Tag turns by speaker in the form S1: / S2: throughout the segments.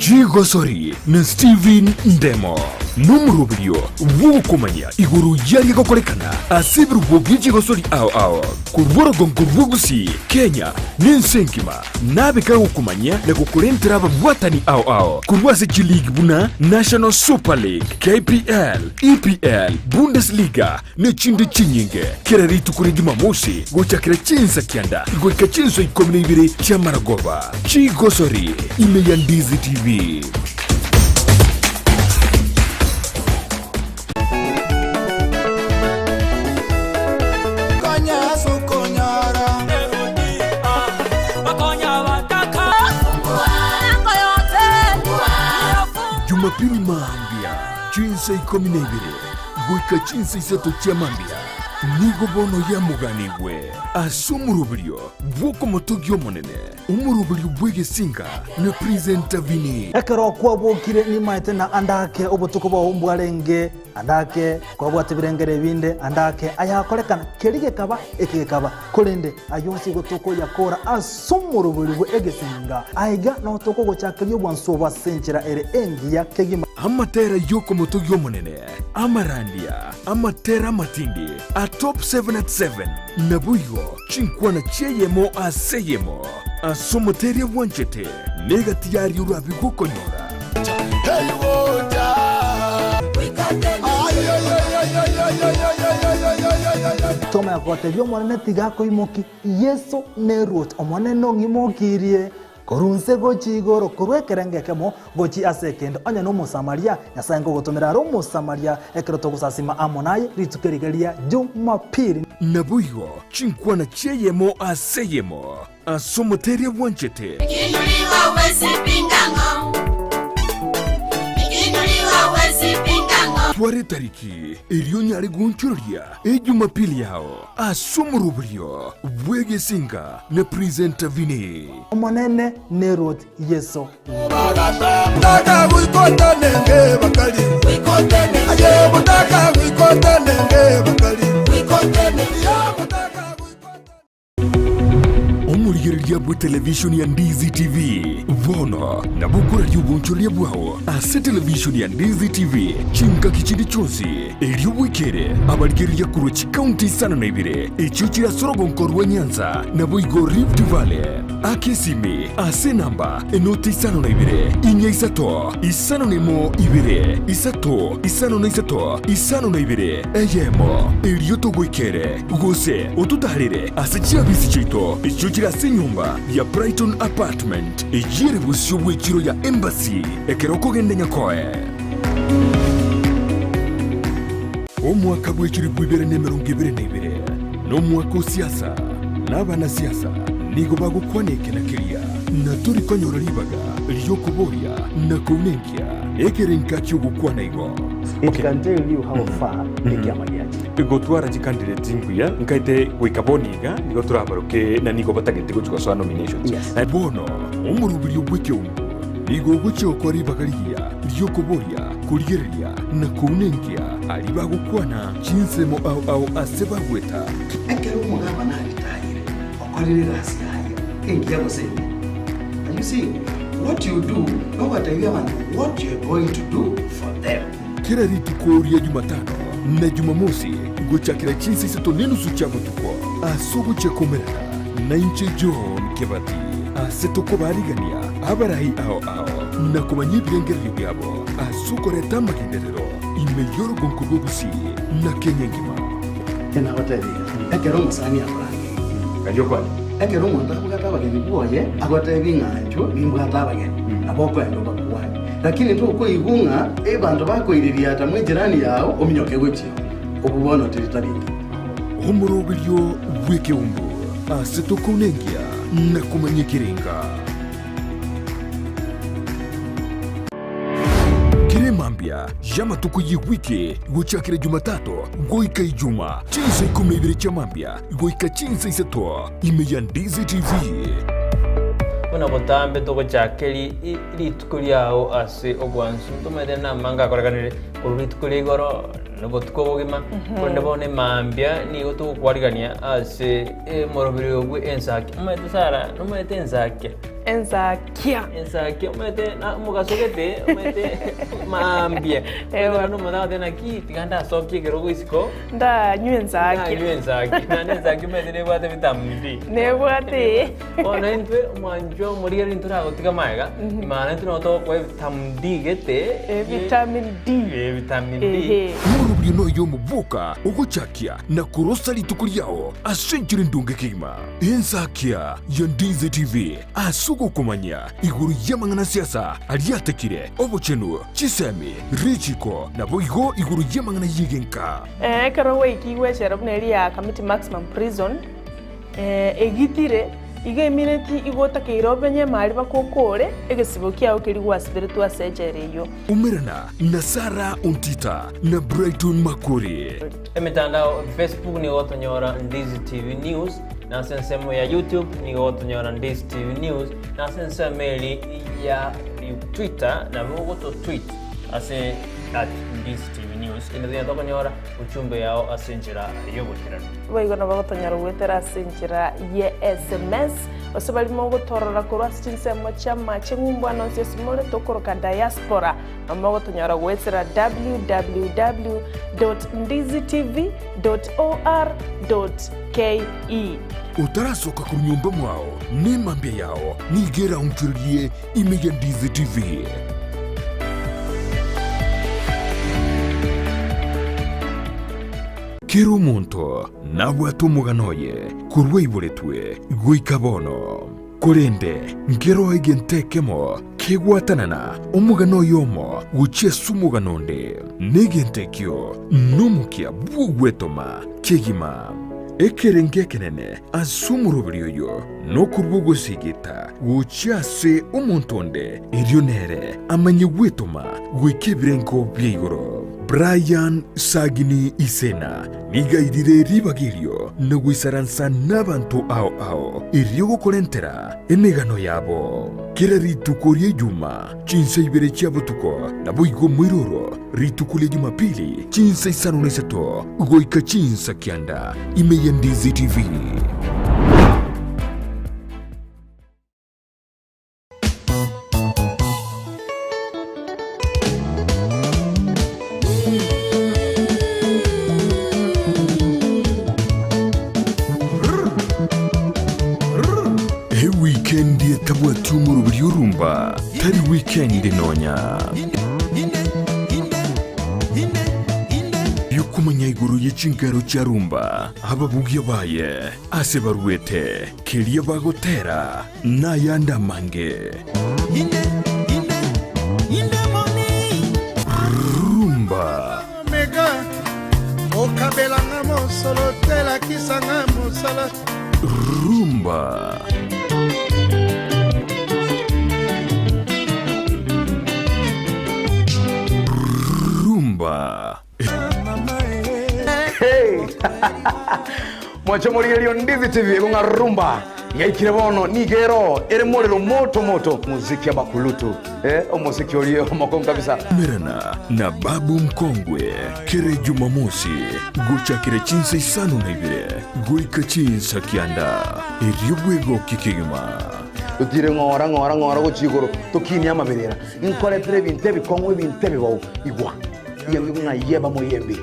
S1: Chigosori na Steven Ndemo nomoroberio bw'ogokomanya igoro y'aria gokorekana ase ebirubo bie chigosori ao ao korwa orogongo rwa Gusii, Kenya, na ense engima. Nabe kagokomanyia na gokorentera ababwatani ao ao korwa ase chiligi buna National Super League, KPL, EPL, Bundesliga ne chinde chinyinge. Kera rituko ria Jumamosi gochakera chinsa kianda goika chinsa ikomi na ibere chi'amaragoba. Chigosori ime ya Ndizi TV. Jumapili mambia chinsa ikomi na ibere goika chinsa isato chia mambia nigo bono yamoganigwe ase omoroberio bw'okomotogia Omonene, omoroberio bw'egesinga na Presenter Vinny.
S2: Ekero kwabokire nimaete na ande ake obotuko bwao mbwarenge, ande ake kwabwate ebirengero ebinde, ande ake ayakorekana, keria gekaba, eke gekaba. Korende ayio onsi igo tokoyakora ase omoroberi bwe egesinga. Aiga nao tokogochakeria obwansu obo ase enchera ere engiya kegima.
S1: Amatera y'okomotogia Omonene, amarandia, amatera amatindi, a Top 7 at 7, naboigo Chinkwana chi'eyemo ase eyemo ase omoteria bwanchete, negati y'aria orabe gokonyora.
S2: Tomanya gotebia Omonene tiga akoimokie, Yeso neruoti, Omonene ong'imokirie korwa inse gochia igoro, korwa ekerengo ekemo gochia ase ekende. Onye n'Omosamaria, Nyasae nkogotomera are Omosamaria ekero togosasima amo naye rituko eriga ria Jumapili.
S1: Naboigo chinkwana chi'eyemo ase eyemo ase omoteria bwanchete. Twara etariki erio onyare goonchoreria Ejumapili yao ase omoroberio bw'egesinga na Presenter Vinny.
S2: Omonene neruoti Yeso.
S1: Omorigereria bwe televishoni ya Ndizi TV bono nabo okoraria obonchoreria bwao ase televishoni ya Ndizi TV chingaki chinde chionsi erio bwekere abarigereria korwa chikaunti isano na ibere echio chire ase orogonko rwa Nyanza naboigo Rift Valley. Aka esimi ase enamba enoti isano na ibere, inya isato, isano na emo ibere, isato, isano na isato, isano na ibere, eyemo, erio togoikere, gose ototaarere ase chiabisi chiaito echio chire ase enyomba ya Brighton Apartment, eyio ere bosio bw'echiro ya Embassy ekero okogenda Nyakoe. Omwaka bw'echilifu ibere na emerongo ebere na ibere nomwaka o siasa, na abanasiasa nigo bagokwana eke na keria, na tori konyora ribaga ri'okoboria na kounenkia ekerenka ki'ogokwana igo.
S3: It can tell you how far ekiama giachire.
S4: Gotwara chicandidate mbuya nkaete goika bono iga nigo torabaroke na nigo batagete gochia gosoa nominations.
S3: Yes.
S4: Na
S1: Bono omoroberio bw'ekeungo nigo ogochia gokora ribaga rigiya ri'okoboria, korigereria, na kounenkia aria bagokwana chinsemo ao ao ase bagweta.
S5: Ekero omogabana aritayire, okorire egasi yaye engiya gose embe. And you see, what you do, nogotebia abanto what you are going to do for them.
S1: Kera rituko ria Jumatano na Jumamosi gochakera chinsa isato nenusu chia botuko ase ogochia komerana nainche John Kebati ase tokobarigania abarai ao ao na komanya ebirengererio biabo ase okoreta amagenderero ime y'orogonko rwa Gusii na Kenya engima.
S5: Nagotebirie, ekero omosani akorangeria,
S4: Karia okwane.
S5: ekero omonto abwate abageni bwoye, agotebi ng'a inchuo nimbwate abageni, nabo okoenda obakwane. Lakini tokoigwa ng'a abanto bakoiriria ata mw'ejirani yao ominyoke gochia oo, obwo bono teri tari engiya.
S1: Omoroberio bw'ekeumbu ase tokounenkia na komanya ekerenga. Kera emambia y'amatuko y'ewiki gochakera Jumatatu goika Ijuma, chinsa ikomi na ibere chia mambia goika chinsa isato, ime ya Ndizi TV.
S6: Buna botambe togochaka rituko riao ase obwansu, ntomaete namange akorekanire korwa rituko ria igoro na obotuko obogima, korende bono emambia nigo togokwarigania ase omoroberi oyo bwe ensaki. Omanyete Sarah, nomanyete ensaki?
S7: Ensakia.
S6: Ensakia omanyete na omogaso gete omanyete maambia.
S7: Ewa.
S6: Omanyete omonto agoteba naki tiga ndasokie ekerogo isiko.
S7: Ndanywe ensakia.
S6: Ndanywe ensakia. Naende ensakia omanyete nebwate vitamin D.
S7: Nebwate.
S6: Bono intwe omwanchwa omorigereria intwe toragotiga magega, maana intwe nabo togokoa evitamin D gete.
S7: Vitamin D.
S6: Vitamin D.
S7: Ehe.
S1: Omorobio noyo omoboka ogochakia na korosa rituko riao ase enchera endonge kegima. Ensakia ya Ndizi TV ase ogokomanya igoro y'amang'ana siasa aria atekire, obochenu, chisemi, richiko, naboigo igoro y'amang'ana y'egenka.
S7: Ekero gwaikigwe echela buna eria ya Kamiti Maximum Prison, egitire, igo emineti igo otakeire omenye emari mpaka okore egesibo kiao keria gwasiberetwe ase echela eyio.
S1: Umerana na Sarah Ontita na Brighton Makori.
S6: Emetandao, Facebook nigo gotonyora Ndizi TV News, na ase ensemo ya YouTube nigo gotonyora Ndizi TV News, na ase ensemo eri ya Twitter nabo ogoto tweet ase at Ndizi TV News kende tonyare tokonyora ujumbe yao ase enchera y'oboikeranu.
S7: Boigo nabo gotonyora goetera ase enchera ye sms, gose baria mogotorora korwa ase chinsemo chi'amache ng'umbu ande onsi ase more tokoroka diaspora, Nabo mogotonyora goetera www.ndizitv.or.ke.
S1: Otarasoka korwa nyomba mwao, nemambia yao nigo eraonchorerie ime ya Ndizi TV. Kera omonto nabwate omogano oye korwa aiboretwe goika bono. Korende nkeroo egento ekemo kegwatanana omogano oyomo gochia ase omogano onde, na egento ekio nomokia bw'ogwetoma kegima. Ekerengo ekenene ase omoroberi oyo nokorua ogosigita gochia ase omonto onde, erio nere amanye gwetoma goika ebirengo bia igoro. Brian Sagini Isena Nigo airire ribaga erio na goisaransa nabanto ao ao, erio gokorentera emegano yabo. Kera rituko ri'Ejuma, chinsa ibere chia botuko, naboigo moiroro rituko ria Jumapili, chinsa isano na isato goika chinsa kianda, ime ya Ndizi TV. Ewikendi etabwati omoroberi orumba tari wikendi nonya. Yokomanya igoro ye chinkero chia rumba, ababugia baye ase baruete, keria bagotera Nayande amange. Rumba.
S8: Omega okabelanga mosolo te lakisanga mosala.
S1: Rumba. Rumba.
S9: Mwanche morigererio Ndizi TV egong'a rumba yaikire bono nigo ero ere morero moto moto muziki abakulutu eh, omosiki oria omokongu kabisa.
S1: Merana na Babu Mkongwe kere Jumamosi gochakera chinsa isano na ibere goika chinsa kianda erio bwegokie kegima.
S9: Totire ng'ora ng'ora ng'ora gochia igoro tokinie amaberera nkoretere ebinto ebikong'u ebinto ebibou igwa Yembi ng'a yeba moyembi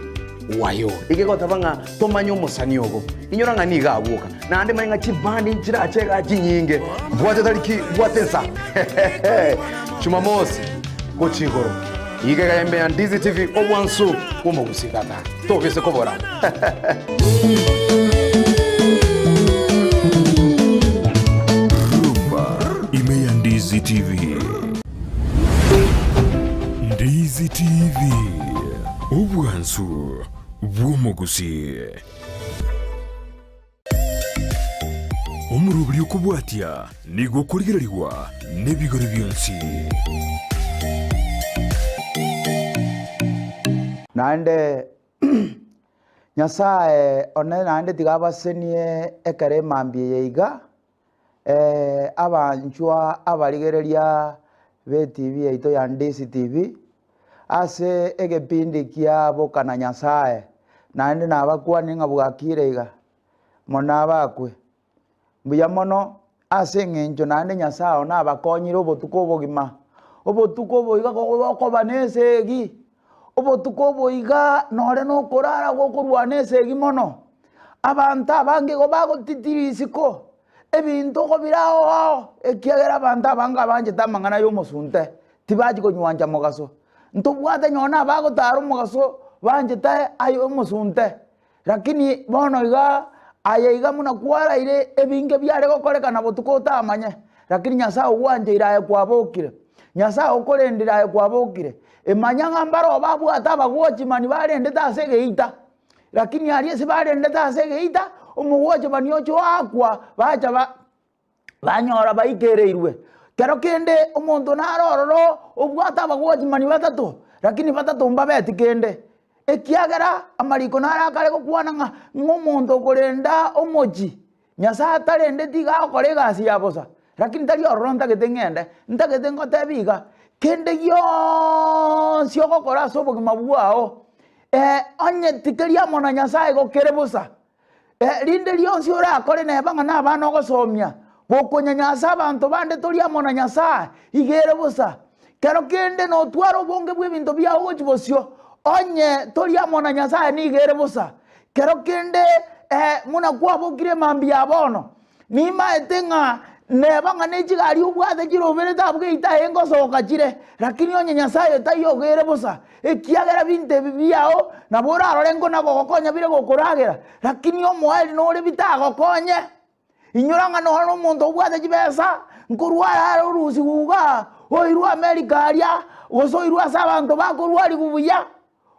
S9: wayo. Egegoteba ng'a tomanye omosani obo. Inyora ng'a nigo agwoka. Naende manye ng'a chibandi nchirache igaa chinyinge. Bwate tariki, bwate ensa. Jumamosi gochia igoro. Iga iga ime ya Ndizi TV obwansu bw'omogusii tata. Tobise kobora.
S1: Rumba ime ya Ndizi TV. Ndizi TV, obwansu bw'omogusii. Omoroberi okobwatia nigo okorigererigwa nebigori bionsi.
S10: Naende Nyasae one naende tiga abasenie ekero emambia eye iga, Abanchwa abarigereria b'etibi yaito ya Ndisi TV, ase egepindi kia Boka na Nyasae, naende nabakwanie ng'a bwakire iga, mono abakwe. Mbuya mono Ase eng'encho naende Nyasae oo nabakonyire obotuko obogima, obotuko obo iga gokoba na esegi, obotuko obo iga nore nokorara gokorwana esegi mono. Abanto abange igo bagotitiri isiko, ebinto okobira ao ao, ekiagera abanto abange abanchete amang'ana ya omosunte, tibachi konywancha mogaso. Ntobwate nonye na abagotara omogaso banchete aye omosunte. Lakini bono iga aye iga buna kwaraire ebinge biare gokorekana botuko otamanye, lakini Nyasae ogwancheire aye kwabokire, Nyasae okorendire aye kwabokire. Emanya ng'a mbaroo babwate abagwochimani barendete ase egeita, lakini aria ase barendete ase egeita, omogwochimani ocha oakwa bacha ba banyora baikereirwe. Kero kende omonto nare ororo obwate abagwochimani batato, lakini batato mbabeti kende, ekiagera amariko naro akare gokwana ng'a ng'a omonto okorenda omochie, Nyasaye atarendeti iga agokora egasi ya bosa, lakini tari ororo ntagete ng'ende, ntagete ngotebi iga, kende gionsi ogokora ase obogima bwao, onye tikeri amo na Nyasaye igo kere bosa. Rinde rionsi orakore neba ng'a nabana ogosomia, gokonyanyasa abanto bande tori amo na Nyasae, iga ere bosa. Kero kende notware obonge bw'ebinto biao gochia bosio, onye tori amo na Nyasae nigo ere bosa. Kero kende buna kwabokire mambia ya bono, Nimaete ng'a neba ng'a ne chigari obwate chiroberete abwo geita aye ngosoka chire, lakini onye Nyasae taiyo ogere bosa, ekiagera binto ebi biao nabo orarore nkona gogokonya bire gokoragera, lakini omoerio nore bitagokonye. Inyora ng'a nonye nomonto obwate chibesa, nkorwara are orusigwe igaa, oirwe America aria, gose oirwe ase abanto bakorwarigwa buya,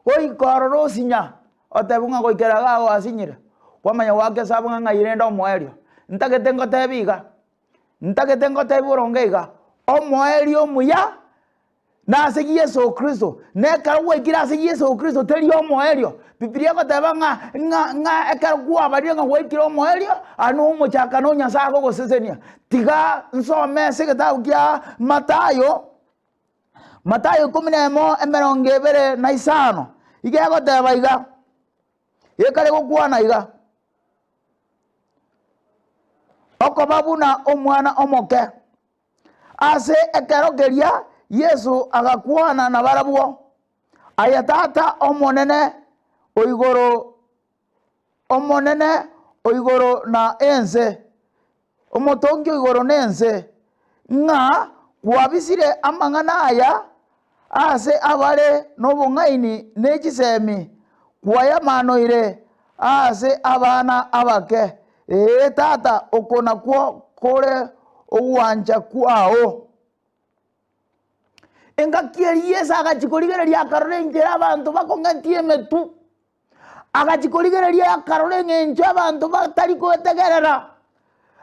S10: oike ororo osinya. Otebe ng'a goikera iga gwasinyire, kwamanya goaka esabu ng'a ng'ai rende omoerio. Ntagete ngotebi iga, ntagete ngotebi boronge iga, omoerio omuya nase Yeso Kristo, na ekero gwaikire ase Yeso Kristo teri omoerio. Bibilia egoteba ng'a ng'a ng'a ekero kwabarire ng'a gwaikire omoerio, aye na omochakano o Nyasaye agogosesenia. Tiga nsome ase egetabu kia Mathayo. Mathayo ikomi na emo emerongo ebere na isano, iga egoteba iga, ekare gokwana iga, Okoba buna omwana omoke. Ase ekero keria Yeso agakwana nabarabwo, Aye Tata Omonene o igoro, Omonene o igoro na ense, Omotongi o igoro na ense, ng'a kwabisire amang'ana aya ase abare nobong'aini ne chisemi, kwayamanoire ase abana abake. Ee, Tata, oko nakwo kore ogwancha kwao. Engaki eria Yeso agachia korigereria akarora enchera abanto bakong'etia emetwe. Agachia korigereria akarora eng'encho abanto batari gotegerera.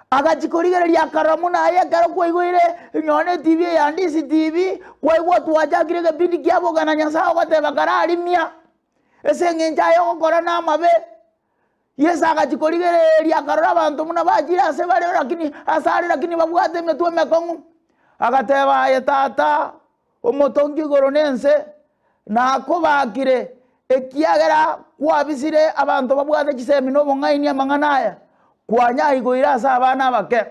S10: Agachia korigereria akarora buna aye ekero kwaigoire nonye na etibi eye ya Ndisi TV, kwaigwa twachakire egepindi kia bogana Nyasaye ogoteba kararimia, ase eng'encho aye ogokora na amabe. Yeso agachia korigereria akarora abanto buna bachire ase bare lakini ase are lakini babwate emetwe emekong'u. Agateba aye Tata, Omotongi igoro na ense, nakobakire, ekiagera kwabisire abanto babwate chisemi na obong'aini amang'ana aya, kwanyaigoire ase abana abake.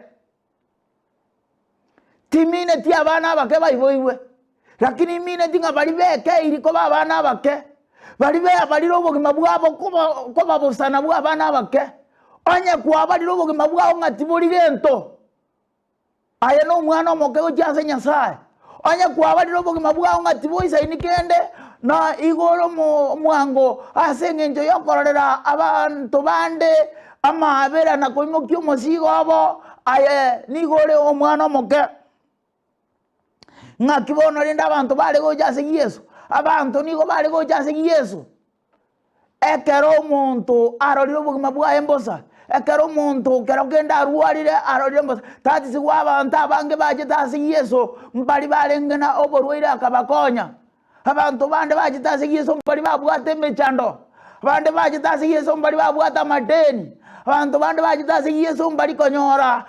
S10: Timineti abana abake baiboirwe, lakini imineti ng'a baria bekeiri koba abana abake, baria beabarire obogima bwabo koba koba bosa nabwo abana abake. Onye kwabarire obogima bwao ng'a tibori gento. Aye nomwana omoke gochia ase Nyasae, onye kwabarire obogima bwao ng'a tiboisaini kende, na igo ore omwango ase engencho y'okororera abanto bande amaabera na koimokia omosigo obo, aye nigo ore omwana omoke. Ng'aki bono rende abanto bare gocha ase Yeso? Abanto nigo bare gocha ase Yeso. Ekero omonto arorire obogima bwaye mbosa, ekero omonto kero kende arwarire arorire mbosa, tatisigwa abanto abange bachete ase Yeso mbari barenge na oborwaire akabakonya. Abanto bande bachete ase Yeso mbari babwate emechando, abande bachete ase Yeso mbari babwate amadeni, abanto bande bachete ase Yeso mbari konyora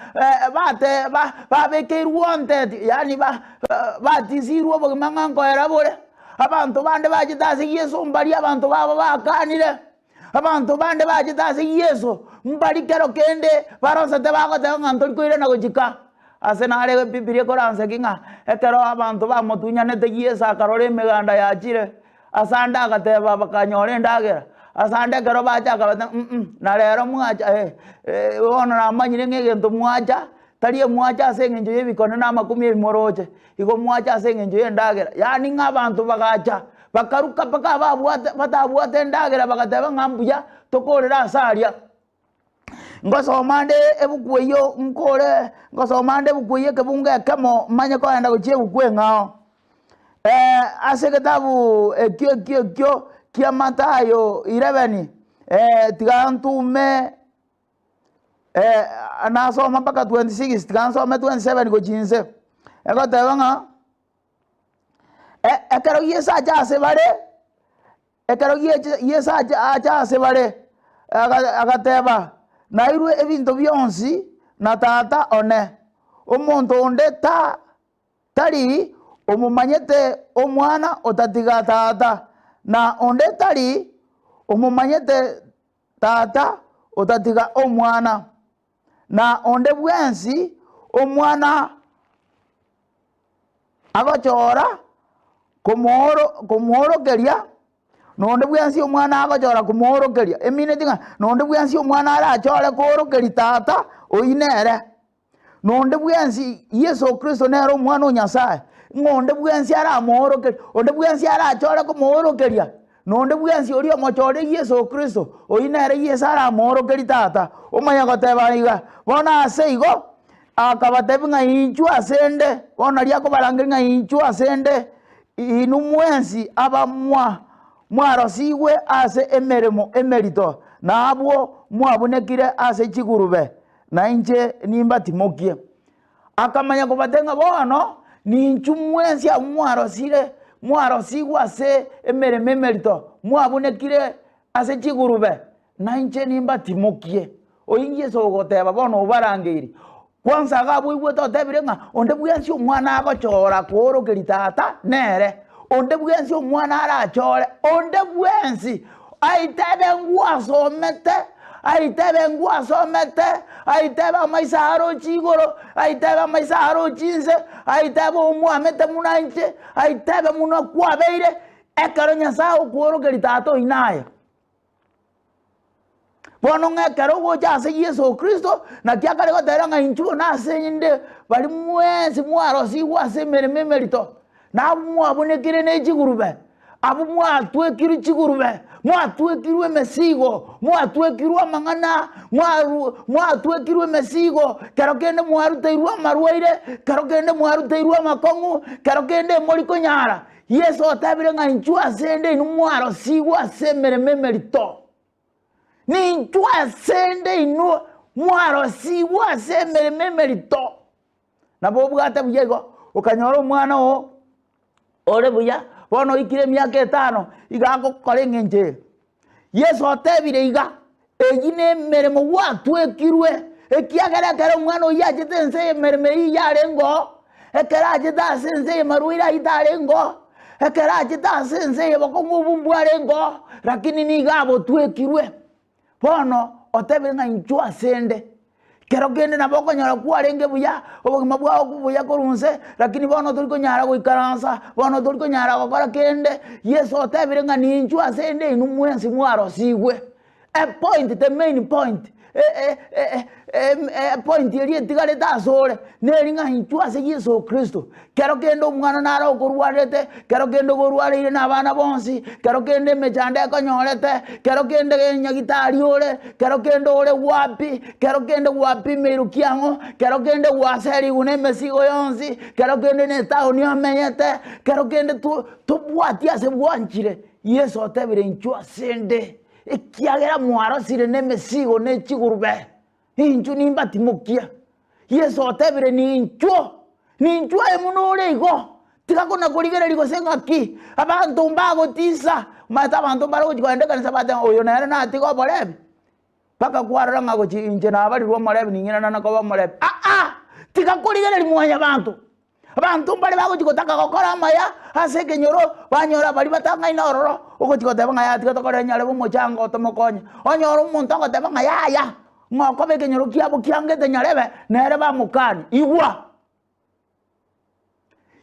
S10: bate ba babekeirwe wanted yaani ba batisirwe obogima ng'a nkoera bore. Abanto bande bachete ase Yeso mbaria abanto babo bakanire. Abanto bande bachete ase Yeso, mbari kero kende barosete bagoteba ng'a ntori koirana gochika. Ase nare Ebibilia ekoranseki ng'a ekero abanto bamotunyanete Yeso akarora emeganda yachire, ase ande agateba bakanyora endagera, ase ande ekero bacha akabatebia mm na rero mwacha eh, bono namanyire ng'a egento mwacha, tari emwacha ase eng'encho y'ebikone na amakumi ebi moroche, igo mwacha ase eng'encho y'endagera. Yaani ng'a abanto bagacha, bakaruka mpaka ababwate batabwate endagera bagateba ng'a mbuya tokorera ase aria. Ngosoma nde ebuku eyio nkore, ngosoma nde ebuku eyio ekebungo ekemo manye kogenda gochia ebuku eng'ao. Ase egetabu ekio ekio ekio kia Mathayo 11, tiga ntume nasoma mpaka 26, tiga nsome 27 gochia inse, egoteba ng'a ekero Yeso acha ase bare. Ekero Yeso acha ase bare, agateba, Nairwe ebinto bionsi na Tata one. Omonto onde tari omomanyete Omwana otatiga Tata, na onde tari omomanyete Tata otatiga Omwana, na onde bwensi Omwana agochora komoorokeria, na onde bwensi Omwana agochora komoorokeria, emineti ng'a na onde bwensi Omwana arachore koorokeria Tata, oyio nere. Na onde bwensi, Yeso Kristo nere Omwana o Nyasae, ng'a onde bwensi aramoorokerie, onde bwensi arachore komoorokeria, na onde bwensi oria omochore Yeso Kristo, oyio nere Yeso aramoorokerie Tata. Omanye goteba iga, bono ase igo, Akabatebia ng'a inchuo asende, bono nario akobarangeria ng'a inchuo asende, inwe mwensi aba mwarosigwe ase emeremo emerito, na abwo mwabunekire ase chigurube, na inche nimbatimokie. Akamanya kobatebia ng'a bono ninchu mwensi abwo mwarosire, mwarosigwe ase emeremo emerito, mwabunekire ase chigurube, na inche nimbatimokie. Oyio Yeso ogoteba bono obarangeirie. Kwansa iga abwo oigwete otebire ng'a onde bwensi omwana agochora koorokeria tata nere, onde bwensi omwana arachore, onde bwensi aitebe ngwasomete, aitebe ngwasomete, aitebe amaiso aroche igoro, aitebe amaiso aroche inse, aitebe omwamete buna inche, aitebe buna kwabeire, ekero Nyasaye agokoorokeria tata oyio naye. Bono ng'a ekero ogocha ase Yeso Kristo, naki akare goteba ng'a inchuo nase inde baria mwensi mwarosigwe ase emeremo emerito, na abwo mwabunekire ne chigurube, abwo mwatwekirwe chigurube, mwatwekirwe emesigo, mwatwekirwe amang'ana, mwaru mwatwekirwe emesigo, kero kende mwaruteirwe amarwaire, kero kende mwaruteirwe amakong'u, kero kende mori konyara. Yeso otebire ng'a inchuo ase 'nde inwe mwarosigwe ase emeremo emerito. Ninchuo ase 'nde inwe mwarosigwe ase emeremo emerito. Nabo obwate buya igo, okanyora omwana oo ore buya, bono oikire emiaka etano, iga agokora eng'encho eye. Yeso otebire iga, Eyio nemeremo gwatwekirwe, ekiagera ekero omwana oyio achete ense eye emeremo eyio yarenge oo, ekero achete ase ense eye marwaire ayio tarenge oo, ekero achete ase ense eye bokong'u obwo mbwarenge oo, rakini nigo abotwekirwe. Bono otebire ng'a inchuo asende. Kero kende nabo okonyora kwarenge buya, obogima bwao buya korwa inse, lakini bono tori konyara goikaransa, bono tori konyara gokora kende. Yeso otebire ng'a ninchwe ase ende inwe mwensi mwarosigwe. Epoint, the main point, epoint eria etigarete asore, neri ng'a inchwe ase Yeso Kristo. Kero kende omwana nare okorwarete, kero kende okorwareire na abana bonsi, kero kende emechando ekonyorete, kero kende nyagitari ore, kero kende ore wapi, kero kende gwapimeirwe kiang'o, kero kende gwaserigwe na emesigo yonsi, kero kende na etaoni omenyete, kero kende to tobwati ase bwanchire. Yeso otebire inchuo asende, ekiagera mwarosire na emesigo ne chigurube, inchuo nimbatimokia. Yeso otebire, Ninchuo, ninchuo aye buna ore igo, tiga kona-korigereria gose ng'aki, abanto mbagotisa, omanyete abanto mbare gochia kogenda ekanisa bateba oyo nere natiga oborebi, mpaka kwarora ng'a gochia inche nabarirwe omorebi ning'irana na koba omorebi, aa, tiga korigereria mwanyabanto. Abanto mbare bagochia gotaka gokora amaya ase ekenyoro, banyora baria batang'aine ororo. Ogochia goteba ng'a yaya tiga tokorere nyarebe omochango tomokonye, onyore omonto ogoteba ng'a yaya, ng'a okoba ekenyoro kiabo kiangete nyarebe, nere bamokani. Igwa!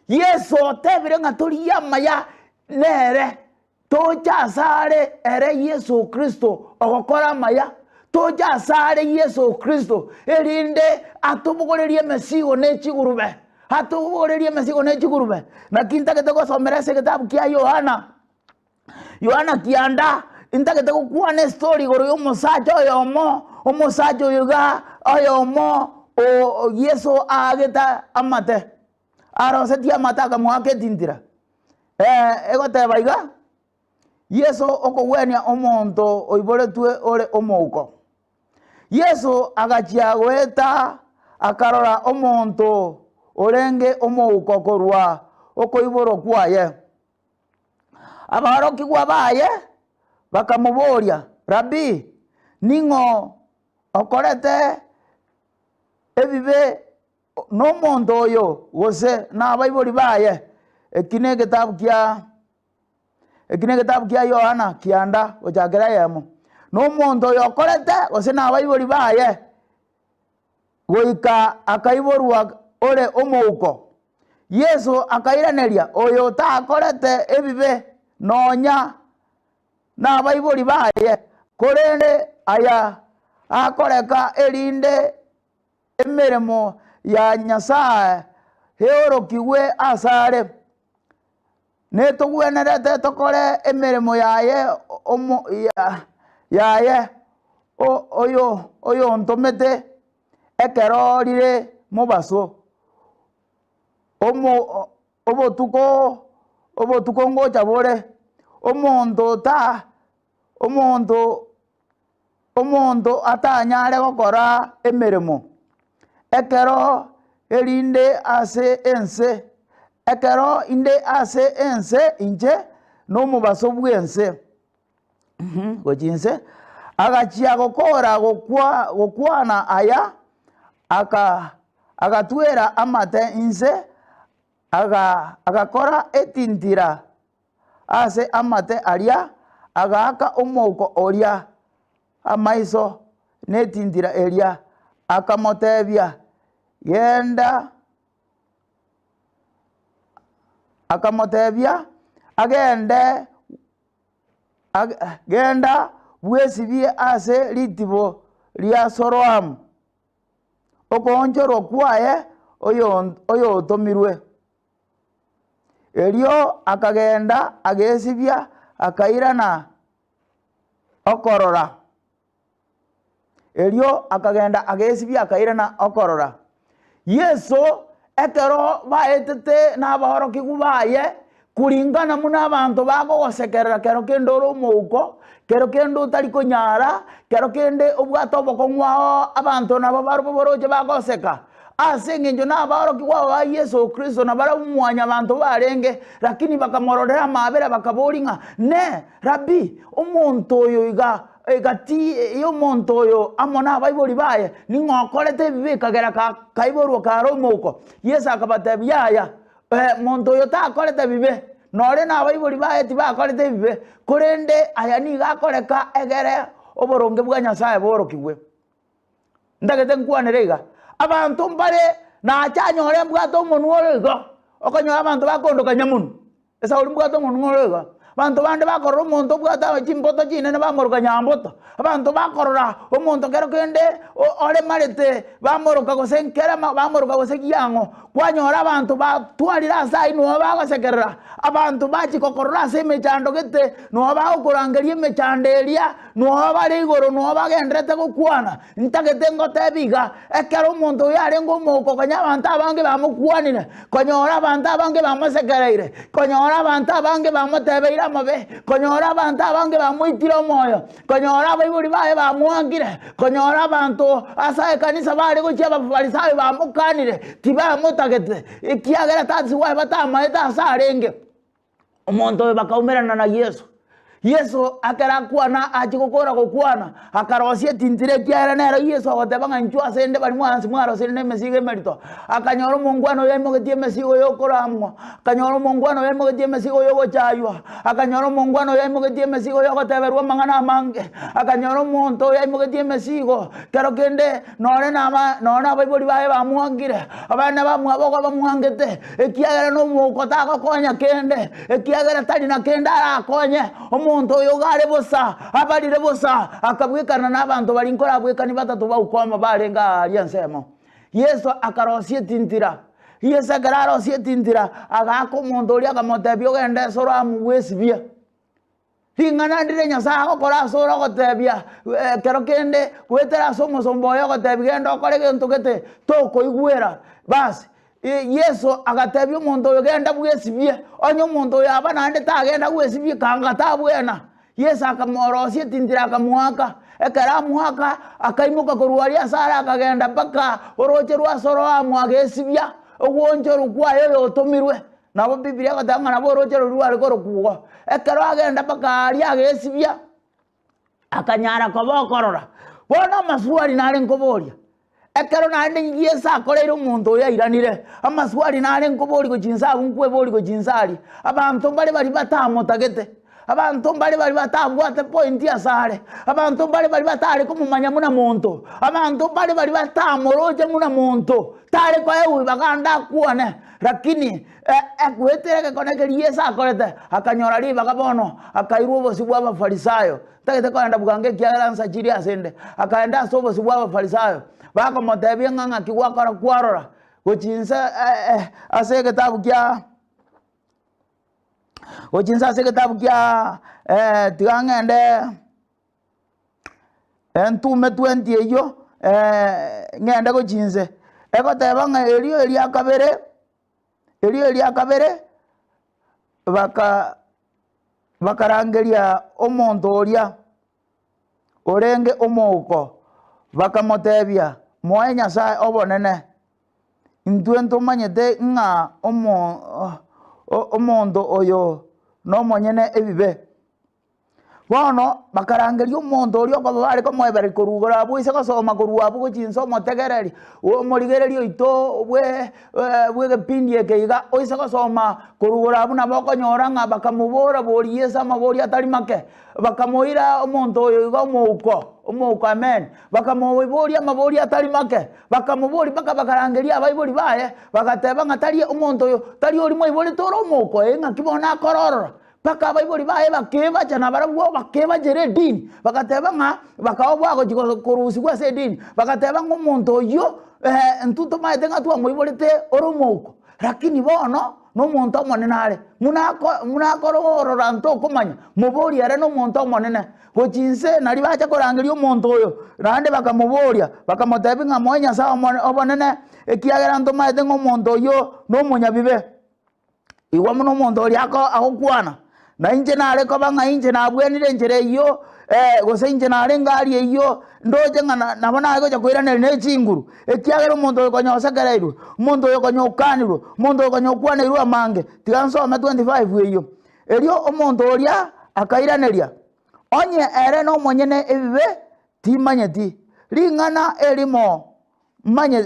S10: Yeso otebire ng'a torigie amaya nere, toche asare ere Yeso Kristo ogokora amaya, toche asare Yeso Kristo erinde atobogorerie emesigo ne chigurube, atobogorerie emesigo ne chigurube. Naki ntagete gosomera ase egetabu kia Yohana, Yohana kianda, ntagete gokwana estori igoro ya omosacha oyomo, omosacha oyo iga oyomo o Yeso aagete amate, arosetie amate akamoaka etintira. Egoteba iga, Yeso okogwenia omonto oiboretwe ore omouko. Yeso agachia goeta akarora omonto orenge omouko korwa okoiborwa kwaye. Aborokigwa baye bakamoboria, Rabii, ning'o okorete ebibe, nomonto oyo gose nabaibori baye? Eki negetabu kia eki negetabu kia Yohana kianda gochakera eyemo. Nomonto oyo okorete gose nabaibori baye? Goika akaiborwa ore omouko. Yeso akairaneria, Oyo takorete ebibe nonya nabaibori baye, korende aya akoreka erinde emeremo ya Nyasae eorokigwe asare. Netogwenerete tokore emeremo yaye omo yaye oyo oyontomete ekero rire mobaso. Omo obotuko obotuko ngocha bore, omonto ta omonto omonto atanyare gokora emeremo, ekero erinde ase ense, ekero inde ase ense inche nomobaso bw'ense. Gochia inse, agachia gokora gokwa gokwana aya, aka agatwera amate inse, aga agakora etintira ase amate aria, agaaka omouko oria amaiso netintira eria, akamotebia, Genda akamotebia agende genda bwesibie ase ritibo ria Soloamu, okoonchorwa kwaye oyotomirwe. Erio akagenda agesibia, akairana okorora. Erio akagenda agesibia akairana okorora. Yeso ekero baetete nabaorokigwa baye, kuringana buna abanto bakogosekerera kero kende ore omouko, kero kende otari konyara, kero kende obwate obokong'u ao abanto nabo barobwo boroche bagoseka. Ase engencho nabaorokigwa aba ba Yeso Kristo nabarabwo mwanyabanto barenge, lakini bakamororera amaabera bakaboria ng'a, Ne, Rabii, omonto oyo iga egati y'omonto oyo amo nabaibori baye, ning'o okorete ebibe ekagera kaiborwa kare omouko? Yeso akabatebia, Yaya, monto oyo takorete bibe, nore nabaibori baye tibakorete ebibe, korende aya nigo akoreka egere oboronge bwa Nyasae boorokigwe. Ntagete nkwanere iga, abanto mbare nache anyore mbwate omonwa ore iga, okonyora abanto bakondoka nyamonwa. Esauri mbwate omonwa ore iga. Abanto bande bakorora omonto obwate chimboto chinene bamoroka nyamboto. Abanto bakorora omonto kero kende oremarete bamoroka gose nkerema bamoroka gose giang'o. Kwanyora abanto batwarire ase ayio nabo bagosekerera, abanto bachia gokorora ase emechando gete nabo bagokorangeria emechando eria, nabo bare igoro nabo bagendererete gokwana. Ntagete ngotebi iga, ekero omonto oyo arenge omouko konya abanto abange bamokwanire, konyora abanto abange bamosekereire, konyora abanto abange bamotebeire amabe, konyora abanto abange bamoitire omoyo, konyora abaibori baye bamwangire, konyora abanto ase ekanisa bare gochia Abafarisayo bamokanire, tibamotagete, ekiagera that's why batamaete ase arenge. Omonto oyo bakaumerana na Yeso. Yeso ekero akwana achia gokora gokwana, akarosia etintira ekiagera nere Yeso ogoteba ng'a inchuo ase 'nde baria mwansi mwarosire na emesigo emerito. Akanyora omongwana oyo aimogetie emesigo y'okoramwa, akanyora omongwana oyo aimogetie emesigo y'ogochaywa, akanyora omongwana oyo aimogetie emesigo y'ogoteberwa amang'ana amange, akanyora omonto oyo aimogetie emesigo kero kende nonye na aba nonye na abaibori baye bamwangire, abana bamwabo igo bamwangete, ekiagera na omouko tagokonya kende. Ekiagera tari na kende arakonye, omonto oyo iga are bosa, abarire bosa, akabwekana nabanto baria nkorabwekani batato baukoma barenge aaria ensemo. Yeso akarosia etintira. Yeso ekero arosia etintira, agaaka omonto oria akamotebia ogende esoro amo bwesibie. Ring'ana ndire Nyasae agokora asore ogotebia ekero kende goetera ase omosomba oye ogotebia genda okore egento gete tokoigwera. Basi Yeso agatebia omonto oyo genda bwesibie, onye omonto oyo aba naende tagenda gwesibia kanga tabwena. Yeso akamorosia etintira akamoaka, ekero amoaka akaimoka korwa aria ase are akagenda mpaka oroche rwa Soloamu agesibia ogwonchorwa kwaye oyotomirwe. Nabo Biblia egoteba ng'a nabo orooche roria rware korokwa igo. Ekero agenda mpaka aria agesibia, akanyara koba okorora. Bono amaswali nare nkoboria, ekero naende Yeso akoreire omonto oyo airanire, amaswali nare nkoboria gochia inse abwo nkweboria gochia inse aria, abanto mbare baria batamotagete, abanto mbare baria batabwate point ase are, abanto mbare baria batare komomanya buna monto, abanto mbare baria batamoroche buna monto, tare koegwa ribaga ande akwane. Lakini goetera egekone keria Yeso akorete, akanyora ribaga bono, akairwa obosio bw'Abafarisayo. Ntagete kogenda bwango ekiagera nsachirie ase 'nde. Akaenda ase obosio bw'Abafarisayo, bakomotebia ng'a ng'aki gwakora kwarora gochia inse ase egetabu kia gochia inse ase egetabu kia tiga ng'ende. Entume 20 eyio ng'ende gochia inse, egoteba ng'a erio eria kabere, erio eria kabere, baka bakarangeria omonto oria orenge omouko, bakamotebia, Moe Nyasae obonene, intwe ntomanyete ng'a omo omonto oyo nomonyene ebibe. Bono bakarangeria omonto oria okoba bare komoebereria korwa igoro abwo ase gosoma korwa abwo gochia inse omotegereri, omorigereria oito bwe bw'egepindi eke iga, oise gosoma korwa igoro abwo nabo okonyora ng'a bakamobora boria Yeso amaborio atari make, bakamoira omonto oyo iga omouko, omouko amen, bakamoboria amaborio atari make, bakamoboria mpaka bakarangeria abaibori baye, bagateba ng'a tari omonto oyo tari oria mwaiborete ore omouko ee ng'aki bono akororora. Mpaka abaibori baye bakebacha nabarabwo bakebachera edini, bagateba ng'a bakaba bagochia korusigwa ase edini, bagateba ng'a omonto oyio intwe tomaete ng'a twamoiborete ore omouko, rakini bono na omonto omonene are, buna ako buna akororora ntokomanya, moborie ere na omonto omonene. Gochia inse nario bacha korangeria omonto oyo, naende bakamoboria, bakamotebia ng'a moe Nyasae obonene, ekiagera ntomaete ng'a omonto oyio na omonyabibe. Igwa buna omonto oria agokwana, na inche nare koba ng'a inche nabwenire enchera eyio, gose inche narenge aria eyio, ndoche ng'a nabo naye gocha koiraneria ne chinguru, ekiagera omonto oyo konya osekereirwe, omonto oyo konya okanirwe, omonto oyo konya okwaneirwe amange, tiga nsome 25 eyio. Erio omonto oria akairaneria, Onye ere nomonyene ebibe, timanyeti, ring'ana erimo manye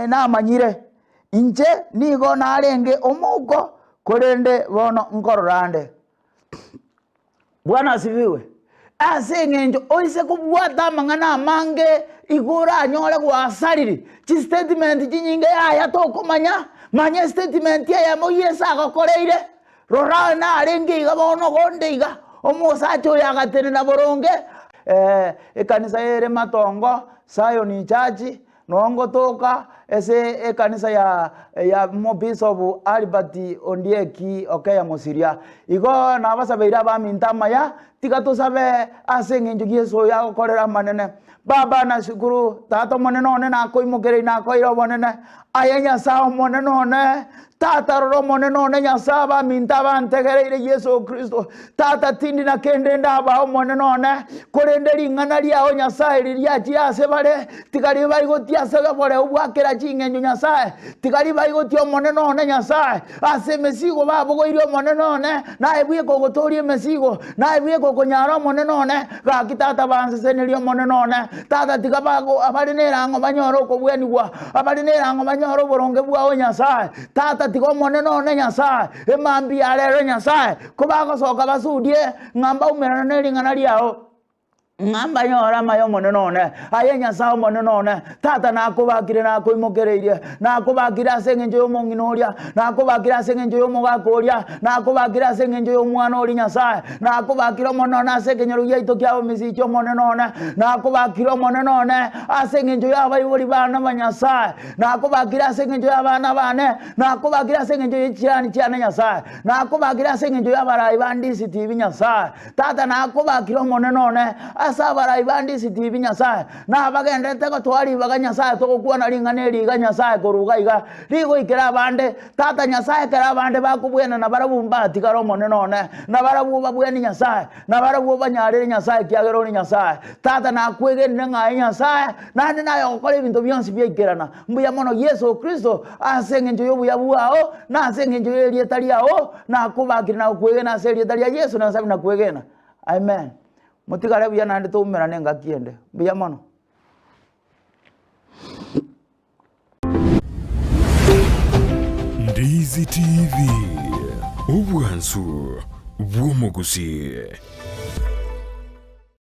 S10: namanyire, inche nigo narenge omouko, korende bono nkorora nde. Bwana asifiwe. Ase eng'encho oise kobwata amang'ana amange igo oranyore gwasarire chistatement chinyinge yaya tokomanya, manya estatement eyemo Yeso agokoreire, Rora narenge iga bono konde iga, omosacha oyo agatenena boronge. Ekanisa ere matongo, Zion Church, noo ngotoka ase ekanisa ya ya Omobishop Albert Ondieki Okeya Mosiria. Igo nabasabeire abaminto amaya, tiga tosabe ase eng'encho Yeso oyo agokorera amanene. Baba nashukuru, Tata omonene one nakoimokereiri nakoeire obonene. Aye Nyasae Omonene one, Tata rora Omonene one Nyasae abaminto abantegereire Yeso Kristo, Tata tindi na kende ndabaa Omonene one, korende ring'ana riao Nyasae ririachire ase bare, tiga ribaigotie ase oboreu bwa kera ching'encho Nyasae, tiga ribaigotie Omonene one Nyasae, ase emesigo babogoirie Omonene one, naye bweka ogotoria emesigo, naye bweka okonyara Omonene one, gaki Tata bansesenerie Omonene one, Tata tiga bago abare nerang'o banyore okobwenigwa, abare nerang'o banyore oboronge bwao Nyasae. Tata tiga Omonene one Nyasae, emambia ya rero Nyasae, kobagosoka basudie, ng'a mbaumerane ne ring'ana riao, ng'a mbanyore amaya Omonene one. Aye Nyasae Omonene one, Tata nakobakire nakoimokereirie, nakobakire ase eng'encho y'omong'ina oria, nakobakire ase eng'encho y'omogaka oria, nakobakire ase eng'encho y'omwana oria Nyasae, Nakobakire Omonene one ase ekenyoro giaito kia bomisichi Omonene one, nakobakire Omonene one ase engencho y'abaibori bane ba Nyasae, nakobakire ase engencho y'abana bane, nakobakire ase engencho ye chiani chiane Nyasae, nakobakire ase engencho y'abarai ba DCTV Nyasae. Tata nakobakire Omonene one ase abarai ba DCTV Nyasae, nabagenderete gotoa ribaga Nyasae togokwana ring'ana eri iga Nyasae korwa iga iga rigoikera abande. Tata Nyasae, ekero abande bakobwena nabarabwo mbatigare Omonene one, nabarabwo obabwenie Nyasae, nabarabwo obanyarere Nyasae ekiagera ore Nyasae. Tata nakwegenire ng'a aye Nyasae, naende naye ogokora ebinto bionsi biaikerana. Mbuya mono Yeso Kristo, ase engencho y'obuya bwao, na ase engencho y'erieta riao, nakobakire na gokwegena ase erieta ria Yeso nasabe na kwegena. Amen. Motigare buya naende toumerane engaki ende. Mbuya mono.
S1: Ndizi TV, obwansu bw'omogusii.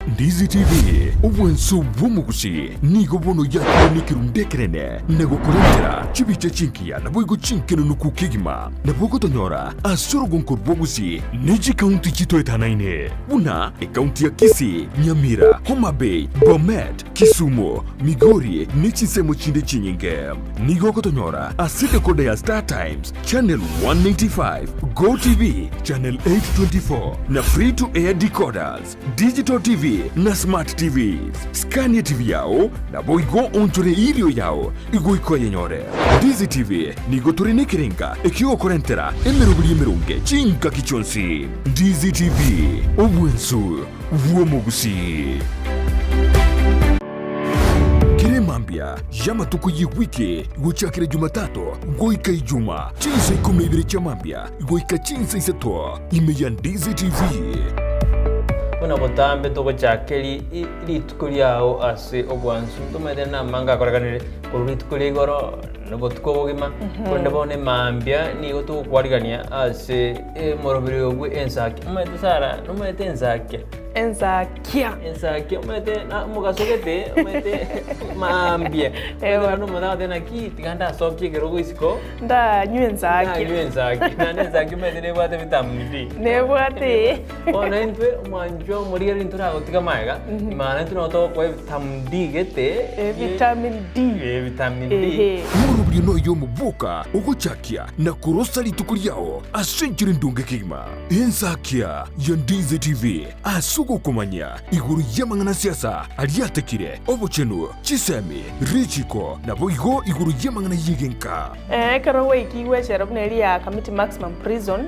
S1: Ndizi TV, obwansu bw'omogusii nigo bono yakire nekerundu ekenene na gokorentera chibicha chingiya naboigo chinkenunuku kegima. Nabo ogotonyora ase orogonko rw'ogusii ne chikaunti chitoetanaine buna ekaunti ya Kisii, Nyamira, Homa Bay, Bomet, Kisumu, Migori ne chinsemo chinde chinyinge. Nigo ogotonyora ase decoder ya Star Times, Channel 195, Go TV, Channel 824 na Free to Air decoders, Digital TV na Smart TVs. Scan TV yao naboigo onchore erio yao igoika oyenyore. Ndizi TV nigo tore nekerenga ekiogokorentera emeroberi emeronge chingaki chionsi. Ndizi TV, obwensu bw'omogusii. Kera emambia y'amatuko y'ewiki gochakera Jumatatu goika Ijuma, chinsa ikomi na ibere chia mambia goika chinsa isato, ime ya Ndizi TV.
S6: Buna botambe togochaka rituko riao ase obwansu, tomaete namanga akorekanire korwa rituko ria igoro na obotuko obogima, korende bono emambia nigo togokwarigania ase emoroberi obwe ensaki. Omanyete Sarah, nomanyete ensakia?
S7: Ensakia.
S6: Ensakia omanyete na omogaso gete, omanyete maambia.
S7: Ewa.
S6: Omanyete omonto agoteba naki tiga ndasokie ekerogo isiko,
S7: Ndanywe ensakia.
S6: ndanywe ensakia. Naende ensakia omanyete nebwate vitamin D.
S7: Nebwate.
S6: Bono intwe omwanchwa omorigereria ntoragotiga magega, maana intwe nabo togokoa evitamin D gete.
S7: Vitamin D.
S6: Vitamin D.
S7: Ehe.
S1: Omorobio noyo omoboka ogochakia na korosa rituko riao ase enchera endonge kegima. Ensakia ya Ndizi TV ase ogokomanya igoro y'amang'ana siasa aria atekire, obochenu, chisemi, richiko, naboigo igoro y'amang'ana y'egenka.
S7: Ekero gwaikigwe echela buna eria ya Kamiti Maximum Prison,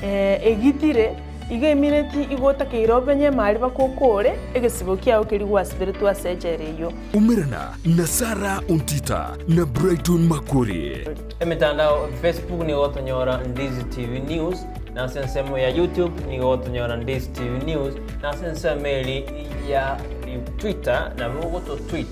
S7: egitire, igo emineti igo otakeire omenye emari mpaka okore egesibo kiao keria gwasiberetwe ase echela eyio.
S1: Umerana na Sarah Ontita na Brighton Makori.
S6: Emetandao Facebook nigo ogotonyora Ndizi TV News, na ase ensemo ya YouTube nigo ogotonyora Ndizi TV News, na ase ensemo eri ya Twitter nabo ogoto tweet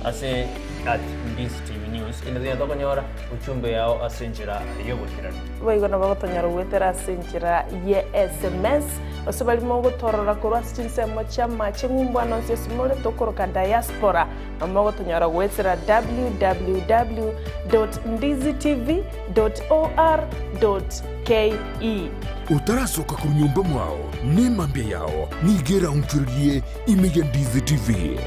S6: ase at Ndizi TV News. Inde tonya tokonyora ujumbe yao ase enchera y'oboikeranu.
S7: Boigo nabo gotonyora goetera ase enchera ye SMS, gose baria mogotorora korwa ase chinsemo chi'amache ng'umbu ande onsi ase more tokoroka diaspora, nabo mogotonyora goetera www dot ndizitv dot or dot ke.
S1: Otarasoka korwa nyomba mwao, nemambia yao nigo eraonchorerie ime ya Ndizi TV.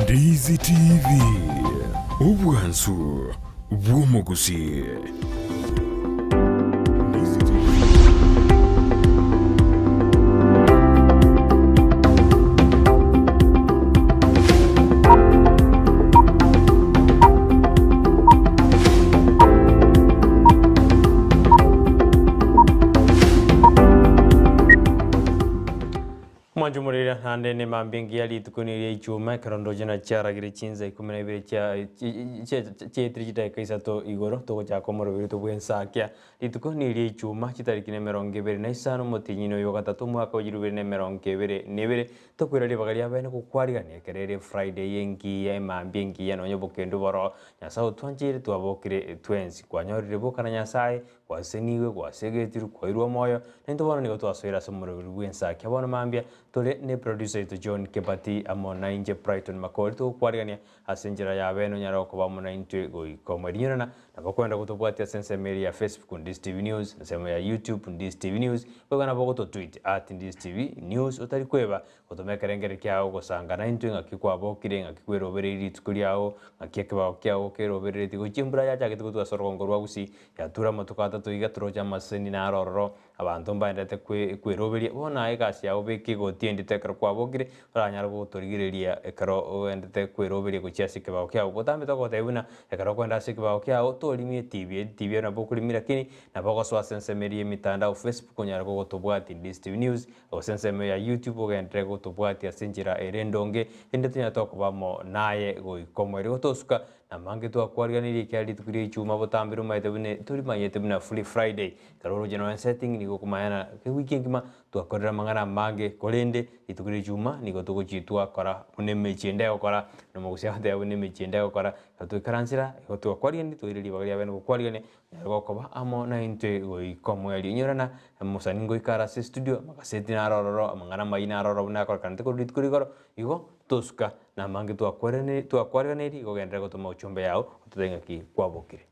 S1: Ndizi TV, obwansu bw'omogusii. Ndizi TV.
S6: Mwancho morire naende nemambia engiya rituko niria ichuma ekero ndoche na chiaragire chinsa ikomi na ibere chia chiaetire chidakika isato igoro togochaka omoroberi oito bwensakia. Rituko niria ichuma chitariki na emerongo ebere na isano omotienyi oyo ogatato omwaka o chirubere na emerongo ebere na ebere tokoira ribaga ria bene gokwarigania ekero ere Friday engiya emambia engiya nonya obokendu boro Nyasae otwancheire twabokire twensi kwanyorire boka na Nyasae Gwasenigwe, gwasegetirwe, kwairwe omoyo, naintwe bono nigo twasoire ase omoroberi bw'ensakia. Bono mambia tore ne producer oito John Kebati amo nainche Brighton Makori togokwarigania ase enchera ya bene onyare gokoba amo naintwe goika omwerinyorana. Nabo kwenda gotobwatia ase ensemo eria ya Facebook Ndisi TV News, ensemo ya YouTube Ndisi TV News, boigo nabo ogototweet at Ndisi TV News otari kweba gotoma ekerengererio kiao gosanga naintwe ng'aki kwabokire, ng'aki kwerobereirie rituko riao, ng'aki ekebao kiao kerobereretie gochia embura yachagete gotwa ase orogongo rwa Gusii. Yatura amatuko atato iga toroche amaseseni naro ororo, abanto mbaenderete kweroberia. Bono aye egasi yao obeke egoti endito ekero kwabokire, oranyare gotorigereria ekero ogendete kweroberia gochia ase ekebao kiao. Botambe togotebia buna ekero okoenda ase ekebao kiao, torimia etibi, etibi ero nabo okorimia lakini nabo ogosoa ase ensemo eria y'emitandao Facebook onyare gogotobwatia Ndisi TV News, gose ensemo ya YouTube ogenderere gotobwatia ase enchera ere endonge, erinde tonyare tokoba amo naye goika omoerio gotosuka Namange twakwariganirie ekiagera rituko ria ichuma botambe rimaete buna torimanyete buna free Friday. Ekero oroche nonya setting nigo okomanya na ewiki engima twakorire amang'ana amange korende rituko ria ichuma nigo togochia twakora buna emechie ende egokora na omogusii agoteba buna emechie ende egokora ekero twaikaransera igo twakwarigania toire ribaga ria bene gokwarigania onyare gokoba amo naintwe goika omoerio. Inyora na omosani ngoika are ase estudio amagaseti naro ororo amang'ana amayia naro ororo buna akorekanete korwa rituko rigoro igo tosuka Namange twakwareganeirie, igo genderera gotoma ochumbe yao, ototebie ng'aki kwabokire.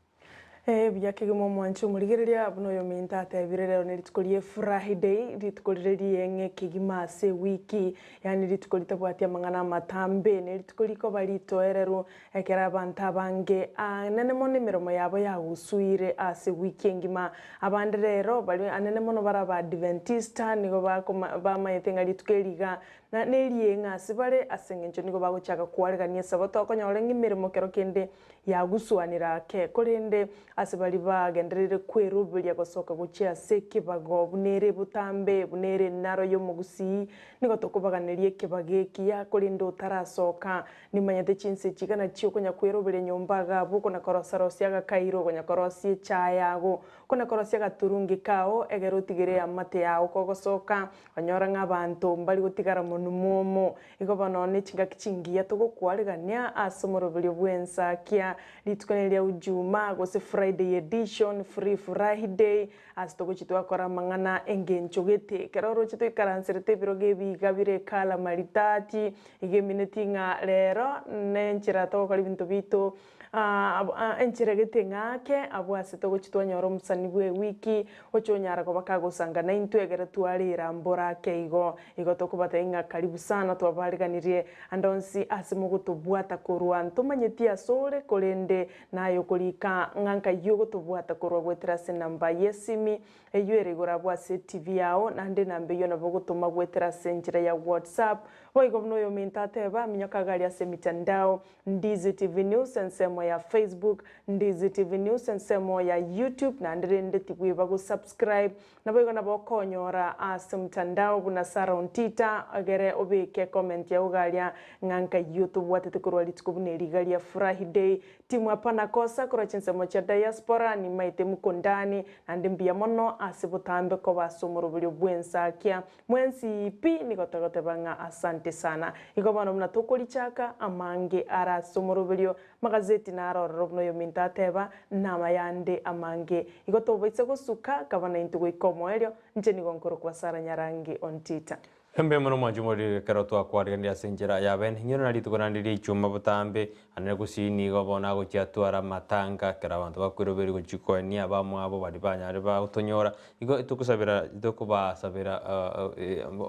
S7: Ee, buya kegima omwanchi omorigereria, buna oyominto atebire rero nerituko rie Friday, rituko rire rieng'e kegima ase ewiki, yaani rituko ritabwati amang'ana amatambe, nerituko rikoba ritoereru ekero abanto abange anene mono emeromo yabo yagusuire ase ewiki engima. Abande rero baria anene mono bare Abaadventista nigo bakoma bamaete ng'a rituko eri iga Na nerieng'a ase bare, ase engencho nigo bagochaka koaregania Esabato, okonyora ng'a emeremo kero kende yagusuanire ake. Korende ase baria bagendereire kweroberia gosoka gochia ase ekebago buna ere botambe, buna ere enaro y'omogusii, nigo tokobaganeria ekebago ekiya, korende otarasoka, nimanyete chinsa echi iga nachio okonya kweroberia nyomba iga abwo, okona korosa-rosia agakairo, okonya korosia echae yago, okona korosia agaturungi kao, egere otigere eamate yao kogosoka, Onyora ng'a abanto mbari gotigara monwa omo. Igo bono nechingaki chingiya togokwarigania ase omoroberio bw'ensakia. Rituko neri ria Ujuma gose Friday edition, Free Friday, ase togochia twakora amang'ana engencho gete. Ekero oroche toikaranserete ebirogo ebi iga bire ekala maridadi, iga emineti ng'a rero nenchera togokora ebinto biaito Enchera gete ng'ake abwo ase togochia twanyora omosani bw'ewiki, oche onyara koba kagosanga naintwe egere twarera mbora ake igo. Igo tokobatebia ng'a karibu sana twabareganirie ande onsi ase mogotobwata korwa. Ntomanyeti asore korende naye okorika ng'a nkai ogotobwata korwa goetera ase enamba y'esimi eyio ere igoro abwo ase etibi yao, naende enamba eyio nabo ogotoma goetera ase enchera ya WhatsApp. Boigo buna oyominto ateba, minyoka agari ase emitandao Ndizi TV News ensemo ya Facebook, Ndizi TV News ensemo ya YouTube, naende rende tibweba go subscribe. Naboigo nabo okonyora ase omtandao buna Sarah Ontita, egere obeke comment yao iga aria ng'a nkayio tobwatete korwa rituko buna eri iga ria Furahi Day. Timu hapana kosa korwa chinsemo chia diaspora, nimaete mukundani, naende mbuya mono ase botambe koba ase omoroberio bw'ensakia. Mwensi pi nigo togoteba ng'a asante sana. Igo bono buna tokorichaka amange are ase omoroberio, magazeti naro ororo buna oyominto ateba, namayande amange. Igo tobaisa gosuka, kaba naintwe goika omoerio, inche nigo nkorokwa Sarah Nyarangi Ontita.
S6: Mbuya mono mwanche morire ekero twakwariganirie ase enchera ya bene. Inyore na rituko naende ri'echuma botambe, Ane gusii nigo bono agochia atware amatanga, ekero abanto bakweroberia gochia koenia abamwabo baria banyare bagotonyora, igo tokosabera tokobasabera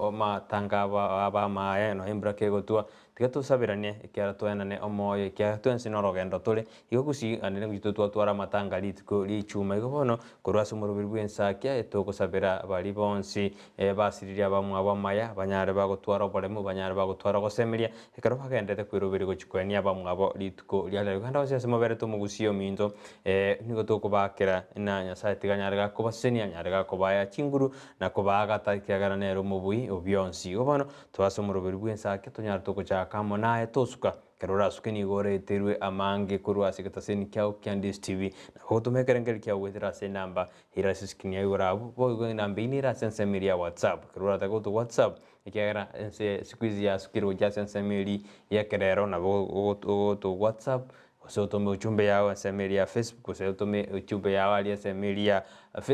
S6: amatanga abo abamaye nonya embura kegotwa, Tiga tosaberanie, ekiagera toenane omoyo, ekiagera twensi norogendo tore. Igo gusii naende nigo totwatwara amatanga rituko ri'echuma. Igo bono, korwa ase omoroberi bw'ensakia, etogosabera baria bonsi basiririe abamwabo amaya, banyare bagotwara oboremu, banyare bagotwara ogosemeria, ekero bagenderete kweroberia gochia koenia abamwabo rituko ria rero. Genda gose ase moberete omogusii ominto, nigo tokobakera ng'a Nyasae tiga anyare gakobasesenia, anyare gakobaya chinguru, na kobaagata, ekiagera nere omobui o bionsi. Igo bono, tobe ase omoroberi bw'ensakia, tonyare togochaka amo naye tosuka. Ekero orasuke nigo oreterwe amange korwa ase egetaseni kiao kia Ndizi TV. Nabo ogotoma ekerengerio kiao goetera ase enamba ere ase escreen yao igoro abwo, boigo enamba eyio nere ase ensemo eria ya WhatsApp. Ekero oratake gotwa WhatsApp, ekiagera ense siku hizi yasukire gochia ase ensemo eria ya ekerero, nabo ogotwa WhatsApp, gose otome ujumbe yao ensemo eria ya Facebook, gose otome ujumbe yao aria ensemo eria ya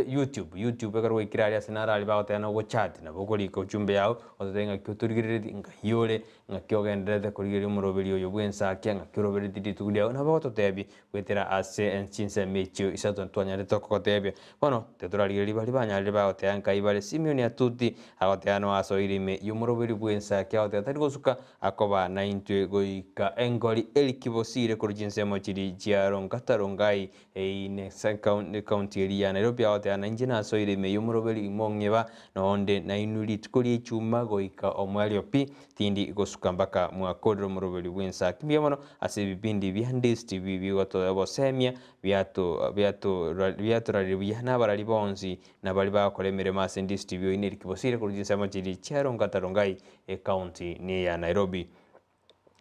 S6: YouTube. YouTube ekero gwaikire aria ase naro aria bagoteba nogochat, nabo okorika ujumbe yao, ototebie ng'aki otorigereretie, ng'ai ore, Ng'aki ogendererete korigereria omoroberi oyo bw'ensakia, ng'aki oroberetie rituko riao, nabo ogototebia goetera ase chinsemo echio isato ntwanyarete kogotebia. Bono titorarigereria baria banyarire bagoteba nkai bare. Simioni atuti agoteba noa asoire ime y'omoroberi bw'ensakia, agoteba tari gosuka akoba naintwe goika engori eriki bosire korwa chinsemo chiria chia Ronga Rongai Eyio ne county eria ya Nairobi agoteba nainche nasoire ime y'omoroberi imong'eba nonde nainwe rituko ri'echuma goika omoerio pi tindi gosuka mpaka mwakorire omoroberi bw'ensaki. Mbuya mono ase ebipindi bia Ndizi TV bigotobosemia biato biato biatorarire buya na abarari bonsi na baria bagokora emeremo ase Ndizi TV oyio ne Ricky Bosire korwa chinsemo chiria chia Ronga Rongai ecounty neya Nairobi.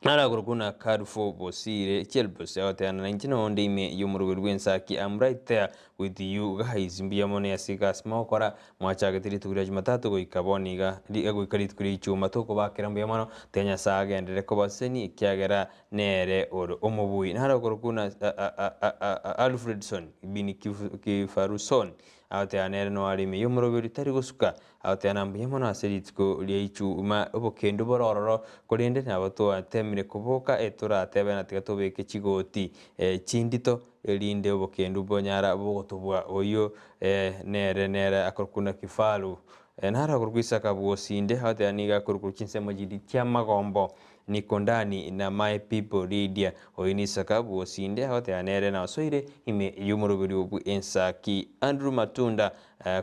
S6: Narakorokwa na Carrefour Bosire Chelbos agoteba na inche nonde ime y'omoroberi bw'ensaki I'm right there with you guys mbuya mono ase egasi mogokora mwachagete rituko ria jumatatu goika bono iga goika rituko ria ichuma tokobakera mbuya mono tiga Nyasae agenderere kobasesenia ekiagera nere ore omobui. Narakorokwa na Alfredson Bin Kifaruson agoteba nere noare ime y'omoroberi tari gosuka Agoteana mbuya mono ase rituko ria Ichuma, obokendu bore ororo, korende nabo twatemire koboka etoratebe na tiga tobeke chigoti chindito, erinde obokendu bonyara bogotobua. Oyio nere nere akorokwa na Kifaru. Naro akorokwa Isaka bw'Osinde, agoteba nigo akorokwa chinsemo chiria chi'amagombo. Niko ndani na my people Lydia, oyo ni Isaka bw'Osinde, agoteba nere nasoire ime y'omoroberio bw'ensaki. Andrew Matunda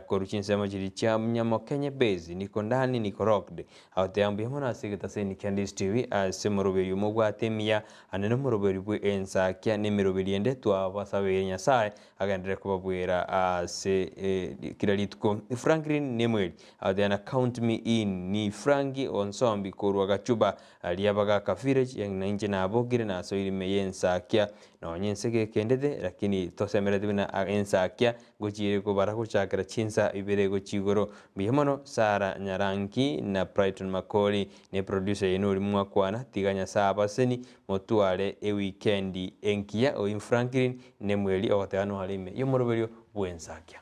S6: Korwa chinsemo chiria chia Nyamokenye Base, niko ndani niko rocked. Agoteba mbuya mono ase egetaseni kia Ndizi TV ase omoroberi omobwate emiya ande nomoroberi bwe ensakia na emeroberi ende twabasabeire Nyasae agenderere kobabwera ase kera rituko. Franklin Nemweri agoteba na count me in ni Frankie Onsombi korwa Gachuba aria Bagaka Village na inche nabokire nasoire ime yensakia nonye inse gekendete lakini tosemereti buna ensakia Ngochiire kobara gochakera chinsa ibere gochia igoro. Mbuya mono Sarah Nyarangi na Brighton Makori ne producer yaino oria mwakwana tiga Nyasae abaseni motware ewikendi engiya Oim Franklin Nemweri ogoteba noare ime yomoroberio bwensakia.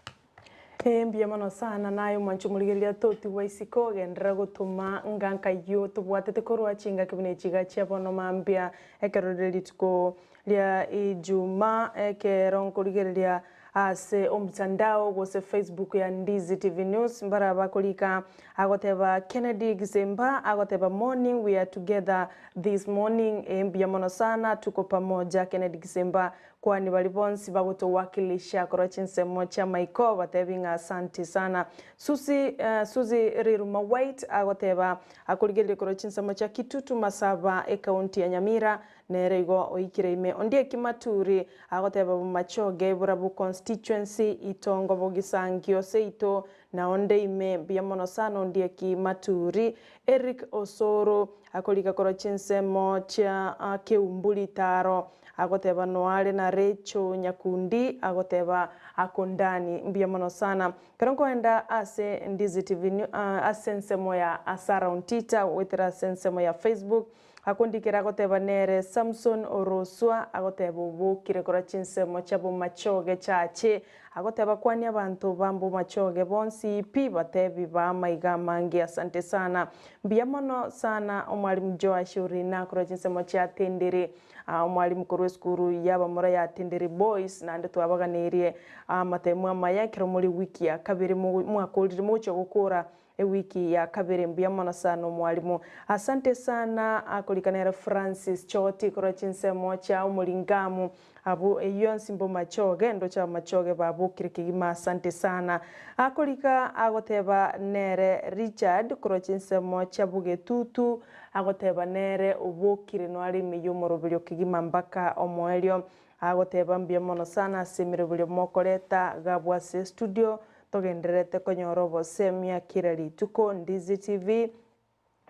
S7: Ee mbuya mono sana naye omwanchi omorigereria totigwa isiko genderera gotoma nga nkayio tobwatete korwa chingaki buna echi iga chia bono mambia ekero rire rituko ria Ijumaa ekero nkorigereria Ase omtandao gose Facebook ya Ndizi TV News mbara bakorika agoteba Kennedy Gisemba agoteba morning we are together this morning ee mbuya mono sana tuko pamoja Kennedy Gisemba kwani bari bonsi bagotowakilisha korwa chinsemo chia maiko batebi ng'a asanti sana Susi Suzy Riruma White agoteba akorigereria korwa chinsemo chia Kitutu Masaba ecounty ya Nyamira Nere igo oikire ime Ondieki Maturi agoteba Bomachoge Borabu Constituency Itongo Bogisangio Seito na onde ime mbuya mono sana Ondieki Maturi Eric Osoro akorika korwa chinsemo chia Keumburi Taro agoteba Noare na Rachel Nyakundi agoteba Akondani mbuya mono sana Ekero nkoenda ase Ndizi TV ase ensemo ya Sarah Ontita goetera ase ensemo ya Facebook Akondikera agoteba nere Samson Oroswa agoteba obokire korwa chinsemo chia Bomachoge Chache agoteba kwania abanto ba Bomachoge bonsi pi batebi ba amaiga amange asante sana mbuya mono sana omwalimu Joash Orina korwa chinsemo chia Tendere omwalimu korwa esukuru yabamura ya Tendere Boys naende twabaganeirie amatemu amaya ekero more wiki ya kabere mwakorire mogochia gokora. Ewiki ya kabere mbuya mono sana omwalimu. Asante sana akorika nere Francis Choti korwa chinsemo chia Omoringamu abwo eyio yonsi mbomachoge ndoche abamachoge babokire kegima asante sana. Akorika agoteba nere Richard korwa chinsemo chia Bogetutu agoteba nere obokire noare ime yomoroberio kegima mpaka omoerio. Agoteba mbuya mono sana ase emeroberio mokoreta gabwo ase estudio Togendererete konyora obosemia kera rituko Ndizi TV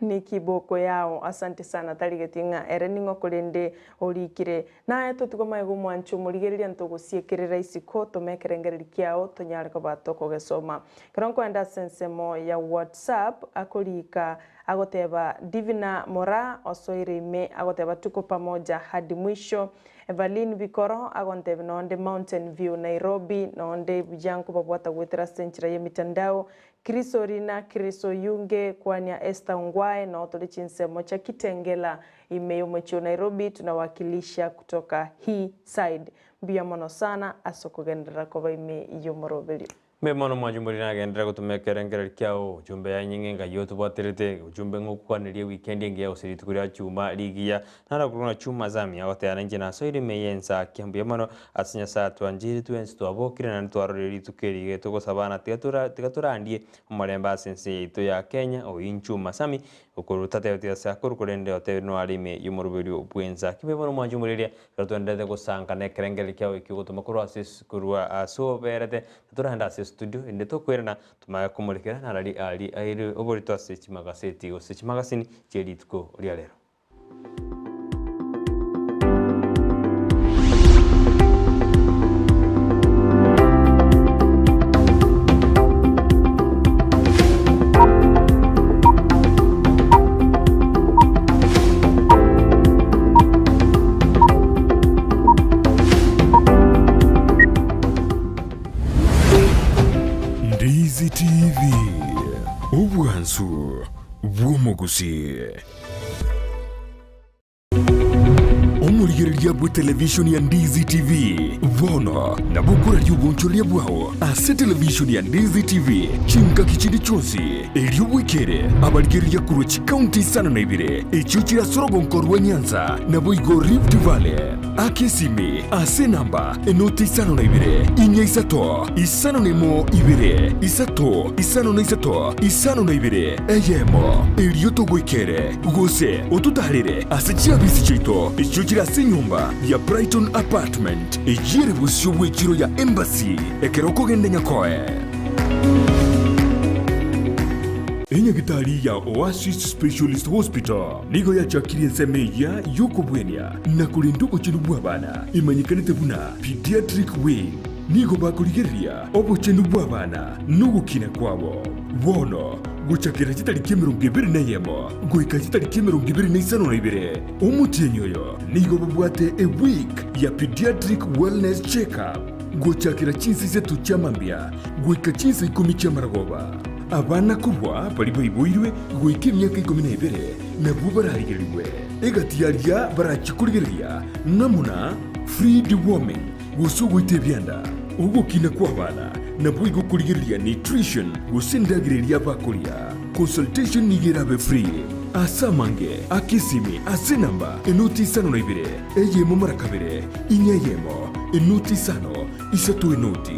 S7: ni kiboko yao asante sana tarigeti ng'a ere ning'o korende orikire naye totigwe magega omwancho omorigereria ntogosiekerera isiko tome ekerengereri kiao tonyare koba tokogesoma Ekero nkoenda ase ensemo ya WhatsApp akorika agoteba Divina Moraa osoire ime agoteba tuko pamoja hadi mwisho Evaline Bikoro agontebia nonde Mountain View Nairobi, nonde buya nkobabwata goetera ase enchera y'emitandao, Chris Orina, Chris Oyunge, Kwania Esther Ongwae, noo tore chinsemo chia Kitengela ime y'omochie o Nairobi tunawakilisha kutoka hii side. Mbuya mono sana ase okogenderera koba ime y'omoroberio.
S6: Mbuya mono mwanche omoriri nagenderera gotoma ekerengererio kiao ujumbe ya enying'e engai otobwaterete ujumbe ng'a okwanerie ewikendi engiya gose rituko ria chuma rigiya naro korwa ng'a chuma zami agoteba nainche nasoire ime y'ensakia mbuya mono ase Nyasaye atwancheire twensi twabokire naende twarorire rituko eri iga togosabana tiga tora tiga torandie omorembe ase ense yaito ya Kenya oyio Chuma Sami okorwa tatebeti ase akorwa korende otebire noare ime y'omoroberio bw'ensakia mbuya mono mwanche omoriri Ekero twenderete gosanka nekerengererio kiao ekio ogotoma korwa ase korwa ase oberete, na toragende ase estudio erinde tokoirana tomanye komorekera narari aria aire oborito ase chimagaseti gose chimagasini chie rituko ria rero.
S1: Ndizi TV, obwansu bw'omogusii. Omorigereria bwe televishoni ya Ndizi TV bono nabo okoraria obonchoreria bwao ase televishoni ya Ndizi TV chingaki chinde chionsi erio bwekere abarigereria korwa chikaunti isano na ibere echio chire ase orogonko rwa Nyanza naboigo Rift Valley. Aka esimi ase enamba enoti 52 4 3 51 2 3 53 52 eyemo erio togoikere gose ototarere ase chiabisi chiaito echio chire ase enyomba ya Brighton Apartment eyio ere bosio bw'echiro ya Embassy ekero okogenda Nyakoe. Enyagitari ya Oasis Specialist Hospital nigo yachakirie ensemo eyia y'okobwenia na korenda obochenu bw'abana emanyekanete buna Pediatric Wing. Nigo bakorigereria obochenu bw'abana na ogokina kwabo. Bono gochakera chitariki 21 goika chitariki 25 omotienyi oyo nigo babwate eweek ya Pediatric Wellness Check-up gochakera chinsa isato chia mambia goika chinsa ikomi chi'amaragoba. Abana korwa baria baiboirwe goika emiaka ikomi na ebere nabwo bararigerigwe. Egati y'aria barachie korigereria ng'amo na free deworming gose ogoita ebianda, ogokina kw'abana, naboigo korigereria nutrition gose endagera eria bakoria. Consultation nigo erabe free. Ase amange, aka esimi ase enamba enoti 52 eyemo mara kabere inya eyemo enoti isano isato enoti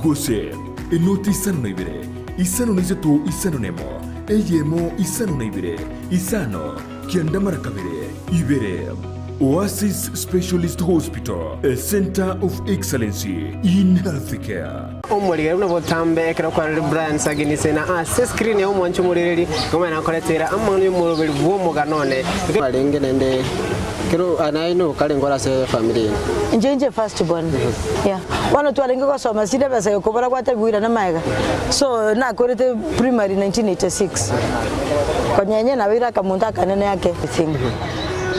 S1: gose enoti 52 53 51 eyemo 52 isano kianda mara kabere ibere. Oasis Specialist Hospital, a centre of excellency in healthcare.
S11: Omorigeri buna botambe ekero kwarorire Brian Saginise na ase screen ya omwanchi omorereri nigo nakoretera amang'ana y'omoroberi bw'omogano one. Barenge naende kero naye nigo karenge ore ase efamiri eye.
S12: Inche inche first born yeah. Bono twarenge gosoma syllabus egekobora gwatebiwa irana magega so nakorete primary 1986 konya inye nabeire akamonto akanene ake thing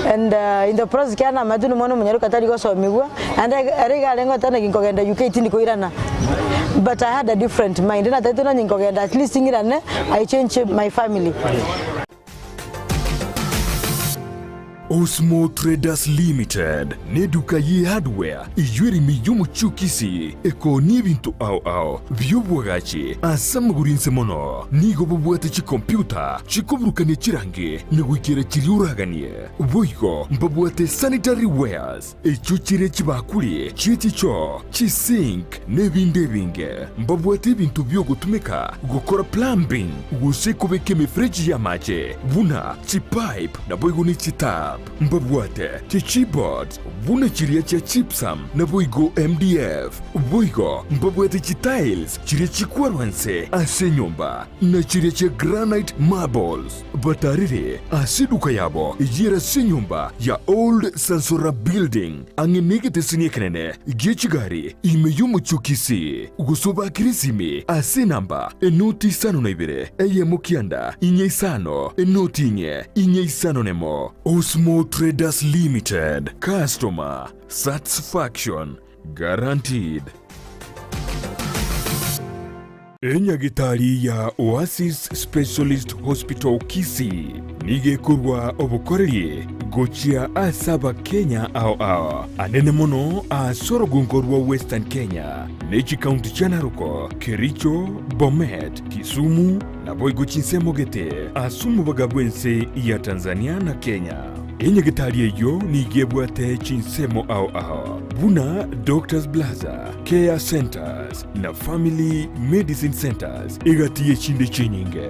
S12: and in the process kiagera namanyete buna omwana omonyaroka tari gosomigwa naende ere iga arenge goteba naki nkogenda UK tindi koirana but I had a different mind natagete nonye nkogenda at least ng'irane I change my family.
S1: Osmo Traders Limited neduka ye hardware eyio ere ime y'omochie o Kisii ekoonia ebinto ao ao bi'obwagachi ase amagoro inse mono. Nigo bobwate chikompyuta chikoburukania chirangi na goikera chiria oraganie. Boigo mbabwate sanitary wares echio chire chibakuri chie chichoo, chisink, na ebinde ebinge. Mbabwate ebinto bi'ogotumeka gokora plumbing gose kobeka emefereji y'amache buna chipipe naboigo ne chitap. Mbabwate chichipboards buna chiria chia gypsum naboigo MDF. Boigo mbabwate chitiles chiria chikwarwa nse ase enyomba na chiria chia granite marbles. Batarire ase eduka yabo eyio ere ase enyomba ya Old Sansora Building, ang'e negeteseni ekenene gie chigari ime y'omochie o Kisii, gose obakere esimi ase enamba enoti isano na ibere, eyemo kianda, inye isano, enoti inye, inye isano nemo. Osmo Traders Limited, Customer Satisfaction Guaranteed. Enyagitari ya Oasis Specialist Hospital Kisii nigo ekorwa obokoreri gochia ase Abakenya ao ao, anene mono ase orogongo rwa Western Kenya ne chikaunti chia Narok, Kericho, Bomet, Kisumu naboigo chinsemo gete ase omobaga bw'ense ya Tanzania na Kenya. Enyagitari eyio nigo ebwate chinsemo ao ao buna Doctors Plaza, Care Centers, na Family Medicine Centers egati y'echinde chinyinge.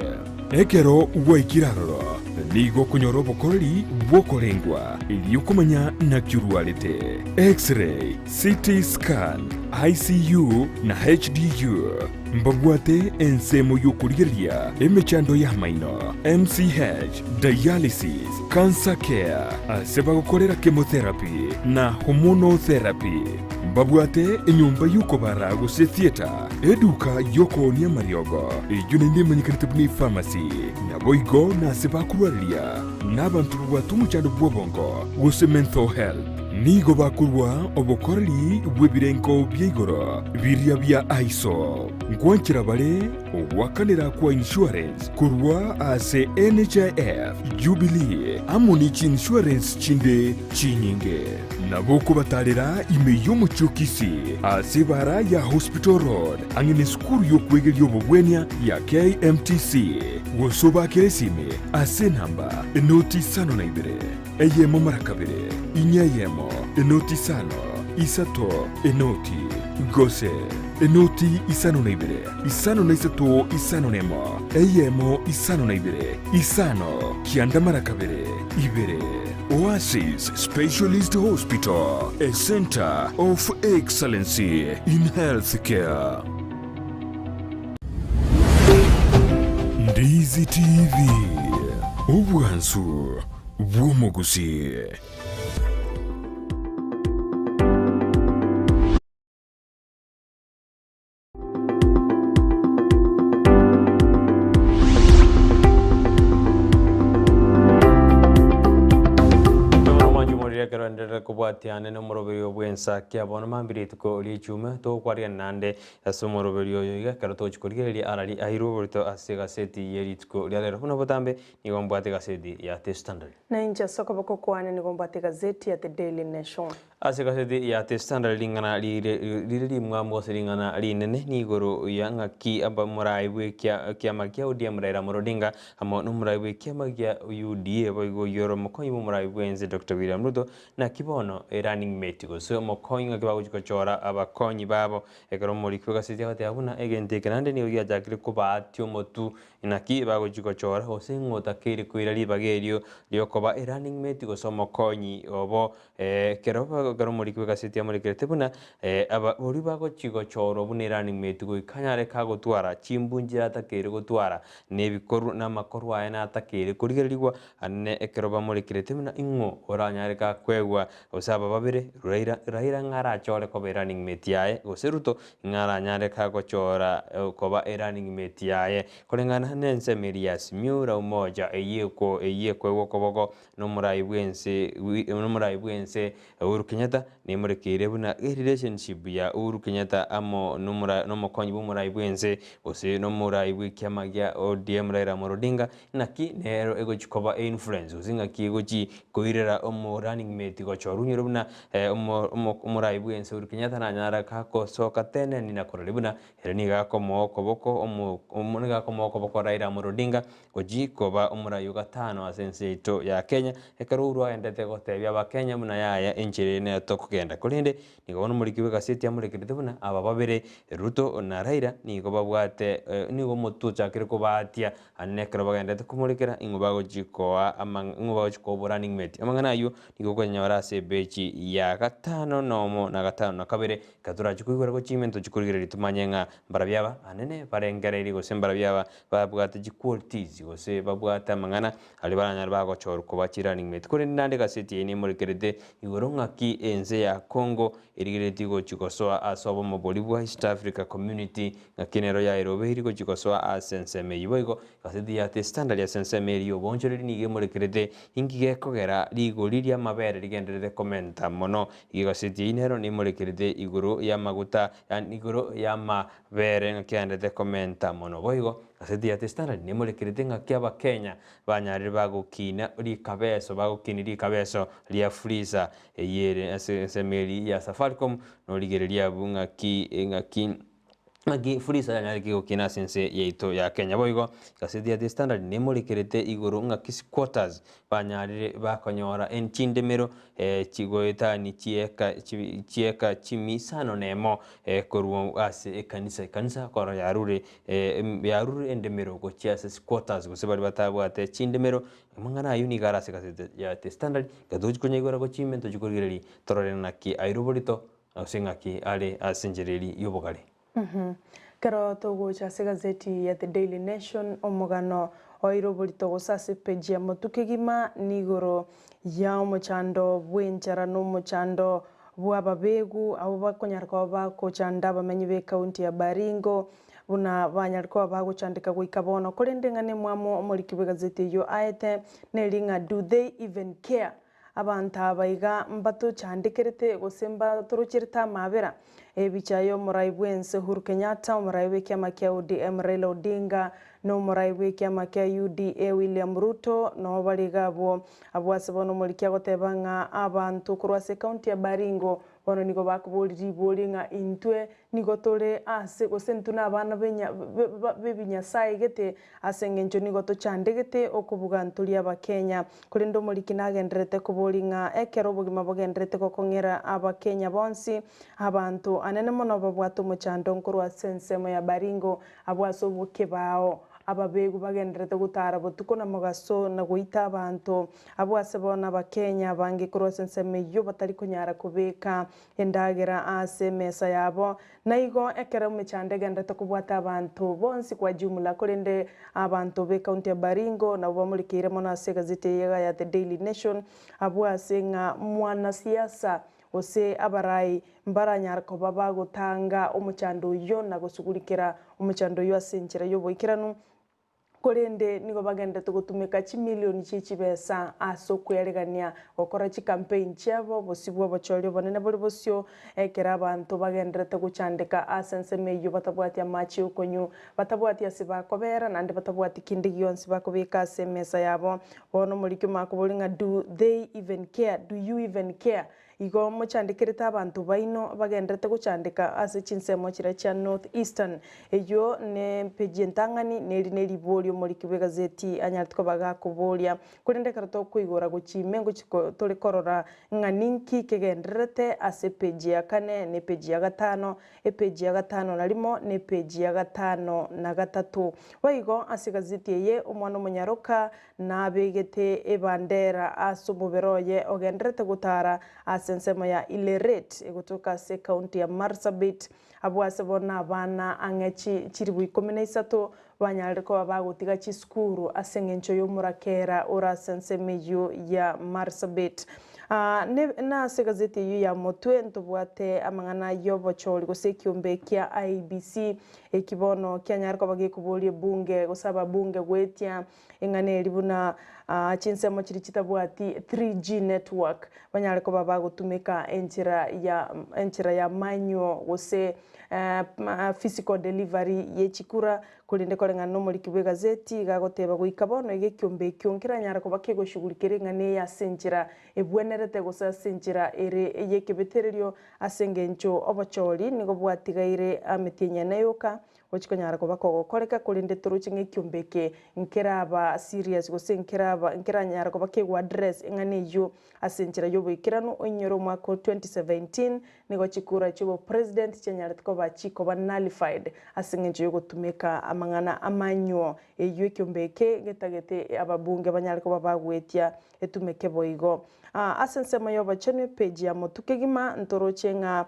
S1: Ekero gwaikire aroro, nigo okonyora obokoreri bw'okorengwa erio komanya naki orwarete, X-ray, CT scan, ICU na HDU. Mbabwate ensemo y'okorigereria emechando y'amaino, MCH, dialysis, cancer care, ase bagokorera chemotherapy na hormonal therapy. Mbabwate enyomba y'okobara gose theatre, eduka y'okoonia amariogo, eyio naende emanyekanete buna epharmacy, naboigo nase bakorwareria nabanto babwate omochando bw'obongo gose mental health. Nigo bakorua obokoreri bw'ebirengo bia igoro biria bia ISO. Ngwanchera bare ogoakanera kwa insurance korwa ase NHIF, Jubilee amo ne chiinsurance chinde chinyinge. Nabo okobatarera ime y'omochie o Kisii ase ebara ya Hospital Road ang'e nesukuru y'okwegeria obobwenia ya KMTC, gose obakere esimi ase enamba enoti isano na ibere, eyemo mara kabere, inye eyemo, enoti isano, isato, enoti, gose enoti isano na ibere, isano na isato, isano nemo, eyemo, isano na ibere, isano, kianda mara kabere, ibere. Oasis Specialist Hospital, a centre of excellency in healthcare. Ndizi TV, obwansu bw'omogusii.
S6: Omwanchumorire ekero enderere kobwatia ane nomoroberio bw'ensa kia bono mambia rituko rie ichume togokwarigana naende ase omoroberio oyo iga ekero togochia korigereria arari airwe oborito ase egaseti ye rituko ria rero buna botambe nigo mbwate egaseti ya The Standard.
S7: Na inche ase okoboko kwane nigo mbwate egazeti ya The Daily Nation.
S6: Ase egaseti ya The Standard ring'ana rire rire rimwamu gose ring'ana rinene nigoro ya ng'aki aba omorai bw'ekia ekiama kia ODM Raila Amolo Odinga amo nomorai bw'ekiama gia UDA boigo oyio ore omokonyi bw'omorai bw'ense Doctor William Ruto naki bono e running mate gose omokonyi ng'aki bagochi gochora abakonyi babo ekero omoriki bw'egaseti agoteba buna egento eke naende nigo giachakire kobaatia omotu Naki bagochia gochora, gose ng'o otakeire koira ribaga erio riokoba e running mate gose omokonyi obo ekero ekero omoriki bw'egaseti amorekerete buna aba oria bagochia gochorwa buna e running mate goika anyare kagotwara chimbu nchire atakeire gotwara, na ebikorwa na amakorwa aye natakeire korigererigwa ane ekero bamorekerete buna ing'o oranyare gakoegwa gose aba babere Raila Raila ng'a arachore koba e running mate yaye gose Ruto Ng'a aranyare kagochora koba e running mate yaye, koreng'ana nensemo eria ya Simiyu la Umoja eyio eyio ekoegwa okoboko nomorai bwense nomorai bwense Uhuru Kenyatta. Nemorekeire buna erelationship ya Uhuru Kenyatta amo nomora nomokonyi bw'omorai bwense gose nomorai bw'ekiama gia ODM Raila Amolo Odinga naki nero egochi koba einfluence gose ng'aki egochi koirera omo running mate gochorwa onyore buna omo omo omorai bwense Uhuru Kenyatta nanyara gagosoka teneni na korora buna ere nigo akomoa okoboko omo omo nigo akomoa okoboko Raila Amolo Odinga gochi koba omorai o gatano ase ense yaito ya Kenya, ekero Uhuru agendete gotebia abakenya buna yaya enchera eye nero tokogenda. Korende nigo bono omoriki bw'egaseti amorekerete buna aba babere Ruto na Raila nigo babwate nigo omotwe ochakire kobaatia aande ekero bagendete komorekera ing'o bagochi koa amang'a ing'o bagochi koa obo running mate. Amang'ana aywo nigo okonyora ase epeji ya gatano na omo na gatano na kabere, ekero torachi koigwera gochia ime ntochi korigereria tomanye ng'a mbarabio aba anene barengereiri gose mbarabio aba Babwate chiqualities gose babwate amang'ana aria baranyare bagochorwa koba chi running mate. Korende naende egaseti eye nemorekerete igoro ng'aki ense ya Congo erigereretie gochi gosoa ase obomo boria bwa East Africa Community ng'aki nero yaerobeiri gochi gosoa ase ensemo eyio. Boigo egaseti ya The Standard ase ensemo eria y'oboonchoreri nigo emorekerete inki gekogera rigori ri'amabere rigendererete komenta mono. Igo egaseti eyio nero nemorekerete igoro y'amaguta yaani igoro y'ama Bere ng'aki aendete komenta mono. Boigo, gaseti ya The Standard nemorekerete ng'aki Abakenya banyarire bagokina rikabeso bagokini rikabeso ria Fuliza eyio ere ase ensemo eria ya Safaricom norigereria abwo ng'aki ng'aki ng'aki Fuliza yanyarire gokina ase ense yaito ya Kenya. Boigo, gaseti ya The Standard nemorekerete igoro ng'aki squatters banyarire bakonyora chindemero chigoetani chieka chieka chimisano nemo korwa ase ekanisa. Ekanisa korora yarure yarure endemero gochia ase squatters gose baria batabwate chindemero. Amang'ana ayio nigo are ase egaseti ya The Standard, ekero togochia konyaigwera gochia ime ntochia korigereria torore naki aire oborito gose ng'aki are ase enchera eria y'obogare.
S7: Ekero togocha ase egazeti ya The Daily Nation, omogano oire oborito gose ase epeji ya motwe kegima nigoro ya omochando bw'enchara na omochando bw'ababegu abwo bakonyara koba bagochanda abamenyi b'ekaunti ya Baringo buna banyare koba bagochandeka goika bono. Korende ng'a nemwamu omoriki bw'egazeti eyio aete neri ng'a do they even care? Abanto aba iga mbatochandekerete gose mbatorocherete amaabera. Ebicha y'omorai bw'ense Uhuru Kenyatta, omorai bw'ekiama kia ODM Raila Odinga, na omorai bw'ekiama kia UDA William Ruto noo bare iga abwo. Abwo ase bono omoriki agoteba ng'a abanto korwa ase ekaunti ya Baringo bono nigo bakoboria ribori ng'a intwe Nigo tore aase gose intwe nabana b'ebinyasae gete, ase engencho nigo tochandegete okobuga ntori Abakenya. Korende omoriki nagendererete koboria ng'a ekero obogima bogendererete gokong'era Abakenya bonsi, abanto anene mono babwate omochando nkorwa ase ensemo ya Baringo abwo ase obokebao, ababegu bagendererete gotara botuko na mogaso na goita abanto abwo ase bono Abakenya abange korwa ase ensemo eyio batari konyara kobeka endagera ase emesa yabo. Na igo ekero emechando egenderete kobwata abanto bonsi kwa jumla, korende abanto b'ecounty ya Baringo nabwo bamorekeire mono ase egazeti eye iga ya The Daily Nation, abwo ase ng'a mwanasiasa gose abarai mbaranyare koba bagotanga omochando oyio na gosugurikera omochando oyio ase enchera y'oboikeranu. Korende nigo bagenderete gotumeka chimilioni chie chibesa ase okwearegania gokora chikampeini chiabo bosio bw'obochori obonene bore bosio, ekero abanto bagenderete gochandeka ase ensemo eyio batabwati amache y'okonywa, batabwati ase bakobera, naende batabwati kende gionsi bakobeka ase emesa yabo. Bono omoriki omakobori ng'a do they even care? Do you even care? Igo mochandekerete abanto baino bagenderete gochandeka ase chinsemo chiria chia North Eastern. Eyio nempeji entang'ani, neri neriborio omoriki bw'egazeti anyarete koba gakoboria. Korende ekero tokoigora gochia ime ngochia tore korora ng'a ninki kegendererete ase epeji ya kane na epeji ya gatano, epeji ya gatano na rimo, na epeji ya gatano na gatato. Boigo ase egazeti eye omwana omonyaroka Nabegete ebandera ase omobere oye ogendererete gotara ase ensemo ya Ileret egotoka ase ekaunti ya Marsabit. Abwo ase bono abana ang'e chiribu ikomi na isato banyarire koba bagotiga chisukuru ase engencho y'omorakera ore ase ensemo eyio ya Marsabit. Nase egazeti eyio ya motwe ntobwate amang'ana y'obochori gose ekiombe kia IEBC eki bono kianyare koba gekoboria ebunge gose ababunge goetia Eng'ana eria buna Chinsemo chiria chitabwati 3G network banyare koba bagotumeka enchera ya enchera ya manual gose physical delivery ye chikura korende koreng'ana na omoriki bw'egazeti iga agoteba goika bono iga ekiombe ekio nkeranyare koba kegoshughulikera eng'ana eye ase enchera ebwenerete gose ase enchera ere ey'ekebetererio ase engencho obochori nigo bwatigaire emetienyi ene yoka Gochia konyara koba kogokoreka, korende toroche ng'a ekiombe eke nkeraba serious gose nkeraba nkeranyare koba kego address eng'ana eyio ase enchera y'oboikeranu. Oinyore omwaka o 2017 nigo chikura chi'obopresident chianyarete koba chikoba nullified ase eng'encho y'ogotumeka amang'ana amanywo eyio ekiombe eke getagete ababunge banyare koba bagwetia etumeke boigo. Ase ensemo y'obochenu epage ya motwe kegima ntoroche ng'a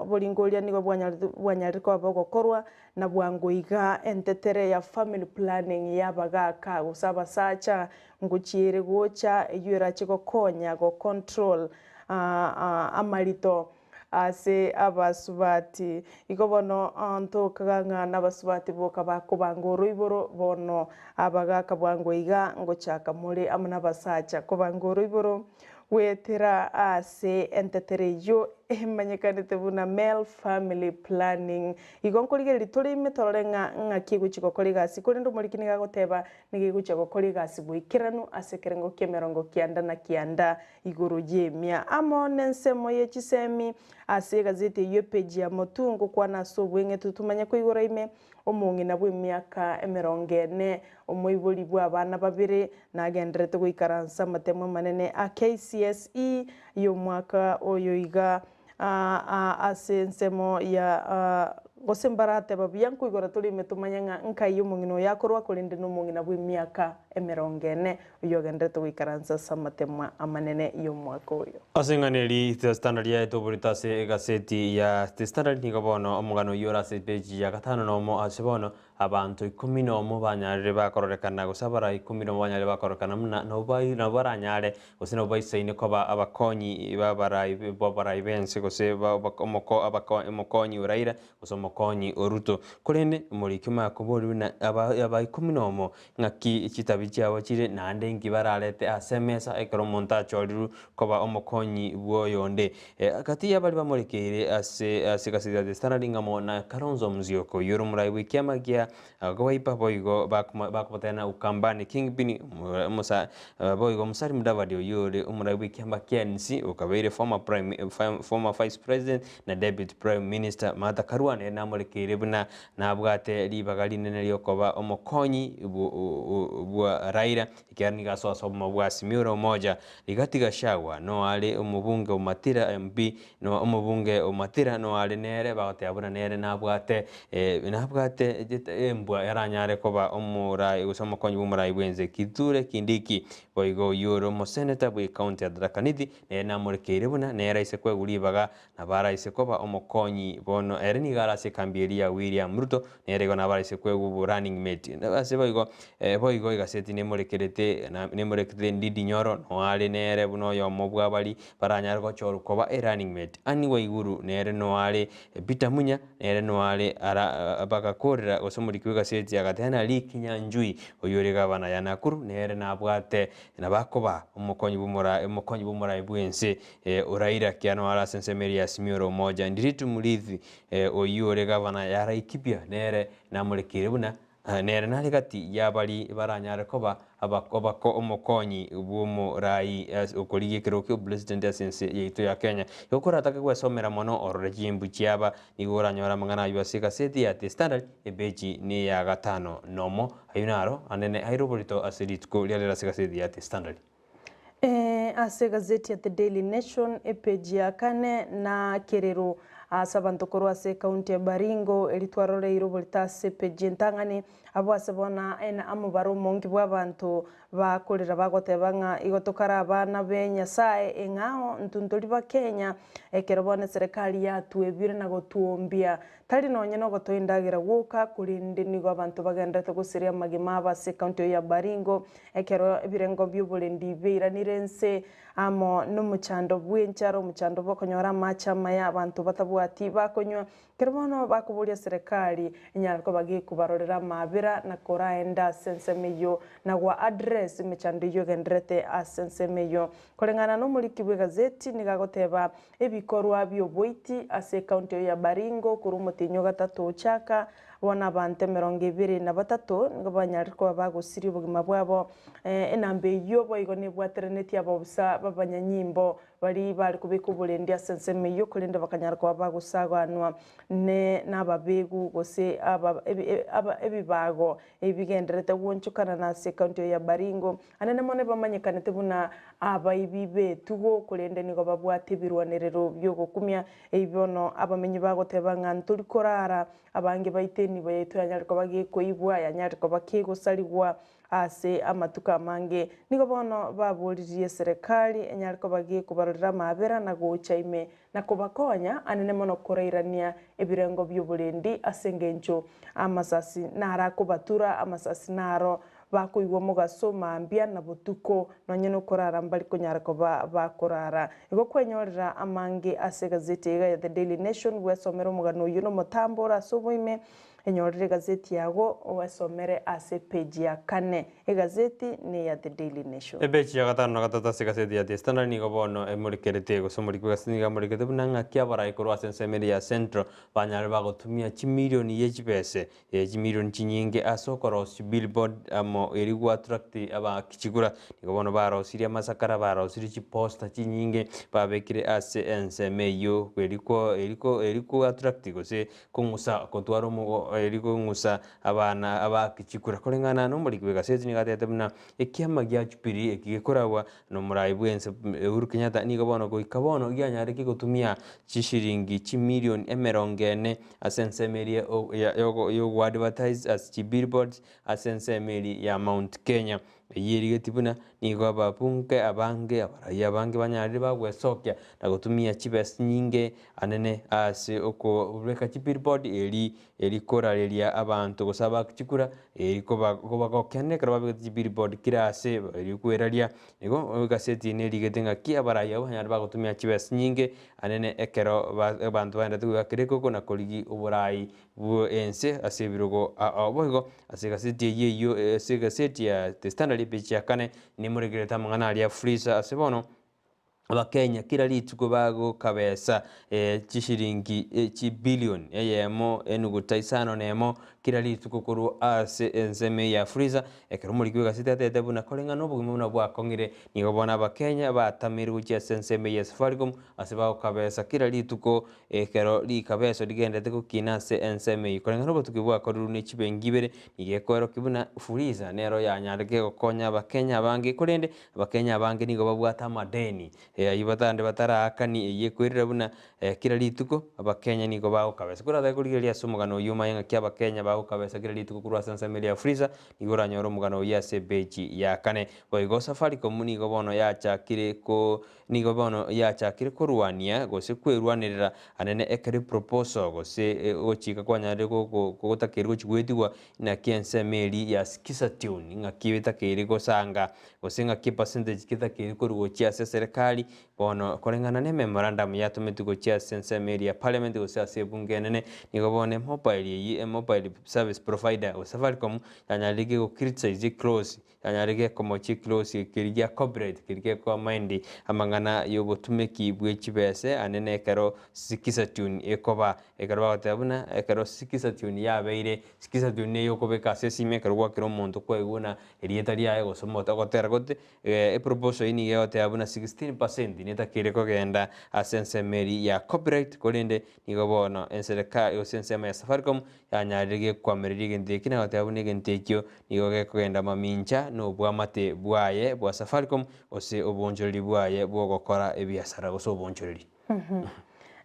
S7: oboringoria nigo bwanyarire koba bogokorwa na bwango iga entetere ya family planning y'abagaka gose abasacha ngochia ere gocha eyio erache gokonya go control amarito ase abasubati. Igo bono ntokaga ng'a nabasubati boka bakobanga oroiboro, bono abagaka bwango iga ngochaka more amo nabasacha kobanga oroiboro goetera ase entetere eyio emanyekanete buna male family planning. Igo nkorigereria tore ime torore ng'a ng'aki egochia gokora egasi, korende omoriki nigo agoteba nigo egochia gokora egasi boikeranu ase ekerengo ki'emerongo kianda na kianda igoro y'emia amo nensemo ye chisemi ase egazeti eyio epeji ya motwe ngokwana ase obweng'etu tumanye koigora ime omong'ina bw'emiaka emerongo ene omoibori bw'abana babere nagendererete goikaransa amatemo amanene a KCSE y'omwaka oyo iga ase ensemo ya gose mbarateba buya nkoigora tore ime tomanye ng'a nkai omong'ina oyo akorwa korende nomong'ina bw'emiaka emerongo ene oyio ogendererete goikaransa ase amatemwa amanene y'omwaka oyo.
S6: Ase eng'ana eria The Standard yaetwe oborito ase egaseti ya The Standard nigo bono omogano oyio ore ase epeji ya gatano nomo ase bono abanto ikomi nomo banyarire bakororekana gose abarai ikomi nomo banyarire bakororekana buna nabo nabo baranyare gose nabo baisaine koba abakonyi b'abarai b'abarai b'ense gose omoko abako omokonyi o Raila gose omokonyi o Ruto. Korende omoriki omanye koboria buna aba aba ikomi nomo ng'aki chitabi chiabo chire naende inki bararete ase emesa ekero omonto achorirwe koba omokonyi bw'oyonde. Gati y'abaria bamorekeire ase ase egasi ya The Standard ng'amo na Kalonzo Musyoka oyio ore omorai bw'ekiama gia Wiper boigo bakobotana Ukambani Kingpin omosa boigo Musalia Mudavadi oyio ore omorai bw'ekiama kia NC okabeire former prime former vice president na deputy prime minister Martha Karua nere namorekeire buna nabwate ribaga rinene riokoba omokonyi bwa Raila ekiagera nigo asoa ase obomo bwa Azimio la Umoja. Rigathi Gachagua noare omobunge o Mathira MP No omobunge o Mathira noare nere, bagoteba buna nere nabwate nabwate embwa eranyare koba omorai gose omokonyi bw'omorai bw'ense Kithure Kindiki. Boigo oyio ore omoseneta bw'ecounty ya Tharaka Nithi nere namorekeire buna nere aise koegwa ribaga nabo araise koba omokonyi bono ere nigo are ase ekambi eria ya William Ruto nere igo nabo araise koegwa obo running mate. Ase boigo boigo egaseti nemorekerete nemorekete Ndindi Nyoro noare nere buna oyomo bw'abari Baranyare gochorwa koba e running mate. Anne Waiguru nere noare, Peter Munya nere noare ara bagakorera gose omoriki bw'egaseti agateba Lee Kinyanjui oyio ore gavana ya Nakuru nere nabwate nabakoba omokonyi bw'omorai omokonyi bw'omorai bw'ense Raila ekiagera noare ase ensemo eria ya Azimio la Umoja. Ndiritu Murithi oyio ore gavana ya Laikipia nere namorekeire buna Nere nare gati y'abaria baranyare koba omokonyi bw'omorai okorigia ekerogo ki'obopresident ase ense yaito ya Kenya. Igo koratake gwesomera mono orore chimbu chiaba, nigo oranyore amang'ana ayio ase egaseti ya The Standard, epeji neya gatano nomo. Ayio naro anene aire oborito ase rituko ria rero ase egaseti ya The Standard.
S7: Ase egazeti ya The Daily Nation, epeji ya kane na kerero ase abanto korwa ase ekaunti ya Baringo eri twaroreire oborito ase epeji entang'ani, abwo ase bono ena amobaro omonge bw'abanto bakorera bagoteba ng'a igo tokare abana be Nyasae eng'ao intwe ntori Bakenya, ekero bono eserekari yatwebire na gotwombia Tari nonye nogotoa endagera gwoka, korende nigo abanto bagendererete goseria amagima abo ase ekaunti eyio ya Baringo, ekero ebirengo bi'oborendi biairanire inse amo nomochando bw'enchara, omochando bw'okonyora amache amaya abanto batabwati. abasubati bakonywa. Ekero bono bakoboria serekari enyare koba gekobarorera amaabera na koraenda ase ensemo eyio na goa address emechando eyio egendererete ase ensemo eyio. Koreng'ana nomoriki bw'egazeti nigo agoteba ebikorwa bi'oboiti ase ecounty eyio ya Baringo korwa omotienyi o gatato ochaka bono abanto emerongo ebere na batato nigo banyarire koba bagosiria obogima bwabo. Enamba eyio boigo nebwateranetie abaofisa b'abanyanyimbo Baria bare kobeka oborendi ase ensemo eyio, korende bakanyara koba bagosaganwa ne nababegu gose aba aba ebibago ebigendererete gwonchokana na ase ekaunti eye ya Baringo. Anene mono ebamanyekanete buna abaibi b'etugo, korende nigo babwate ebirwanerero bi'ogokumia. Ebi bono abamenyi bagoteba ng'a ntori korara, abange baito enibo yaito yanyare koba gekoibwa, yanyare koba kegosarigwa. Ase amatuko amange nigo bono baboririe eserekari enyare koba gekobarorera amaabera na gocha ime na kobakonya anene mono korairania ebirengo bi'oborendi ase engencho amasasi naro akobatura, amasasi naro bakoigwa omogaso mambia na botuko, nonye nokorara mbari konyara koba bakorara. Igo kwenyorera amange ase egazeti iga ya The Daily Nation bwesomere omogano oyio nomotambo ore ase oboime. Enyorere egazeti yago oesomere ase epeji ya kane. Egazeti neya The Daily Nation.
S6: Epeji ya gatano na gatato ase egazeti ya The Standard nigo bono emorekerete, gose omoriki bw'egazeti nigo amorekete buna ng'aki abarai korwa ase ensemo ere ya Central banyare bagotumia chimilioni ye chibese ee chimilioni chinyinge ase okorosia chibillboard amo eri goattract abaaki chikura. Nigo bono barosirie amasakara, barosirie chiposter chinyinge babekire ase ensemo eyio eri ko eri ko eri koattract gose Kong'usa gotwara omogo eri kong'usa abana abake chikura. Koreng'ana nomoriki bw'egaseti nigo atebete buna ekiama gia Jubilee eki gekoragwa nomorai bwense Uhuru Kenyatta nigo bono goika bono gianyarire gotumia chishiringi chimilioni emerongo ene ase ensemo eria yogoadvertise ase chibillboards ase ensemo eria ya Mount Kenya. Eyio erigetie buna nigo ababunge abange, abarai abange banyarire bagwesokia na gotumia chibesa chinyinge anene ase okobeka chibillboard eri eri korareria abanto gose abake chikura eri koba kobagokiania ekero babegete chibillboard kera ase eri kweraria. Igo egaseti eye nerigete ng'aki abarai abwo banyarire bagotumia chibesa chinyinge anene ekero ba abanto baendete goika ekoko na korigia oborai bw'ense ase ebirogo ao. Boigo ase egaseti eyio eyio ase egaseti ya The Standard epeji ya kane nimurekerete amang'ana aria Frisa ase bono Abakenya kera rituko bagokabesa chishiringi chibilioni eyemo enuguta isano nemo kera rituko korwa ase ensemo eye ya Frisa. Ekero omoriki bw'egaseti atebete buna koreng'ana nobogima buna bwakong'ire nigo bono Abakenya batameire gochia ase ensemo eye ya Safaricom ase bagokabesa kera rituko Ekero rikabeso rigenderete gokina ase ensemo eyio, koreng'ana obotuki bwakorirwe ne chibenki ibere, nigo ekoerokia buna Fuliza nero yanyarete gokonya Abakenya abange, korende Abakenya abange nigo babwate amadeni ayio batande bataraakani, eyio ekoirera buna kera rituko Abakenya nigo bagokabesa. Koratake korigereria ase omogano oyio omanye ng'aki Abakenya bagokabesa kera rituko korwa ase ensemo eria ya Fuliza, nigo oranyore omogano oyio ase epeji ya kane. Boigo Safaricom nigo bono yachakire ko Nigo bono yachakire korwania gose kwerwanerera anene ekero eproposal gose ogochika kwanyarire gotakeire gochi goetigwa inaki ensemo eria ya skiza tune ng'aki etakeire gosanga gose ng'aki epercentage ketakeire korwa gochia ase eserekari bono koreng'ana ne ememorandum yatometwe gochia ase ensemo eria ya parliament gose ase ebunge enene nigo bono emobile eyio emobile service provider gose Safaricom yanyarire go criticize eclose Yanyare gekomochia ekirosi keria gia copyright keria gekoa mind amang'ana y'obotumeki bwe chibese ande nekero Sikiza tune ekoba. Ekero bagoteba buna ekero Sikiza tune yabeire, Sikiza tune neye okobeka ase esimi ekero gwakera omonto kwaigwa buna erieta riaye gose omote ogotera gote, eproposal eyio nigo egoteba buna 16% netakeire kogenda ase ensemo eria ya copyright korende nigo bono enserekari gose ensemo ya Safaricom Yanyarire gekwamereria egento eki na goteba buna egento ekio nigo gekogenda mamincha nobwamate bwaye bwa Safaricom gose obonchoreri bwaye bw'ogokora ebiasara gose obonchoreri.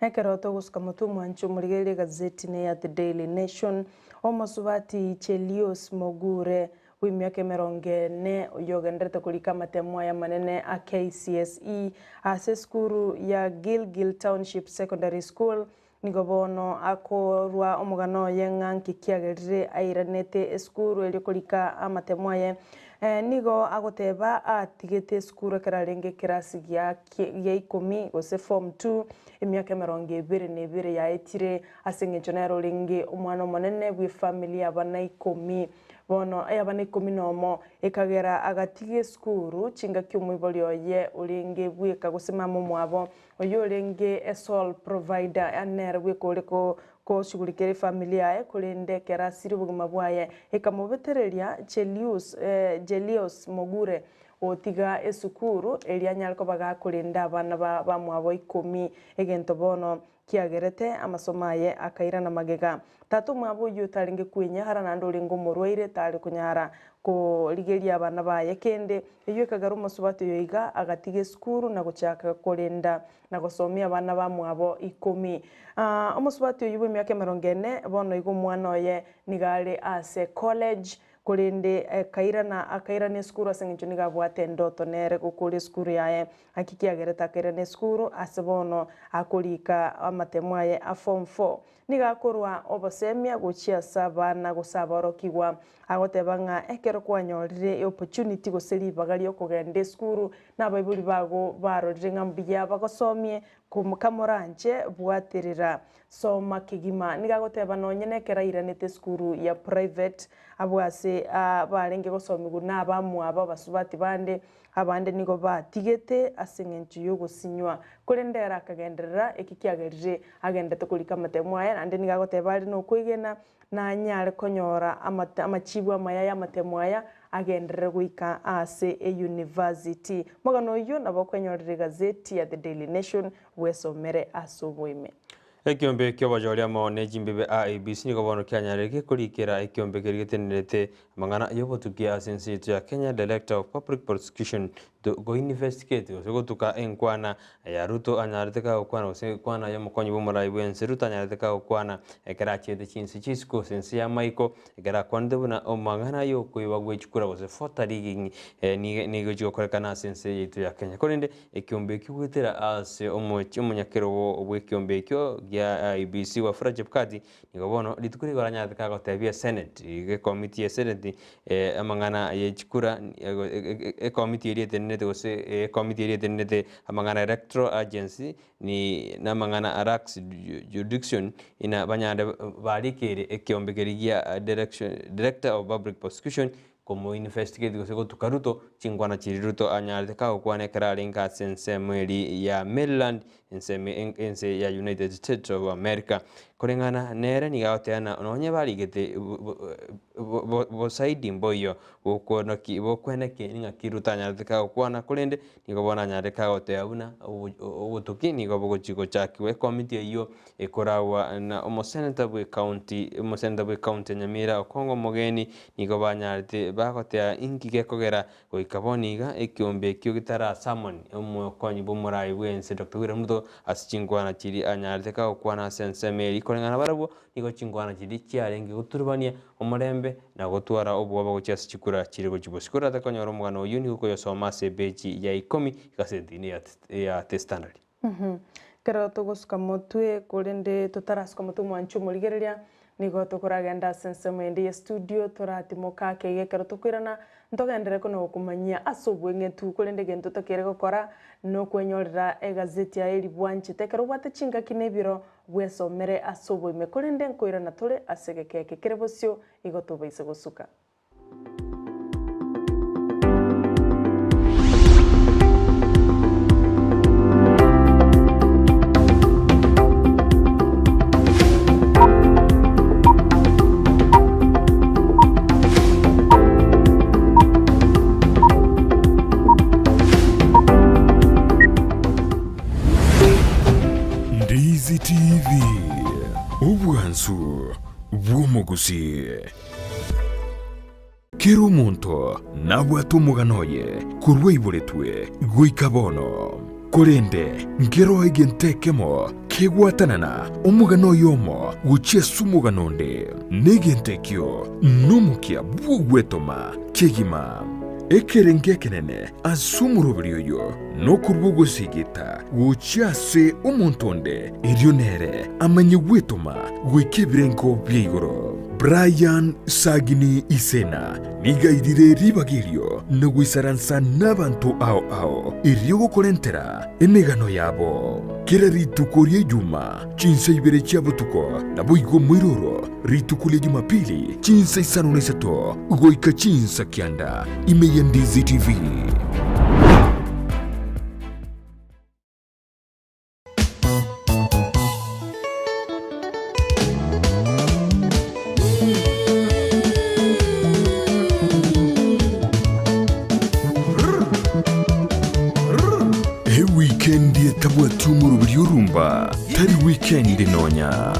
S7: Ekero togosuka motwe omwancho omorigereria egazeti neya The Daily Nation, omosubati Chelios Mogure bw'emiaka emerongo ene oyogendererete korika amatemo aya amanene a KCSE ase esukuru ya Gilgil Township Secondary School Nigo bono akorua omogano oye ng'a nki kiagerire airanete esukuru erio korika amatemo aye. Nigo agoteba atigete esukuru ekero arenge ekerasi gia gia ikomi gose form two, emiaka emerongo ebere na ebere yaetire ase eng'encho nere orenge omwana omonene bw'efamiri y'abana ikomi. Bono ay'abana ikomi nomo, ekagera agatiga esukuru chingaki omoibori oye orenge bweka gose mama omwabo oyio orenge esole provider yaani nere bweka ore ko koshughulikera efamiri yaye korende ekero asirie obogima bwaye ekamobetereria Chelius Jelius Mogure gotiga esukuru erio anyare koba gakorenda abana ba bamwabo ikomi egento bono kiagerete amasomo aye akairana magega. Tata omwabo oyio otarenge kwenyara naende orenge omorwaire tare konyara korigeria abana baye kende. Eyio ekagera omosubati oyo iga agatiga esukuru na gochaka korenda na gosomia abana bamwabo ikomi. Omosubati oyio bw'emiaka emerongo ene bono iga omwana oye nigo are ase college korende akairana akairana esukuru ase eng'encho nigo abwate endoto nere gokora esukuru yaye. Naki kiagerete akairana esukuru ase bono akorika amatemo aye a form four. Nigo akorwa obosemia gochia ase abana gose aborokigwa, agoteba ng'a ekero kwanyorire eopportunity gose ribaga riokogenda esukuru na abaibori bago barorire ng'a mbuya bagosomie, kamoranche bwaterera soma kegima. Nigo agoteba nonye nekero airanete esukuru ya private abwo ase barenge gosomigwa na abamwabo abasubati bande, Abande nigo batigete ase engencho y'ogosinywa, korende ere akagenderera, eki kiagerire agenderete korika amatemo aye, naende nigo agoteba are nokwegena nanyare konyora amachibu amaya y'amatemo aya agenderere goika ase eyunivasiti. Omogano oyio nabo okwenyorera egazeti ya The Daily Nation bwesomere ase oboime.
S6: Ekiombe ki'obochori amo ne chimbibe IEBC nigo bono kianyareretie korikera ekiombe keria getenenerete amang'ana y'obotukia ase ense yaito ya Kenya Director of Public Prosecution to go investigate gose gotuka enkwana ya Ruto anyarete kagokwana gose enkwana y'omokonyi bw'omorai bw'ense Ruto anyarete kagokwana ekero achiete chinse chisiko gose ense y'amaiko ekero akwanete buna amang'ana y'okoiba gwe chikura gose voter rigging nigo chigokorekana ase ense yaito ya Kenya. Korende Ekiombe ekio goetera ase omochie omonyakerogo bw'ekiombe ekio gia IEBC Wafula Chebukati nigo bono rituko rigo aranyarete kagotebia Senate ekomiti ya Senate amang'ana ye chikura ekomiti eria etenenerete gose ekomiti eria etenenerete amang'ana Electoral Agency ni namang'ana a Lux Jurisdiction ina banyare barikere ekiombe keria gia direction Director of Public Prosecution Komoinvestigate gose gotuka Ruto, chinkwana chiria Ruto anyarete kagokwana ekero arenge ase ensemo eria ya Maryland, ensemo ense ya United States of America. Koreng'ana nere nigo agoteba ng'a nonye barigete bosaidi mboiyo bokonoki bokweneki ng'aki Ruto anyarete kagokwana korende nigo bono anyarete kagoteba buna obotuki nigo bogochi gochakigwa ekomiti eyio Ekoragwa na omoseneta bw'ecounty omoseneta bw'ecounty ya Nyamira Okong'o Omogeni nigo banyarete bagotea inki gekogera goika bono iga ekiombe ekio getara summon omokonyi bw'omorai bw'ense Doctor William Ruto ase chinkwana chiria anyarete kagokwana ase ensemo eria koreng'ana barabwo nigo chinkwana chiria chiarenge goturubania omorembe na gotwara obwoba gochia ase chikura chire gochia bosio. Korende konyora omogano oyio nigo okoyosoma ase epeji ya ikomi egasetini ya The Standard.
S7: Ekero togosuka motwe, korende totarasuka motwe omwanche omorigereria, nigo tokoragenda ase ensemo ende ye studio toratimoka ake iga ekero tokoirana, ntogenderere kona gokomanyia ase obweng'etu, korende egento totakeire gokora nokwenyorera egazeti aye eria bwanchete ekero obwate chingaki na ebiro bwesomere ase oboime, korende nkoirana tore ase egeka eke kere bosio igo tobaise gosuka.
S1: Ndizi TV, obwansu bw'omogusii. Kera omonto nabwate omogano oye korwa aiboretwe goika bono. Korende nkeroo egento ekemo kegwatanana omogano oyomo gochia ase omogano onde, na egento ekio nomokia bw'ogwetoma kegima. Ekerengo ekenene ase omoroberi oyo nokorua ogoseegeta gochia ase omonto onde, erio nere amanye gwetoma goika ebirengo bia igoro. Brian Sagini Isena nigo airire ribaga erio na goisaransa nabanto ao ao erio gokorentera emegano yabo. Kera rituko ria Ijuma chinsa ibere chia botuko, naboigo moiroro rituko ria Jumapili chinsa isano na isato goika chinsa kianda ime ya Ndizi TV. Ewikendi etabwati omoroberi orumba tari wikendi nonya.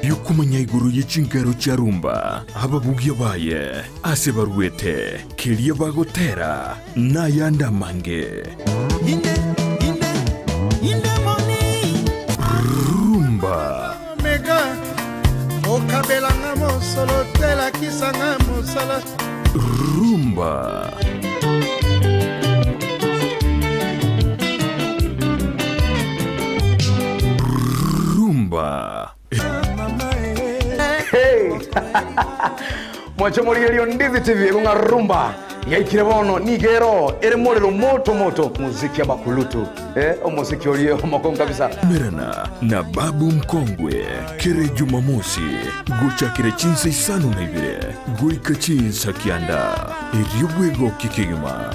S1: Yokomanya igoro ye chinkero chia rumba, ababugia baye, ase baruete, keria bagotera, nayande amange. Rumba.
S8: Omega okabelanga mosolo te lakisanga mosala.
S1: Rumba. Rumba.
S9: Hey! Mwache morigerio Ndizi TV ekong'a rumba yaikire bono nigero ere morero moto moto muziki abakulutu eh, omuziki orie omokongo kabisa.
S1: Merana na Babu Mkongwe kere Jumamosi gochakire chinsa isano na ibere goika chinsa kianda erio bwego kikigima.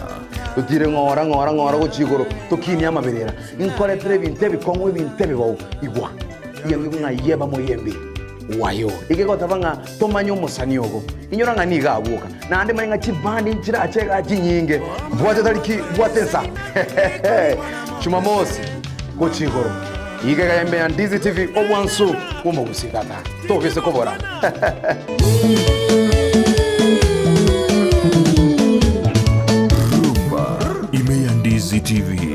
S9: Totire ng'ora ng'ora ng'ora gochia igoro tokinie amaberera nkoretere ebinto ebikong'u ebinto ebibou igwa iyang'igwe ng'a yeba moyembe wayo igegotaba ng'a tomanye omosani ogo inyora ng'a niga abwoka naende manye ng'a chibandi nchirache iga chinyinge bwate tariki bwate ensa Jumamosi gochia igoro iga iga ime ya Ndizi TV obwansu bw'omogusii tata tobise kobora.
S1: Rumba ime ya Ndizi TV.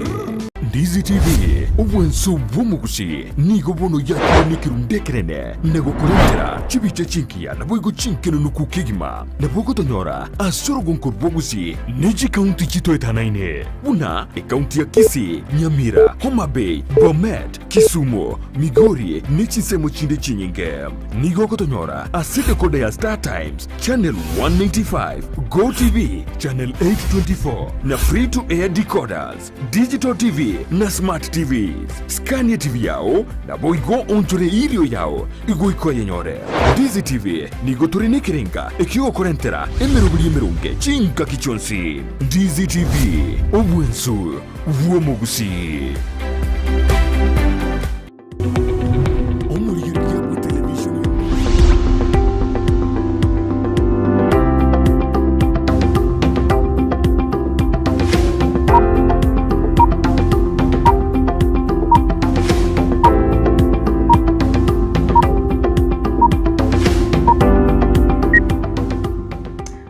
S1: Ndizi TV, obwansu bw'omogusi nigo bono yakire nekerundu ekerene na gokorentera chibicha chingiya naboigo chinkenenuku kegima. Nabo ogotonyora ase orogonko rw'obogusi ne chikaunti chitoetanaine buna ekaunti ya Kisii, Nyamira, Homa Bay, Bomet, Kisumu, Migori ne chinsemo chinde chinyinge. Nigo ogotonyora ase decoder ya Star Times, Channel 195, Go TV, Channel 824 na Free to Air decoders, Digital TV na Smart TVs. Scania TV yao naboigo onchore irio yao igoika oyenyore. Ndizi TV nigo tore nekerenga ekiogokorentera emeroberi emeronge chingaki chionsi. Ndizi TV, obwensu bw'omogusii. Omorigereria bwe television ya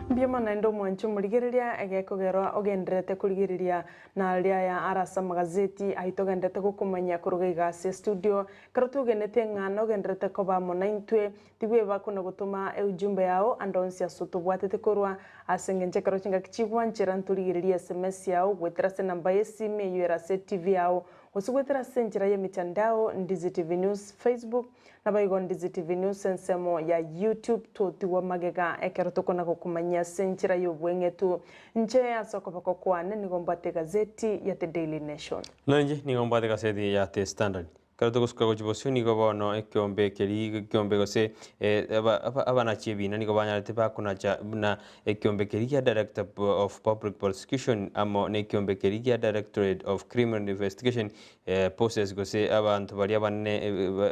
S7: Mbuya mono naende omwanche omorigereria egekogerwa ogendererete korigereria Na aria aya are ase amagazeti aito ogendererete gokomanyia koruga iga ase estudio. Ekero twegenete ng'a nogendererete koba amo naintwe, tibweba kona gotoma eujumbe yao ande onsi ase otobwatete korwa, ase engencho ekero chingaki chigwanchera ntorigererie sms yao goetera ase enamba y'esimi eyio ere ase etv yao, gose goetera ase enchera y'emitandao, Ndizi TV News, Facebook, Naboigo Ndizi TV News ensemo ya YouTube totigwa magega ekero tokona gokomanyia ase enchera y'obweng'etu. Inche ase okoboko kwane nigo mbwate egazeti ya The Daily Nation.
S6: Nainche nigo mbwate egazeti ya The Standard. Ekero togosuka gochia bosio nigo bono ekiombe keria ekiombe gose abanachi ebina nigo banyarete bakonacha buna ekiombe keria gia Director of Public Prosecution amo nekiombe keria gia Directorate of Criminal Investigation Poses gose abanto baria abanene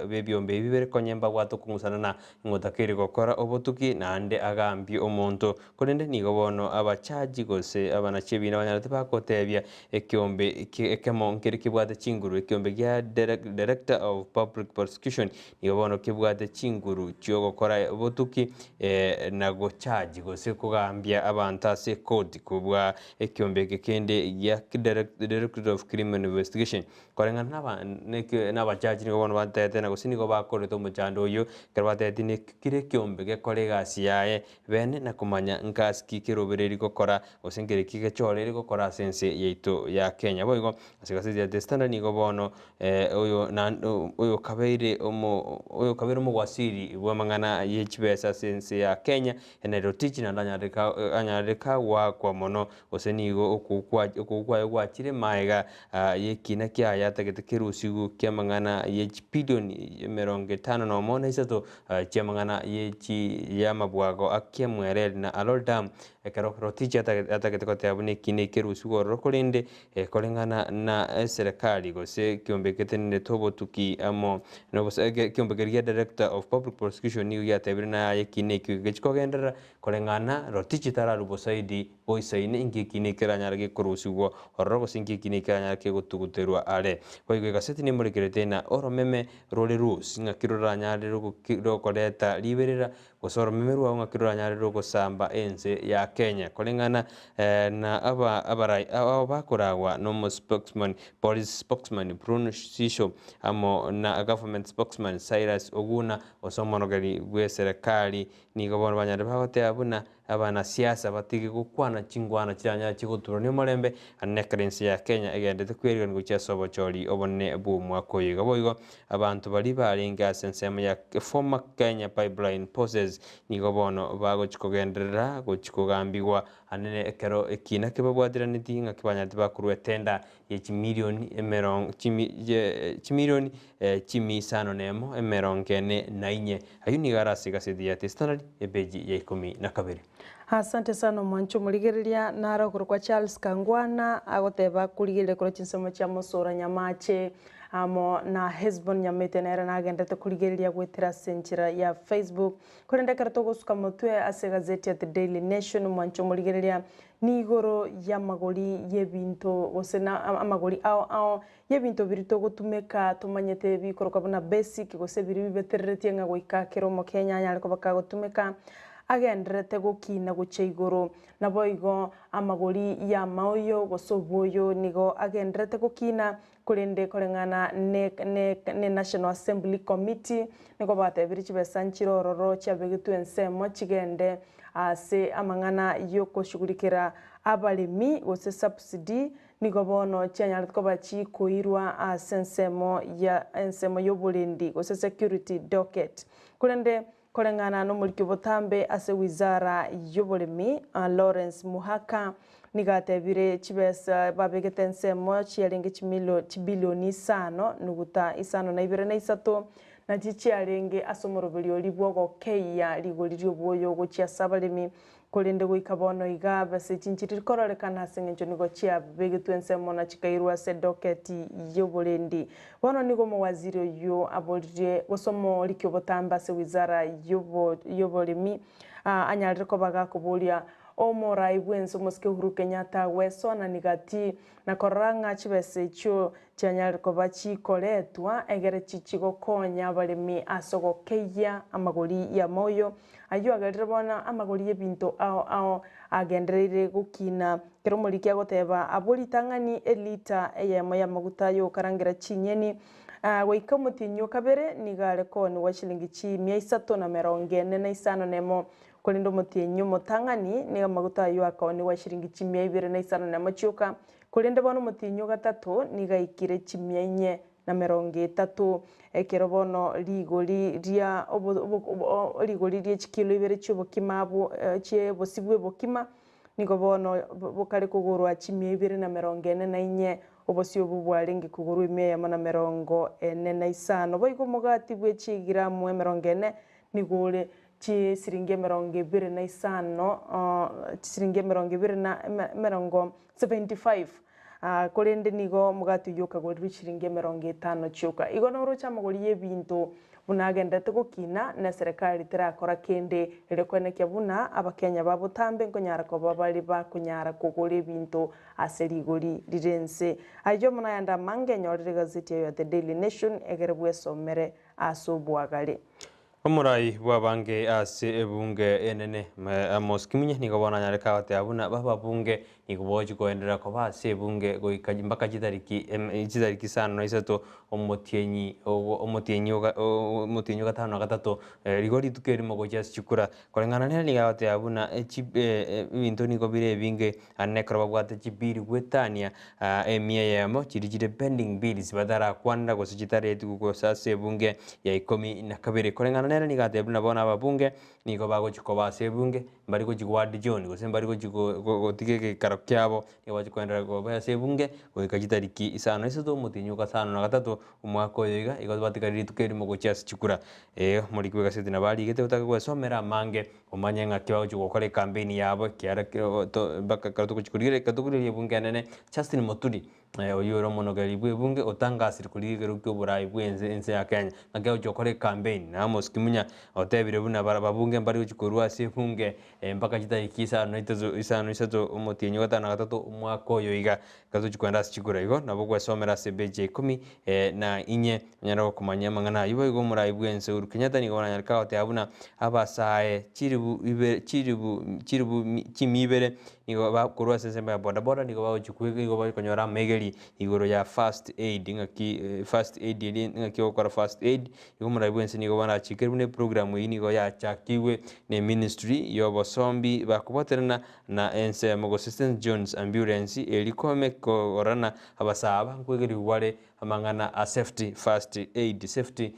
S6: b'ebiombe ebi bibere konya mbabwate okong'usana na ng'otakeire gokora obotuki naende agambie omonto. Korende nigo bono abachaji gose abanachi ebiina banyarete bagotebia ekiombe ekemo nkeri kebwate chinguru, ekiombe gia Director of Public Prosecution nigo bono kebwate chinguru chi'ogokora obotuki na gochaji gose kogambia abanto ase ekoti kobua Ekiombe eke kende gia Directorate of Criminal Investigation koreng'ana nabachachi nigo bono batete na gose nigo bakorete omochando oyio ekero bateti kera ekiombe gekore egasi yaye bene na komanya nkasi ki kerobereri gokora gose nkere ki gechoreri gokora ase ense yaito ya Kenya. Boigo ase egazeti ya The Standard nigo bono oyo. Na oyokabeire omo oyokabeire omogwasiri bw'amang'ana ye chibesa ase ense ya Kenya, Henry Rotich naende anyarire ka anyarire kagwakwa mono gose nigo okogwa okogwa kwaye gwachire maega y'ekina kiaye atagete kerusigwe ki'amang'ana ye chibilioni emerongo etano nomo na isato chi'amang'ana ye chi y'amabwago a Kemwereri na Aror Dam ekero Rotich atagete goteba buna ekina ekerusigwe ororo korende Koreng'ana na eserekari gose ekiombe getenenerete obotuki amo ekiombe keria gia Director of Public Prosecution nigo giatebire na aye ekina ekio gechi kogenderera koreng'ana Rotich tararwe bosaidi boisaine inki ekina ekeranyare gekorusigwa ororo gose inki ekina ekeranyare kegotuguterwa are. Boigo egaseti nemorekerete na oromeme rore rusi ng'aki roranyare rokoreta riberera Gose oromeme rwao ng'aki roranyare rogosamba ense ya Kenya, koreng'ana na aba abarai ao bakoragwa nomo spokesman police spokesman Bruno Sisho amo na government spokesman Cyrus Oguna gose omorogeri bw'eserekari nigo bono banyarire bagoteba buna abanasiasa batige gokwana chingwana chiranyare chigoturania omorembe ande nekero ense ya Kenya egenderete kwerigania gochia ase obochori obonene bw'omwaka oyo. Iga boigo Abanto baria barenge ase ensemo ya Former Kenya Pipeline Poses nigo bono bagochia kogenderera gochia kogambigwa anene ekero ekina kebabwatiraneti ng'a kebanyarete bakorwa etenda ye chimilioni emerongo chimi chimilioni chimi isano nemo emerongo ene na inye. Ayio nigo are ase egaseti ya The Standard epeji ya ikomi na kabere.
S7: Asante sana omwancho omorigereria, naro okorokwa Charles Kangwana agoteba akorigereria korwa chinsemo chia Mosora Nyamache Amo na Hesboni nyamete nere nagenderete korigereria goetera ase enchera ya Facebook. Korende ekero togosuka motwe ase egazeti ya The Daily Nation, omwancho omorigereria nigoro y'amagori y'ebinto gose na amagori ao ao y'ebinto biria togotumeka tomanyete bikorokwa buna basic gose biria bibetereretie ng'a goika kera omokenya anyare koba kagotumeka agendererete gokina gochia igoro. Naboigo amagori y'amaoyo gose obwoyo nigo agendererete gokina Korende koreng'ana ne ne ne National Assembly Committee nigo batebirie chibesa nchire ororo chiabegetwe ensemo chigende ase amang'ana yokoshughulikera abaremi gose subsidy nigo bono chianyarete koba chikoirwa ase ensemo ya ensemo yoborendi gose security docket. Korende Koreng'ana nomoriki obotambe ase wizara y'oboremi, Lawrence Muhaka, nigo atebire chibesa babegete ensemo chiarenge chimilio chibilioni isano nuguta isano na ibere na isato, nachio chiarenge ase omoroberio oria bw'ogokeyia rigori ri'obwoyo gochia ase abaremi Korende goika bono iga besa echi nchiriri kororekana ase engencho nigo chiabegetwe ensemo na chikairwa ase edoketi y'oborendi. Bono nigo omowaziri oyio aboririe gose omoriki obotambe ase wizara y'oboremi anyarire koba gakoboria omorai bw'ense omosike Uhuru Kenyatta gwesoanani gati na korora ng'a chibesa echio chianyarire koba chikoretwa egere chichie gokonya abaremi ase ogokeyia amagori y'amoyo Ayio agerire bono amagori y'ebinto ao ao agendereire gokina. Kera omoriki agoteba, Abwo ritang'ani elita eyemo y'amaguta y'ogokarangera chinyeni, goika omotienyi o kabere nigo are koonigwa chilingi chimia isato na merongo ene na isano nemo, korende omotienyi omotang'ani nigo amaguta ayio akaonigwa chilingi chimia ibere na isano nemo chioka, korende bono omotienyi o gatato nigo aikire chimia inye na merongo etato, ekero bono rigori ria rigori rie chikilo ibere chi'obokima abwo chi'obosie bw'obokima, nigo bono bokare kogorwa chimia ibere na merongo ene na inye, obosie obwo bwarenge kogorwa emia eyemo na merongo ene na isano. Boigo omogati bwe chigiramu emerongo ene nigo ore chisiringi emerongo ebere na isano, chisiringi emerongo ebere na emerongo 75. Korende nigo omogati oyio okagorirwe chiringi emerongo etano chioka. Igo noroche amagori y'ebinto buna agenderete gokina, na eserekari terakora kende erio koenekia buna Abakenya ba botambe nkonyara koba bare bakonyara kogora ebinto ase rigori rire ense. Ayio amo nayande amange enyorere egazeti yayo ya The Daily Nation egere bwesomere ase obwagare.
S6: Omorai bw'abange ase ebunge enene, Amos Kimunya, nigo bono anyareka goteba buna ababunge nigo bogochia koenderera koba ase ebunge goika mpaka chitariki chitariki isano na isato omotienyi omotienyi omotienyi o gatano na gatato, rigo rituko erimo gochia ase chikura. Koreng'ana nere nigo agoteba buna ebinto nigo bire ebinge naende ekero babwate chibiri goetania emia eyemo chiria chire pending bills batarakwanera gose chitaretigwe gose ase ebunge ya ikomi na kabere. Koreng'ana nere nigo atebire buna bono ababunge nigo bagochia koba ase ebunge mbari gochia goadjourn gose mbari gochia gotiga egeikaro kiabo nigo bagochia koenderera koba ase ebunge goika chitariki isano na isato omotienyi o gatano na gatato omwaka oyo iga, igo batigare rituko erimo gochia ase chikura. Ee, omoriki bw'egaseti nabo arigete otake gwesomera amange omanye ng'aki bagochia gokora ecampaign yabo ekiara to mpaka ekero togochia korigereria ekero tokorigereria ebunge enene Justin Muturi oyio ore omonogeri bwa ebunge otangasire korigia ekero kia oborai bwa ense ense ya Kenya ng'aki agochia gokora ecampaign na Amos Kimunya otebire buna bara ababunge mbari gochia korwa ase ebunge mpaka chitariki isano na itato isano na isato omotienyi o gatano na gatato omwaka oyo iga ekero togochia kogenda ase chikura igo nabo ogwesomera ase epeji ya ikomi na inye. Onyare gokomanyia amang'ana ayio. Boigo omorai bw'ense Uhuru Kenyatta nigo baranyare kagoteba buna abasae chiribu ibere chiribu chiribu chimia ibere nigo bakorwa ase ensemo ya bodaboda nigo bagochia kwega nigo bakonyora amegeri igoro ya first aid ng'aki first aid eria ng'aki ogokora first aid. Igo omorai bw'ense nigo barachikire buna eprogram eyio nigo yachakigwe na eministry ya obosombi bakobwaterana na ensemo gose St John's Ambulance eria kome korana abasae aba nkwegerigwa bare Amang'ana a safety, first aid, safety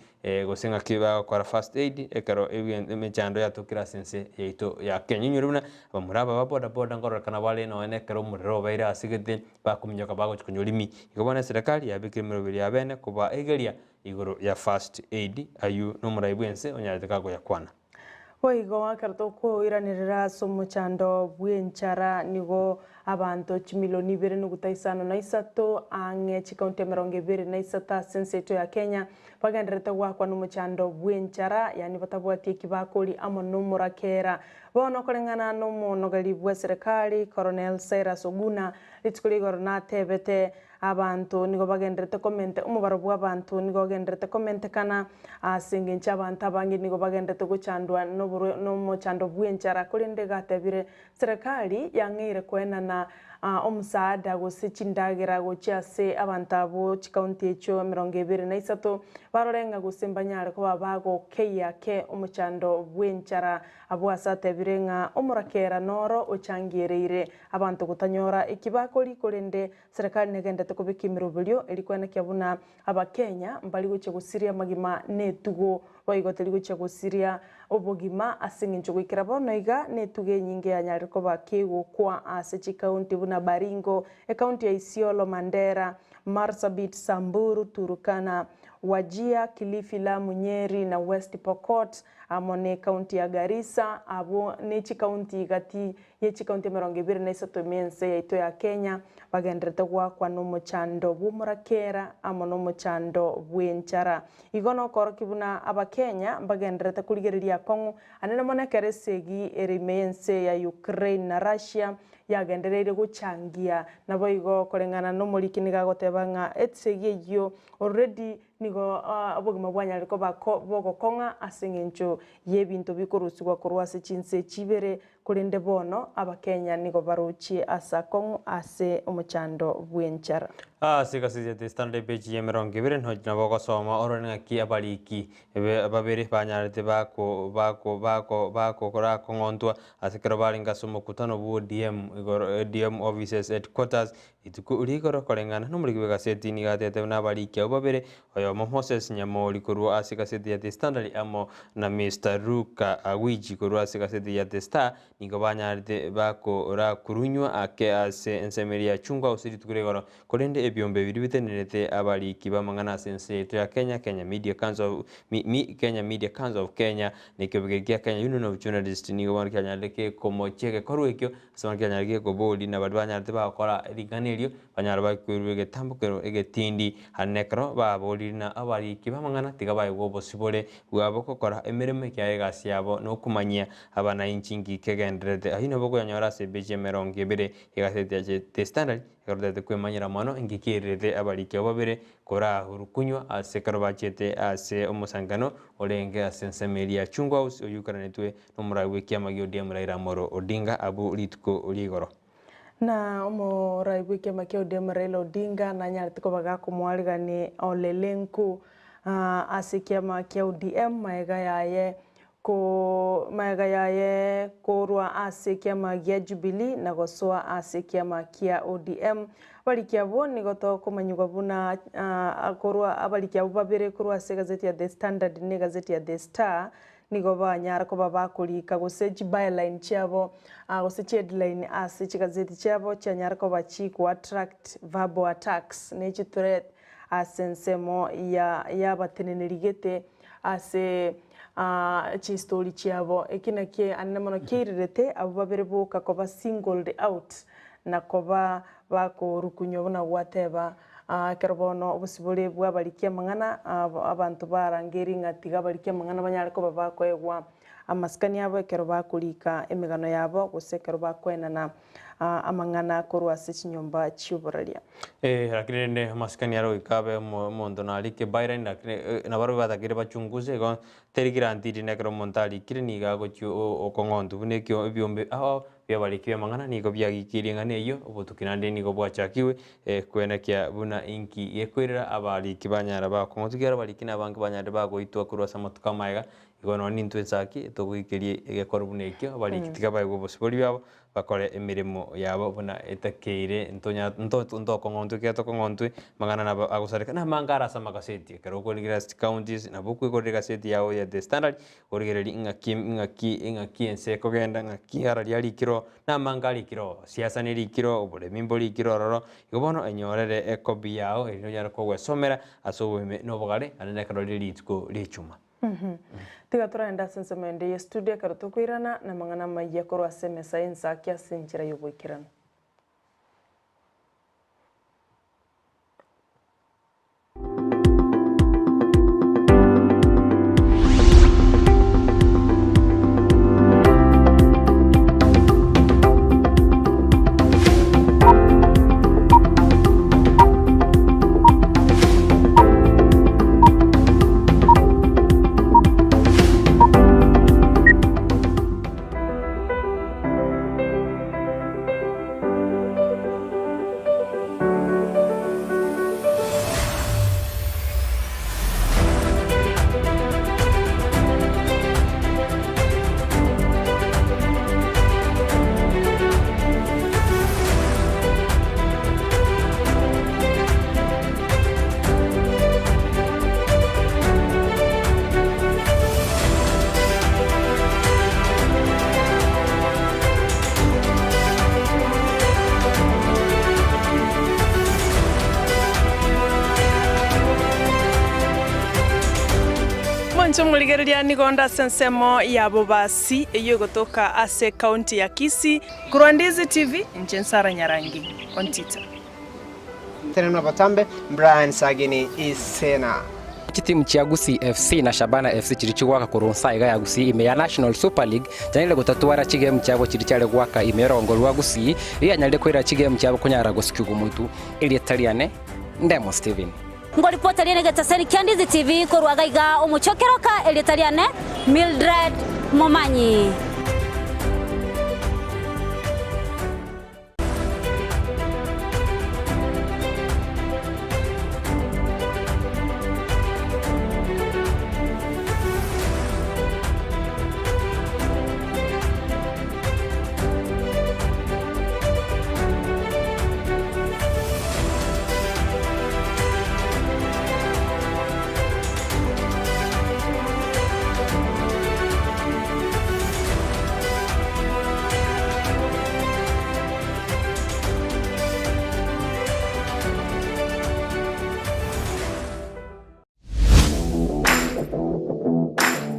S6: gose ng'aki bagokora first aid ekero emechando yatokire ase ense yaito ya Kenya. Inyore buna abamura aba ba boda boda nkororekana bare nonye na ekero omorero obeire ase gete bakominyoka bagochia konywa rimi. Igo bono eserekari yabekire emeroberi yabene kobaegeria igoro ya first aid aywo nomorai bwense onyarete kagoyakwana.
S7: Boigo ekero tokoiranerera ase omochando bw'enchara nigo abanto chimilioni ibere nuguta isano na isato ang'e chikaunti emerongo ebere na isato ase ense yaito ya Kenya bagendererete goakwa nomochando bw'enchara yaani batabwati eki bakoria amo nomorakera. Bono koreng'ana nomonogeri bw'eserekari Colonel Cyrus Oguna rituko ria igoro natebete Abanto nigo bagendererete komente omobaro bw'abanto nigo ogendererete komentekana, ase engencho abanto abange nigo bagendererete gochandwa noborwa nomochando bw'enchara. Korende gatebire, Serikali yang'eire koenana omosaada gose chindagera gochia ase abanto abwo chikaunti echio 23, barore ng'a gose mbanyare koba bagokeyia ke omochando bw'enchara. Abwo ase atebire ng'a omorakera noro ochangiereire abanto gotanyora eki bakori korende Serikali negendete kobeka emeroberio eria koenekia buna Abakenya mbari gochia gosiria amagima na etugo, boigo teri gochia gosiria obogima ase eng'encho goikera bono iga na etugo enyinge yanyarire koba kegokwa ase chikaunti buna Baringo, ekaunti ya Isiolo, Mandera, Marsabit, Samburu, Turkana, Wajir, Kilifi, Lamu, Nyeri na West Pokot amo ne ekaunti ya Garissa abwo ne chikaunti gati ye chikaunti 23 ime ense yaito ya Kenya bagendererete goakwa nomochando bw'omorakera amo nomochando bw'enchara. Igo nokorokia buna Abakenya mbagendererete korigereria akong'u anene mono ekero esegi ere ime y'ense ya Ukraine na Russia yagendereire gochangia. Naboigo koreng'ana nomoriki nigo agoteba ng'a esegi eyio already Nigo obogima bwanyarire koba bogokong'a ase engencho y'ebinto bikorusigwa korwa ase chinse echi ibere, korende bono Abakenya nigo barochie ase akong'u ase omochando bw'enchara.
S6: Ase egaseti ya The Standard epeji ya 20 nabo ogosoma orore ng'aki abariki babere banyarete bako bako bako bakorakong'ontwa ase ekero barenge ase omokutano bwa ODM igoro ODM offices headquarters Rituko rigoro koreng'ana nomoriki bw'egaseti nigo atete buna abariki abwo babere, oyomo Moses Nyamori korwa ase egaseti ya The Standard amo na Mister Luka Awiji korwa ase egaseti ya The Star nigo banyarete bakorakurunywa ake ase ensemo eria ya chungwa gose rituko rigoro. Korende ebiombe biria bitenenerete abariki b'amang'ana ase ense yaito ya Kenya, Kenya Media Council of Mi, Mi, Kenya Media Council of Kenya, na ekiombe keria kia Kenya Union of Journalists nigo bono kianyarete kekomochia egekorwa ekio Ase bono kianyare gekoboria, na baria banyarete bagokora ring'ana erio, banyare bakoirwa egetambokero egetindi. Aye nekero baborire buna abariki b'amang'ana tiga baegwe obosibore bwabo gokora emeremo ekiagera egasi yabo nokomanyia abanainchi nki kegendererete. Ayio nabo okoyanyora ase epeji emerongo ebere y'egaseti ya The Standard ekero otagete kwemanyera mono inki kiererete abariki abwo babere korahuru kunywa ase ekero bachiete ase omosankano orenge ase ensemo eria ya Chungwa House oyio oikaranetwe nomorai bw'ekiama gia ODM Raila Amolo Odinga abwo rituko ria igoro.
S7: Na omorai bw'ekiama kia ODM Raila Odinga nanyarete koba gakomoarigania Ole Lenku ase ekiama kia ODM magega yaye ko magega yaye korwa ase ekiama gia Jubilee na gosoa ase ekiama kia ODM. Abariki abwo nigo tokomanyigwa buna korwa abariki abwo babere korwa ase egazeti ya The Standard na egazeti ya The Star Nigo banyara koba bakorika gose chibyline chiabo gose chiheadline ase chigazeti chiabo chianyara koba chikoattract verbal attacks ne chithreat ase ensemo ya yabateneneri gete ase chistori chiabo. Eki nakio anene mono kiairerete abwo babere boka koba singled out na koba bakorukunywa buna gwateba Ekero bono obosibore bw'abariki amang'ana, abanto barangerie ng'a tiga abariki amang'ana banyare koba bakoegwa amasikani abo ekero bakorika emegano yabo, gose ekero bakoenana amang'ana korwa ase chinyomba chi'oboraria.
S6: Lakini rende amasikani aro goika abe omonto narike byline lakini nabarobwo batakeire bachunguse igo teri guaranteed nekero omonto arikire nigo agochia okong'ontwa buna ekio ebiombe ao Biabariki bi'amang'ana nigo biagikirie eng'ana eyio, obotuki naende nigo bwachakigwe kwenekia buna inki gekoirera abariki banyara bakong'u. Ekiagera abariki nabange banyarire bagoitwa korwa ase amatuko amaega, igo nonya nintwe ensaki togoikeria egekorwa buna ekio, abariki tiga baegwe obosibori bwabo, bakore emeremo yabo buna etakeire. Ntonya nto ntokong'ontwa ekiagera tokong'ontwe, amang'ana nabo agosareka. Namange are ase amagaseti, ekero okorigereria ase chicounties, nabo okwegorera egaseti yao ya The Standard, Origererie ng'aki ng'aki ng'aki ense ekogenda, ng'aki araria arikire oo, na amange arikire oo, siasa nerikire oo, oboremi mborikire ororo, igo bono enyorere ekobi yao erinde onyare kogwesomera ase oboime na obogare naende nekero rire rituko ria echuma.
S7: Tiga toragende ase ensemo ende ye studio ekero tokoirana namang'ana amayia korwa ase emesa y'ensaki ase enchera y'oboikeranu. Mwanche omorigereria nigo onde ase ensemo ya Bobasi eyio egotoka ase ekaunti ya Kisii. Korwa Ndizi TV, inche Nsara Nyarangi Ontita.
S11: Tenena botambe, Brian Sagini Isena.
S13: Chitimu chia Gusii FC na Shabana FC chiria chigoaka korwa nsa iga ya Gusii ime ya National Super League chianyarire gotatwara chigemu chiabo chiria chiare goaka ime y'orogongo rwa Gusii rianyarire koira chigemu chiabo konyara gosikigwa motu. Erieta riane Ndemo Stephen.
S14: Ngoripota riane egetaseni kia Ndizi TV korwa gaiga omochie o Keroka erieta riane Mildred Momanyi.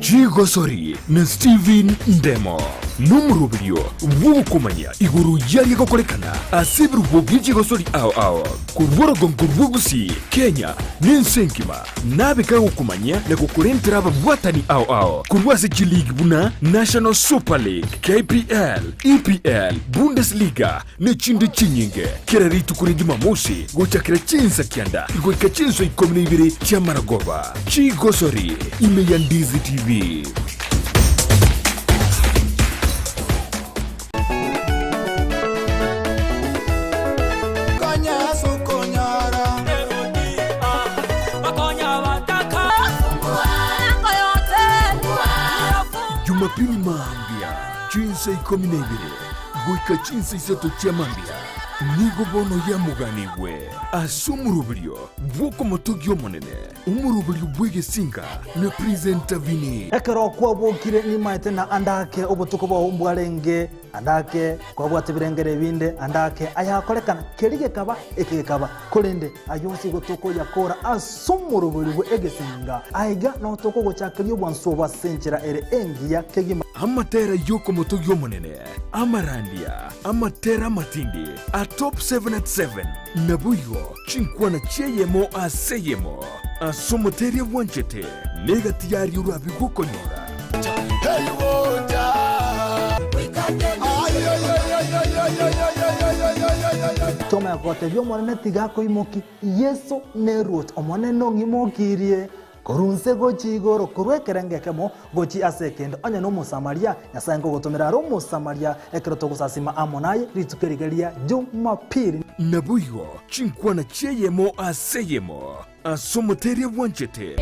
S1: Chigosori na Steven Ndemo. Nomoroberio bw'ogokomanya igoro y'aria gokorekana ase ebirubo bie chigosori ao ao korwa orogongo rwa Gusii, Kenya, na ense engima. Nabe kagokomanyia na gokorentera ababwatani ao ao korwa ase chiligi buna National Super League, KPL, EPL, Bundesliga ne chinde chinyinge. Kera rituko ria Jumamosi gochakera chinsa kianda goika chinsa ikomi na ibere chi'amaragoba. Chigosori ime ya Ndizi TV. Jumapili mambia chinsa ikomi na ibere goika chinsa isato chia mambia nigo bono yamoganigwe ase omoroberio bw'okomotogia Omonene. Omoroberio bw'egesinga na Presenter Vinny.
S2: Ekero kwabokire nimaete na ande ake obotuko bwao mbwarenge, ande ake kwabwate ebirengero ebinde, ande ake ayakorekana, keria gekaba, eke gekaba. Korende ayio onsi igo tokoyakora ase omoroberio bwe egesinga. Aiga nao tokogochakeria obwansu obo ase enchera ere engiya kegima.
S1: Amatera y'okomotogia Omonene, amarandia, amatera amatindi, a Top 7 at 7, naboigo Chinkwana chi'eyemo ase eyemo ase omoteria bwanchete, na egati y'aria orabe gokonyora.
S2: Tomanya gotebia Omonene tiga akoimokie, Yeso neruoti, Omonene ong'imokirie korwa inse gochia igoro, korwa ekerengo ekemo gochia ase ekende. Onye n'Omosamaria, Nyasae nkogotomera are Omosamaria ekero togosasima amo naye rituko eriga ria Jumapili.
S1: Naboigo chinkwana chi'eyemo ase eyemo ase omoteria bwanchete.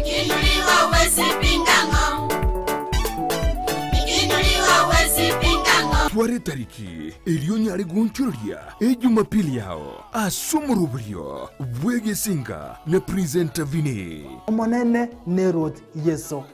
S1: Twara etariki eria onyare goonchoreria Ejumapili yao ase omoroberio bw'egesinga na Presenter Vinny.
S2: Omonene nerwoti Yeso.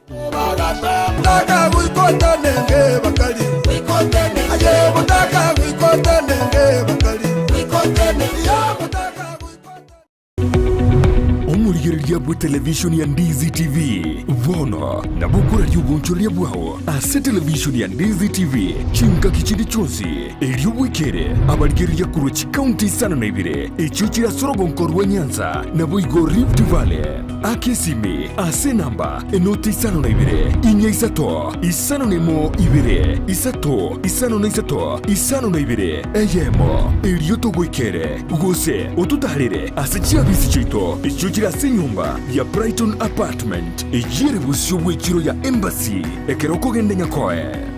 S1: Omorigereria bwe televishoni ya Ndizi TV bono nabo okoraria obonchoreria bwao ase televishoni ya Ndizi TV chingaki chinde chionsi erio bwekere abarigereria korwa chikaunti isano na ibere echio chire ase orogonko rwa Nyanza naboigo Rift Valley. Aka esimi ase enamba enoti isano na ibere, inya isato, isano na emo ibere, isato, isano na isato, isano na ibere, eyemo, erio togoikere, gose ototaarere ase chiabisi chiaito echio chire ase enyomba ya Brighton Apartment, eyio ere bosio bw'echiro ya Embassy, ekero okogenda Nyakoe.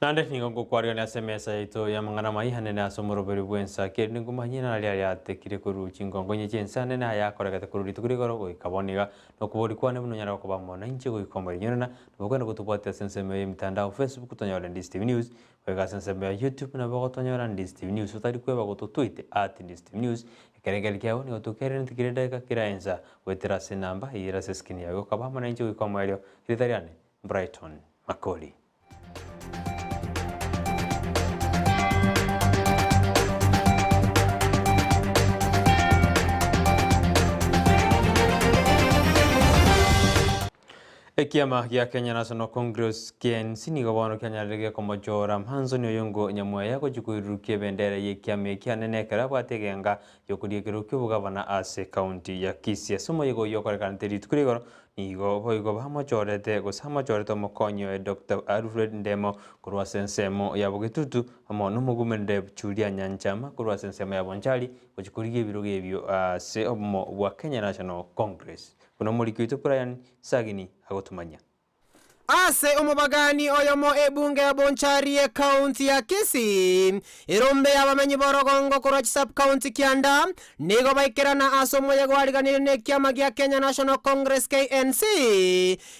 S6: Naende nigo ngokwarigania ase emesa yaito y'amang'ana amaya anene ase omoroberi bw'ensa, kerende ngomanyie nari aria atekire korwa chingongo inye chi'ense anene ayakoregete korwa rituko rigoro goika bono iga, na okobori kwane buna onyare gokoba amo nainche goika omoerio. Nabo okogenda gotobwatia ase ensemo y'emitandao Facebook tonyore Ndizi TV News, goika ase ensemo ya YouTube nabo ogotonyora Ndizi TV News, otari kweba gototweet at Ndizi TV News, ekerengerio kiabo nigo tokererente kera edageka kera ensa goetera ase enamba eyio ere ase escreen yago okaba amo nainche goika omoerio, rieta riane Brighton Makori. Ekiama gia Kenya National Congress, KNC, nigo bono kianyarire gekomochora Manson Oyongo Nyamweya gochia koirurukia ebendera y'ekiama eki anene ekero abwate egenga y'okoriekera ki'obogavana ase ekaunti ya Kisii. Ase omoyega oyio okorekanete rituko ria igoro nigo boigo bamochorete gose amochorete omokonyi oye Doctor Alfred Ndemo korwa ase ensemo ya Bogetutu amo nomogumende Julia Nyanchama korwa ase ensemo ya Bonchari gochia korigia ebirogo ebio ase obomo bwa Kenya National Congress. Buna omoriki oito Brian Sagini agotomanyia.
S11: Ase omobagani oyomo ebunge ya Bonchari ekaunti ya Kisii, erombe y'abamenyi b'orogongo korwa chisub-county kianda nigo baikerana ase omoyega oariganirie nekiama gia Kenya National Congress, KNC,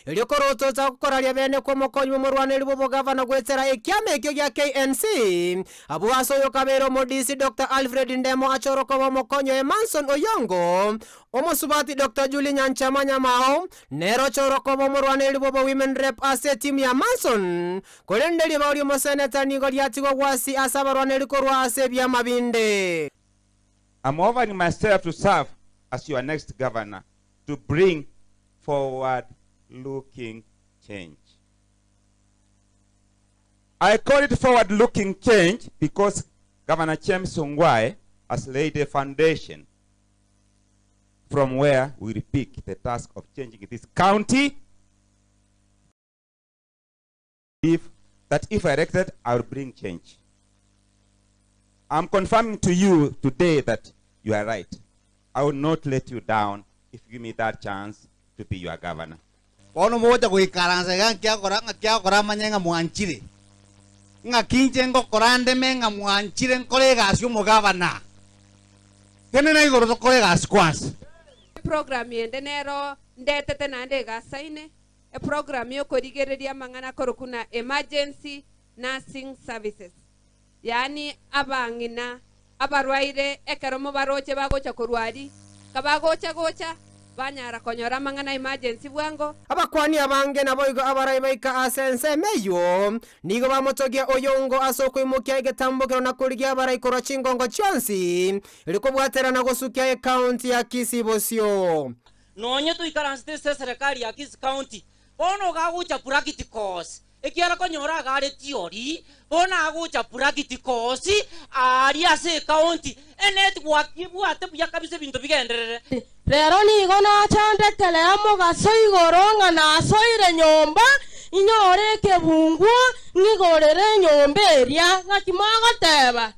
S11: erio korototsa okoraria bene kw'omokonyi bw'omorwaneri bw'obogavana goetera ekiama ekio gia KNC. Abwo ase oyokabeire omodisi Doctor Alfred Ndemo achorwa koba omokonyi oye Manson Oyongo, Omosubati Doctor Julie Nyanchama Nyamao nere ochorwa koba omorwaneri bw'obo Women Rep ase etimu ya Manson, korende ribao ri'omoseneta nigo riatigwa gwasi ase abarwaneri korwa ase ebiama binde.
S15: I'm offering myself to serve as your next governor to bring forward looking change. I call it forward looking change because Governor James Ongwae has laid a foundation from where we will pick the task of changing this county. If that if elected, I will bring change. I'm confirming to you today that you are right. I will not let you down if you give me that chance to be your governor.
S16: Bono mogocha goikaransa iga nkiakora ng'a kiagokora amanye ng'a mwanchire, ng'aki inche ngokora ndeme ng'a mwanchire nkore egasi omogabana. Tenena igoro tokore egasi kwansa.
S17: Eprogram ende nero ndetete naende egasaine, eprogram y'okorigereria amang'ana akorokwa na Emergency Nursing Services, yaani abang'ina abarwaire ekero mobaroche bagocha korwa aria, kabagocha gocha banyara konyora amang'ana emergency bwango.
S11: Abakuani abange naboigo abarai baika ase ensemo eyio, nigo bamotogia oyongo ase okoimokia egetambokero na korigia abarai korwa chingongo chionsi, erio kobwaterana gosukia ekaunti ya Kisii bosio.
S18: Nonye toikaransete ase eserekari ya Kisii County, bono ogagocha practicals, Ekiagera konyora agare tiori, bono agocha practicals aaria ase ecounty, enetwork ebwate buya kabisa ebinto bigenderere.
S19: Rero nigo nachandekere omogaso igoro ng'a nasoire nyomba, inyore ekebunguo, ng'igorere enyomba eria. Ng'aki mogoteba?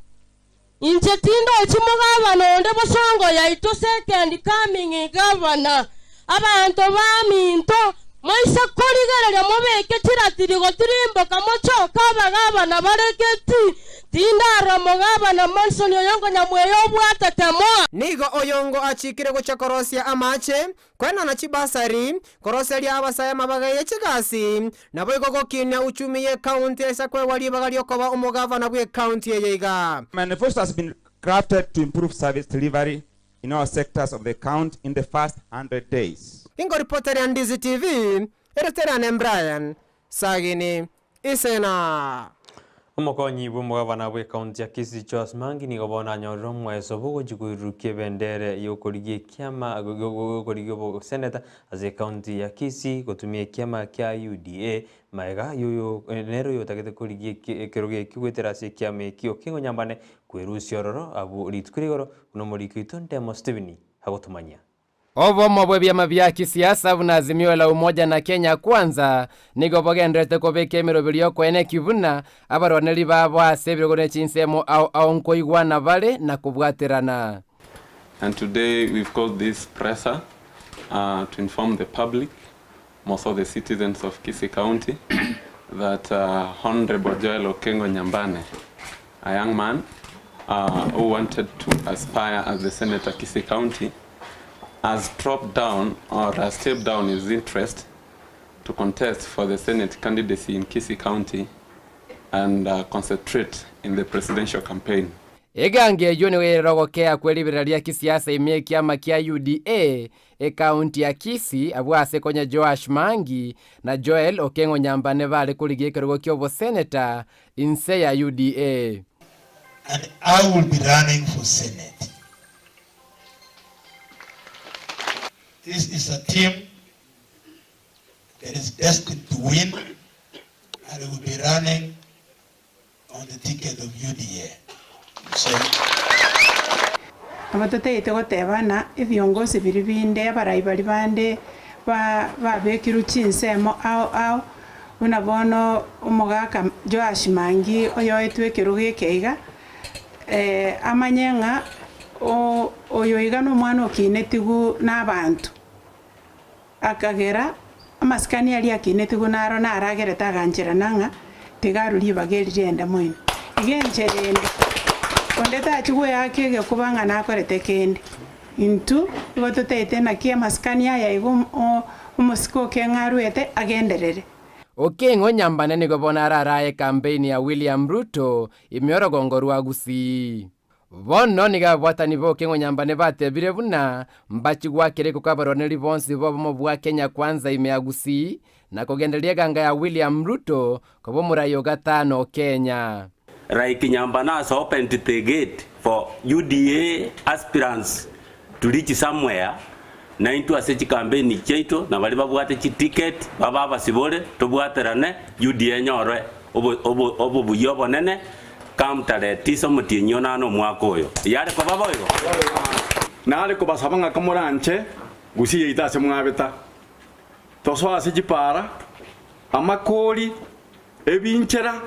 S19: Inche tindochi mogabana onde bosongo yaito second coming gavana. Abanto baminto, moise korigereria mobeke chiratiri gotirimboka mochoke abagabana bare geti, tindarora mogabana Manson oyongo nyamweya obwatete moa.
S11: Nigo oyongo achikire gochia korosia amache, Koenana chibasari, koroseria abasae amabaga ye chigasi, naboigo gokinia uchumi y'ecounty ase koegwa ribaga ri'okoba omogavana bw'ecounty eye iga.
S15: Manifesto has been crafted to improve service delivery in all sectors of the county in the first 100 days.
S11: Ingo ripoteria Ndizi TV, ereterane Brian Sagini Isena.
S6: Omokonyi bw'omogavana bw'ekaunti ya Kisii Joas Mangi nigo bono anyorire omweso bw'ogochia koirurukia ebendere y'okorigia ekiama y'okorigia oboseneta ase ekaunti ya Kisii gotumia ekiama kia UDA magega y'oyo nere oyotagete korigia ekerogo ekio goetera ase ekiama ekio Okengo Nyambane kwerusia ororo abwo rituko ria igoro buna omoriki oito Ndemo Stephen agotomanyia.
S13: Obomo bw'ebiama bia kisiasa buna Azimio la Umoja na Kenya Kwanza nigo bogendererete kobeka emeroberi y'okoenekia buna abarwaneri babo ase ebirogo ne chinsemo ao ao nkoigwana bare na kobwaterana.
S20: And today we've called this presser uh, to inform the public, most of the citizens of Kisii County, that uh, Honorable Joel Okengo Nyambane, a young man uh, who wanted to aspire as the Senator Kisii County, has dropped down or has stepped down his interest to contest for the Senate candidacy in Kisii County and uh, concentrate in the presidential campaign.
S13: Egangi eyio nigo erere ogokea kwe riberera ria kisiasa ime ekiama kia UDA ekaunti ya Kisii abwo ase konya Joash Mangi na Joel Okeng'o Nyambane bare korigia ekerogo ki'oboseneta inse ya UDA.
S8: And I will be running for Senate. This is a team. that is destined to win and he will be running on the ticket of UDA. So.
S21: Nabo totaete goteba ng'a ebiongosi biria binde, abarai baria bande ba babekirwe chinsemo ao ao, buna bono omogaka Joash Mangi oyoetwe ekerogo eke iga, amanye ng'a oyo iga nomwana okinetigwe nabanto. Akagera amasikani aria akinetigwe naro naragerete agancherana ng'a tiga arue ribaga eri riende moino. Iga enchera ende, onde tachia gweaka egekuba ng'a nakorete kende. Intwe igo totaete naki amasikani aya iga omosike okeng'e aruete agenderere.
S22: Okeng'o Nyambane nigo bono ararae ekampeini ya William Ruto ime orogongo rwa Gusii. Bono nigo ababwatani b'Okeng'o Nyambane batebire buna mbachi goakera ekoko abarwaneri bonsi b'obomo bwa Kenya Kwanza ime ya Gusii na kogendereria eganga ya William Ruto koba omorai o gatano o Kenya.
S23: Like Nyambane has opened the gate for UDA aspirants to reach somewhere, naintwe ase chikampeni chiaito na baria babwate chiticket babe abasibore tobwaterane UDA enyore obobuya obonene come tarehe tisa omotienyi onane omwaka oyo. Yare koba boigo?
S24: Nare kobasaba ng'a komoranche gusii yaito ase mwabeta, tosoe ase chipara, amakori, ebinchera,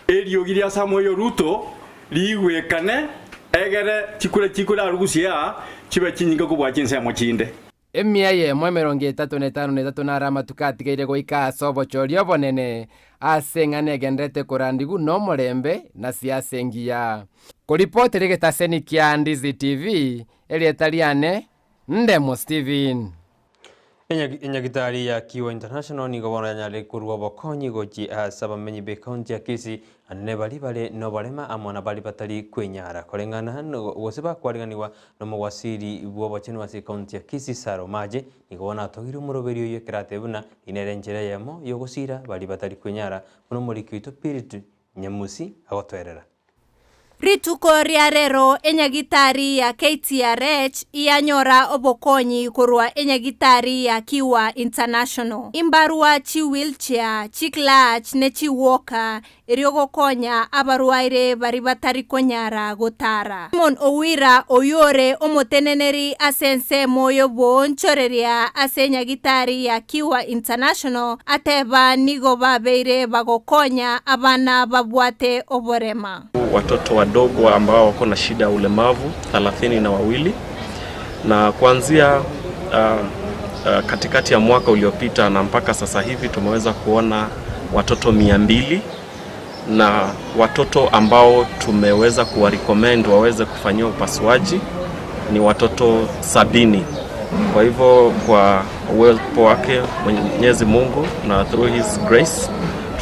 S24: Eriogi ria Samuel Ruto rigwekane, egere chikure chikure arue gusii aa chibe chinyinge kobua chinsemo chinde.
S22: Emia eyemo emerongo etato na etano na etato naro amatuko atigaire goika ase obochori obonene, ase eng'ana egendererete korandigwa nomorembe na siasa engiya. Koripotera egetaseni kia Ndizi TV, erieta riane Ndemo Steven.
S6: Enyagitari ya Kiwa International nigo bono yanyarire korua obokonyi gochia ase abamenyi b'ekaunti ya Kisii anene baria bare noborema amo na baria batari kwenyara koreng'ana gose bakwariganigwa nomogwasiri bw'obochenu ase ekaunti ya Kisii Sarah Omaje nigo bono atogirie omoroberi oyio ekero atebire buna eyio nere enchera eyemo yogosira baria batari kwenyara buna omoriki oito Purity Nyamusi agotoerera.
S25: Rituko ria rero enyagitari ya KTRH iyanyora obokonyi korwa enyagitari ya Kiwa International. Imbarwa chi wheelchair, chi clutch ne chi walker erio gokonya abarwaire baria batari konyara gotara. Simon Owira oyio ore omoteneneri ase ensemo y'oboonchoreria ase enyagitari ya Kiwa International ateba nigo babeire bagokonya abana babwate oborema.
S26: Watoto wadogo ambao wako na shida ya ulemavu thelathini na wawili na kuanzia uh, uh, katikati ya mwaka uliopita na mpaka sasa hivi tumeweza kuona watoto 200 na watoto ambao tumeweza kuwarecommend waweze kufanyiwa upasuaji ni watoto 70. Kwa hivyo kwa uwepo wake Mwenyezi Mungu na through his grace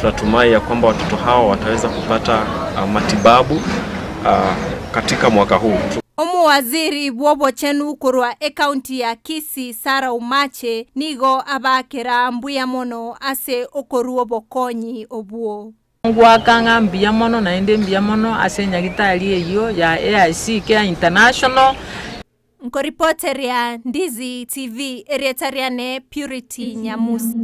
S26: tunatumai ya kwamba watoto hawa wataweza kupata matibabu katika mwaka huu.
S25: Omowaziri bw'obochenu korwa ekaunti ya Kisii Sarah Omache nigo abakera mbuya mono ase okorua obokonyi obwo.
S27: Ngoaka ng'a mbuya mono naende mbuya mono ase enyagitari eyio ya AIC Care International.
S25: Nkoripoteria Ndizi TV, erieta riane Purity Nyamusi.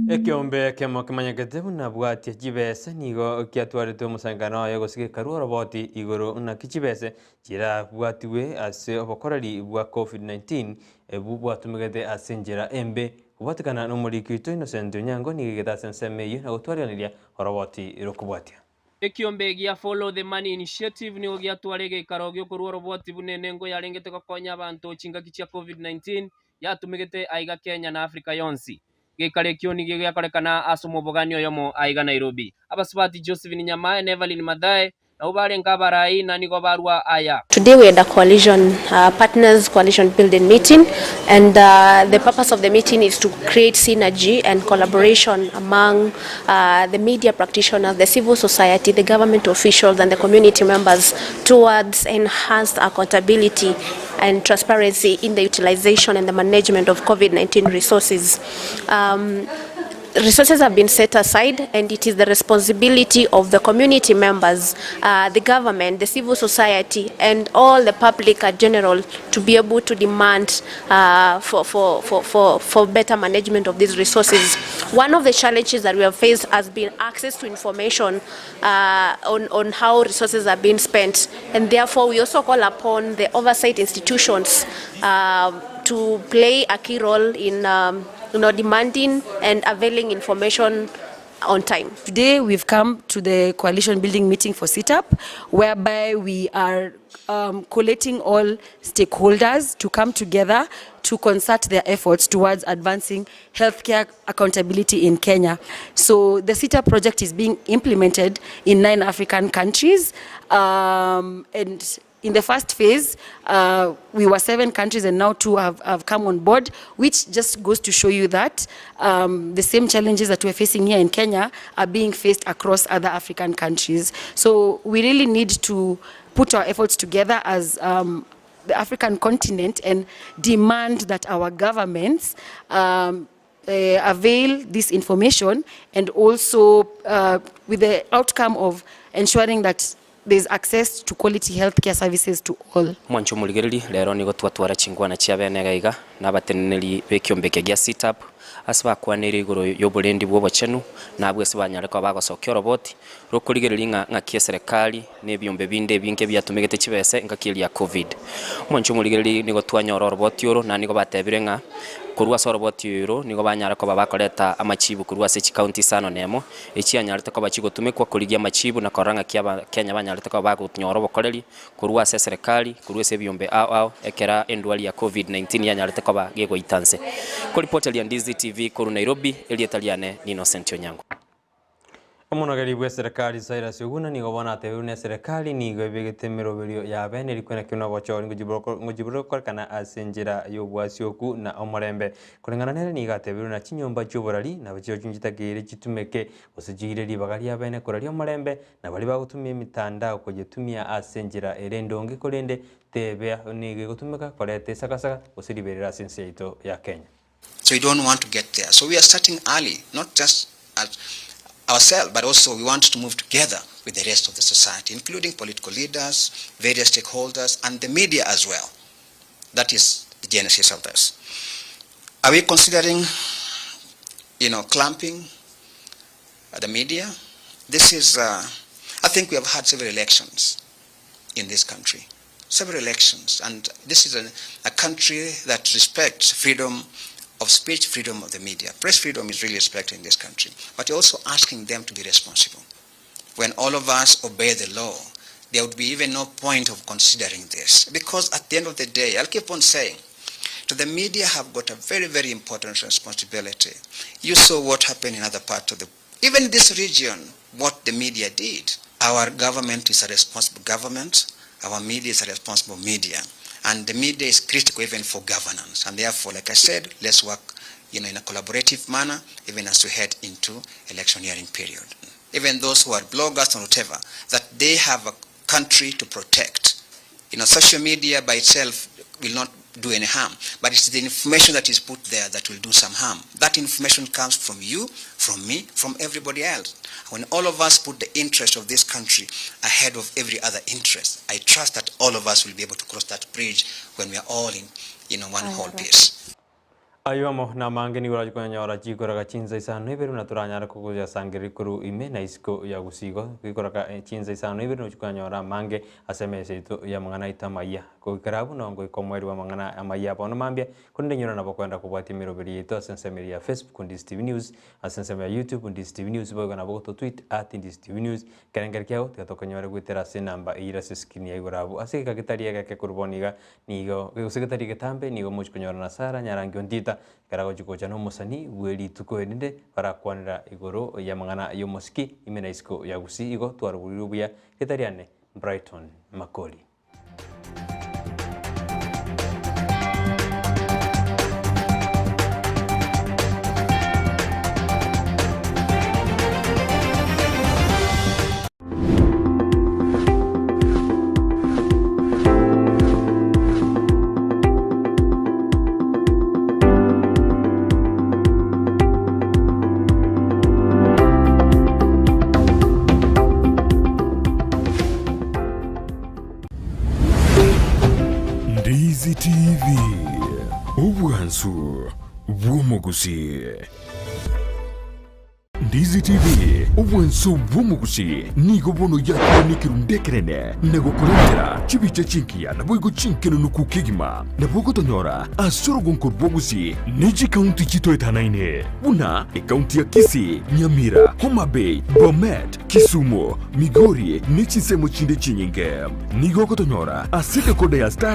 S6: Ekeombe ekemo kemanyekete buna bwatia chibese nigo kiatwarete omosangererekano oye gose gekarua oroboti igoro naki chibese chirabwatiwe ase obokoreri bwa Covid-19 ebwo bwatumegete ase enchera embe. Kobwatekana nomoriki oito Innocent Onyango nigo egete ase ensemo eyio na gotwariganiria oroboti rokobwatia.
S28: Ekiombe gia Follow the Money Initiative nigo giatwara egeikaro gi'okorua oroboti buna enengo yarengete gokonya abanto chingaki chia Covid-19 yatumegete aiga Kenya na Africa yonsi. Geikaro ekio nigo giakorekana ase omobogani oyomo aiga Nairobi. Abasubati Josephine Nyamae na Evelyn Mathae nabwo barenge abarai na nigo barua aya.
S29: Today we had a coalition uh, partners coalition building meeting and uh, the purpose of the meeting is to create synergy and collaboration among uh, the media practitioners, the civil society, the government officials and the community members towards enhanced accountability and transparency in the utilization and the management of COVID-19 resources. Um, Resources have been set aside and it is the responsibility of the community members, the government, the civil society and all the public at general to be able to demand for, for, for, for, for better management of these resources. One of the challenges that we have faced has been access to information on, on how resources are being spent and therefore we also call upon the oversight institutions to play a key role in you know, demanding and availing information on time.
S2: Today we've come to the coalition building meeting for CITAP, whereby we are collating all stakeholders to come together to concert their efforts towards advancing healthcare accountability in Kenya. So the CITAP project is being implemented in 9 African countries, and in the first phase, we were 7 countries and now 2 have come on board, which just goes to show you that the same challenges that we're facing here in Kenya are being faced across other African countries. So we really need to put our efforts together as the African continent and demand that our governments avail this information, and also with the outcome of ensuring that there's access to quality healthcare services to all.
S3: Mwancho muligereri lero nigo twatwara chingwana chia bene gaiga nabateneneri bekiombeke gia CITAP ase bakwanire igoro y'oborendi bw'obochenu nabwo ase banyare koba bagosokia oroboti rokorigereria ng'a ng'aki eserekari na ebiombe binde ebinge biatumegete chibese ngaki eria COVID. Mwancho morigereri nigo twanyora oroboti oro na nigo batebire ng'a korwa ase oroboti oro nigo banyare koba bakoreta amachibu korwa ase chikaunti isano na emo echianyarete koba chigotumekwa korigia amachibu na korora ng'aki abakenya banyarete koba bagonyora obokoreri korwa ase eserekari korwa ase ebiombe ao ao ekera endwari ya COVID-19 yanyarete koba gegoita nse. Koripoteria Ndizi TV korwa Nairobi, erieta riane ni Innocent Onyango.
S6: Omonogeri bwa eserekari Cyrus Oguna nigo bono atebirwe na eserekari nigo ebegete emeroberio ya bene erikwe nakio na obochori ngojiburokorekana ase enchera ya obwasioku na omorembe. Koreng'ana nere nigo atebirwe na chinyomba chioborari nabo chio chinchitakeire chitumeke gose chiire ribaga ria bene koraria omorembe na baria bagotumia emitandao koyetumia ase enchera ere endonge korende tebea nigo egotumeka koreta esagasaga gose riberera ase ense yaito ya Kenya.
S4: So we don't want to get there. So we are starting early, not just as ourselves, but also we want to move together with the rest of the society, including political leaders, various stakeholders, and the media as well. That is the genesis of this. Are we considering, clamping the media? I think we have had several elections in this country. Several elections, and this is a country that respects freedom of speech, freedom of the media. Press freedom is really respected in this country, but you're also asking them to be responsible. When all of us obey the law, there would be even no point of considering this. Because at the end of the day, I'll keep on saying, to the media have got a very, very important responsibility. You saw what happened in other parts of the, even this region, what the media did. Our government is a responsible government. Our media is a responsible media. And the media is critical even for governance. And therefore, like I said, let's work, in a collaborative manner, even as we head into electioneering period. Even those who are bloggers and whatever, that they have a country to protect. Social media by itself will not do any harm, but it's the information that is put there that will do some harm. That information comes from you, from me, from everybody else. When all of us put the interest of this country ahead of every other interest, I trust that all of us will be able to cross that bridge when we are all in, one whole piece.
S6: Ayomo na mange ni gura jikonyora jikoraga chinza isano iberu na turanyara kuguja sangeri kuru ime na isiko ya gusigo gikoraga chinza isano iberu no jikonyora mange aseme itu ya mangana itamaya ko no ngo ikomweri wa mangana amaya bono mambia kunde nyora nabo kwenda kubwati miroberi yetu asensemeri ya Facebook Ndizi TV News asensemeri ya YouTube Ndizi TV News boga nabo to tweet at Ndizi TV News kerengeri kyao tigatokonyora gwitera se namba ira se screen ya igurabu asika gitari gake kuruboniga nigo gusigitari getambe nigo muchikonyora na Sara nyarangi ondita karago jikocha no musani bweri tuko erinde barakwanira igoro ya mangana yo mosiki imena isiko ya gusi igo twaruguriru buya getariane Brighton Makoli.
S1: Ndizi TV, obwansu bw'omogusii. Ndizi TV, obwansu bw'omogusii nigo bono yakire nekerundu ekenene na gokorentera chibicha chingiya naboigo chinkenenuku kegima. Nabo ogotonyora ase orogonko rw'ogusii ne chikaunti chitoetanaine buna ekaunti ya Kisii, Nyamira, Homa Bay, Bomet, Kisumu, Migori ne chinsemo chinde chinyinge. Nigo ogotonyora ase edekoda ya Star.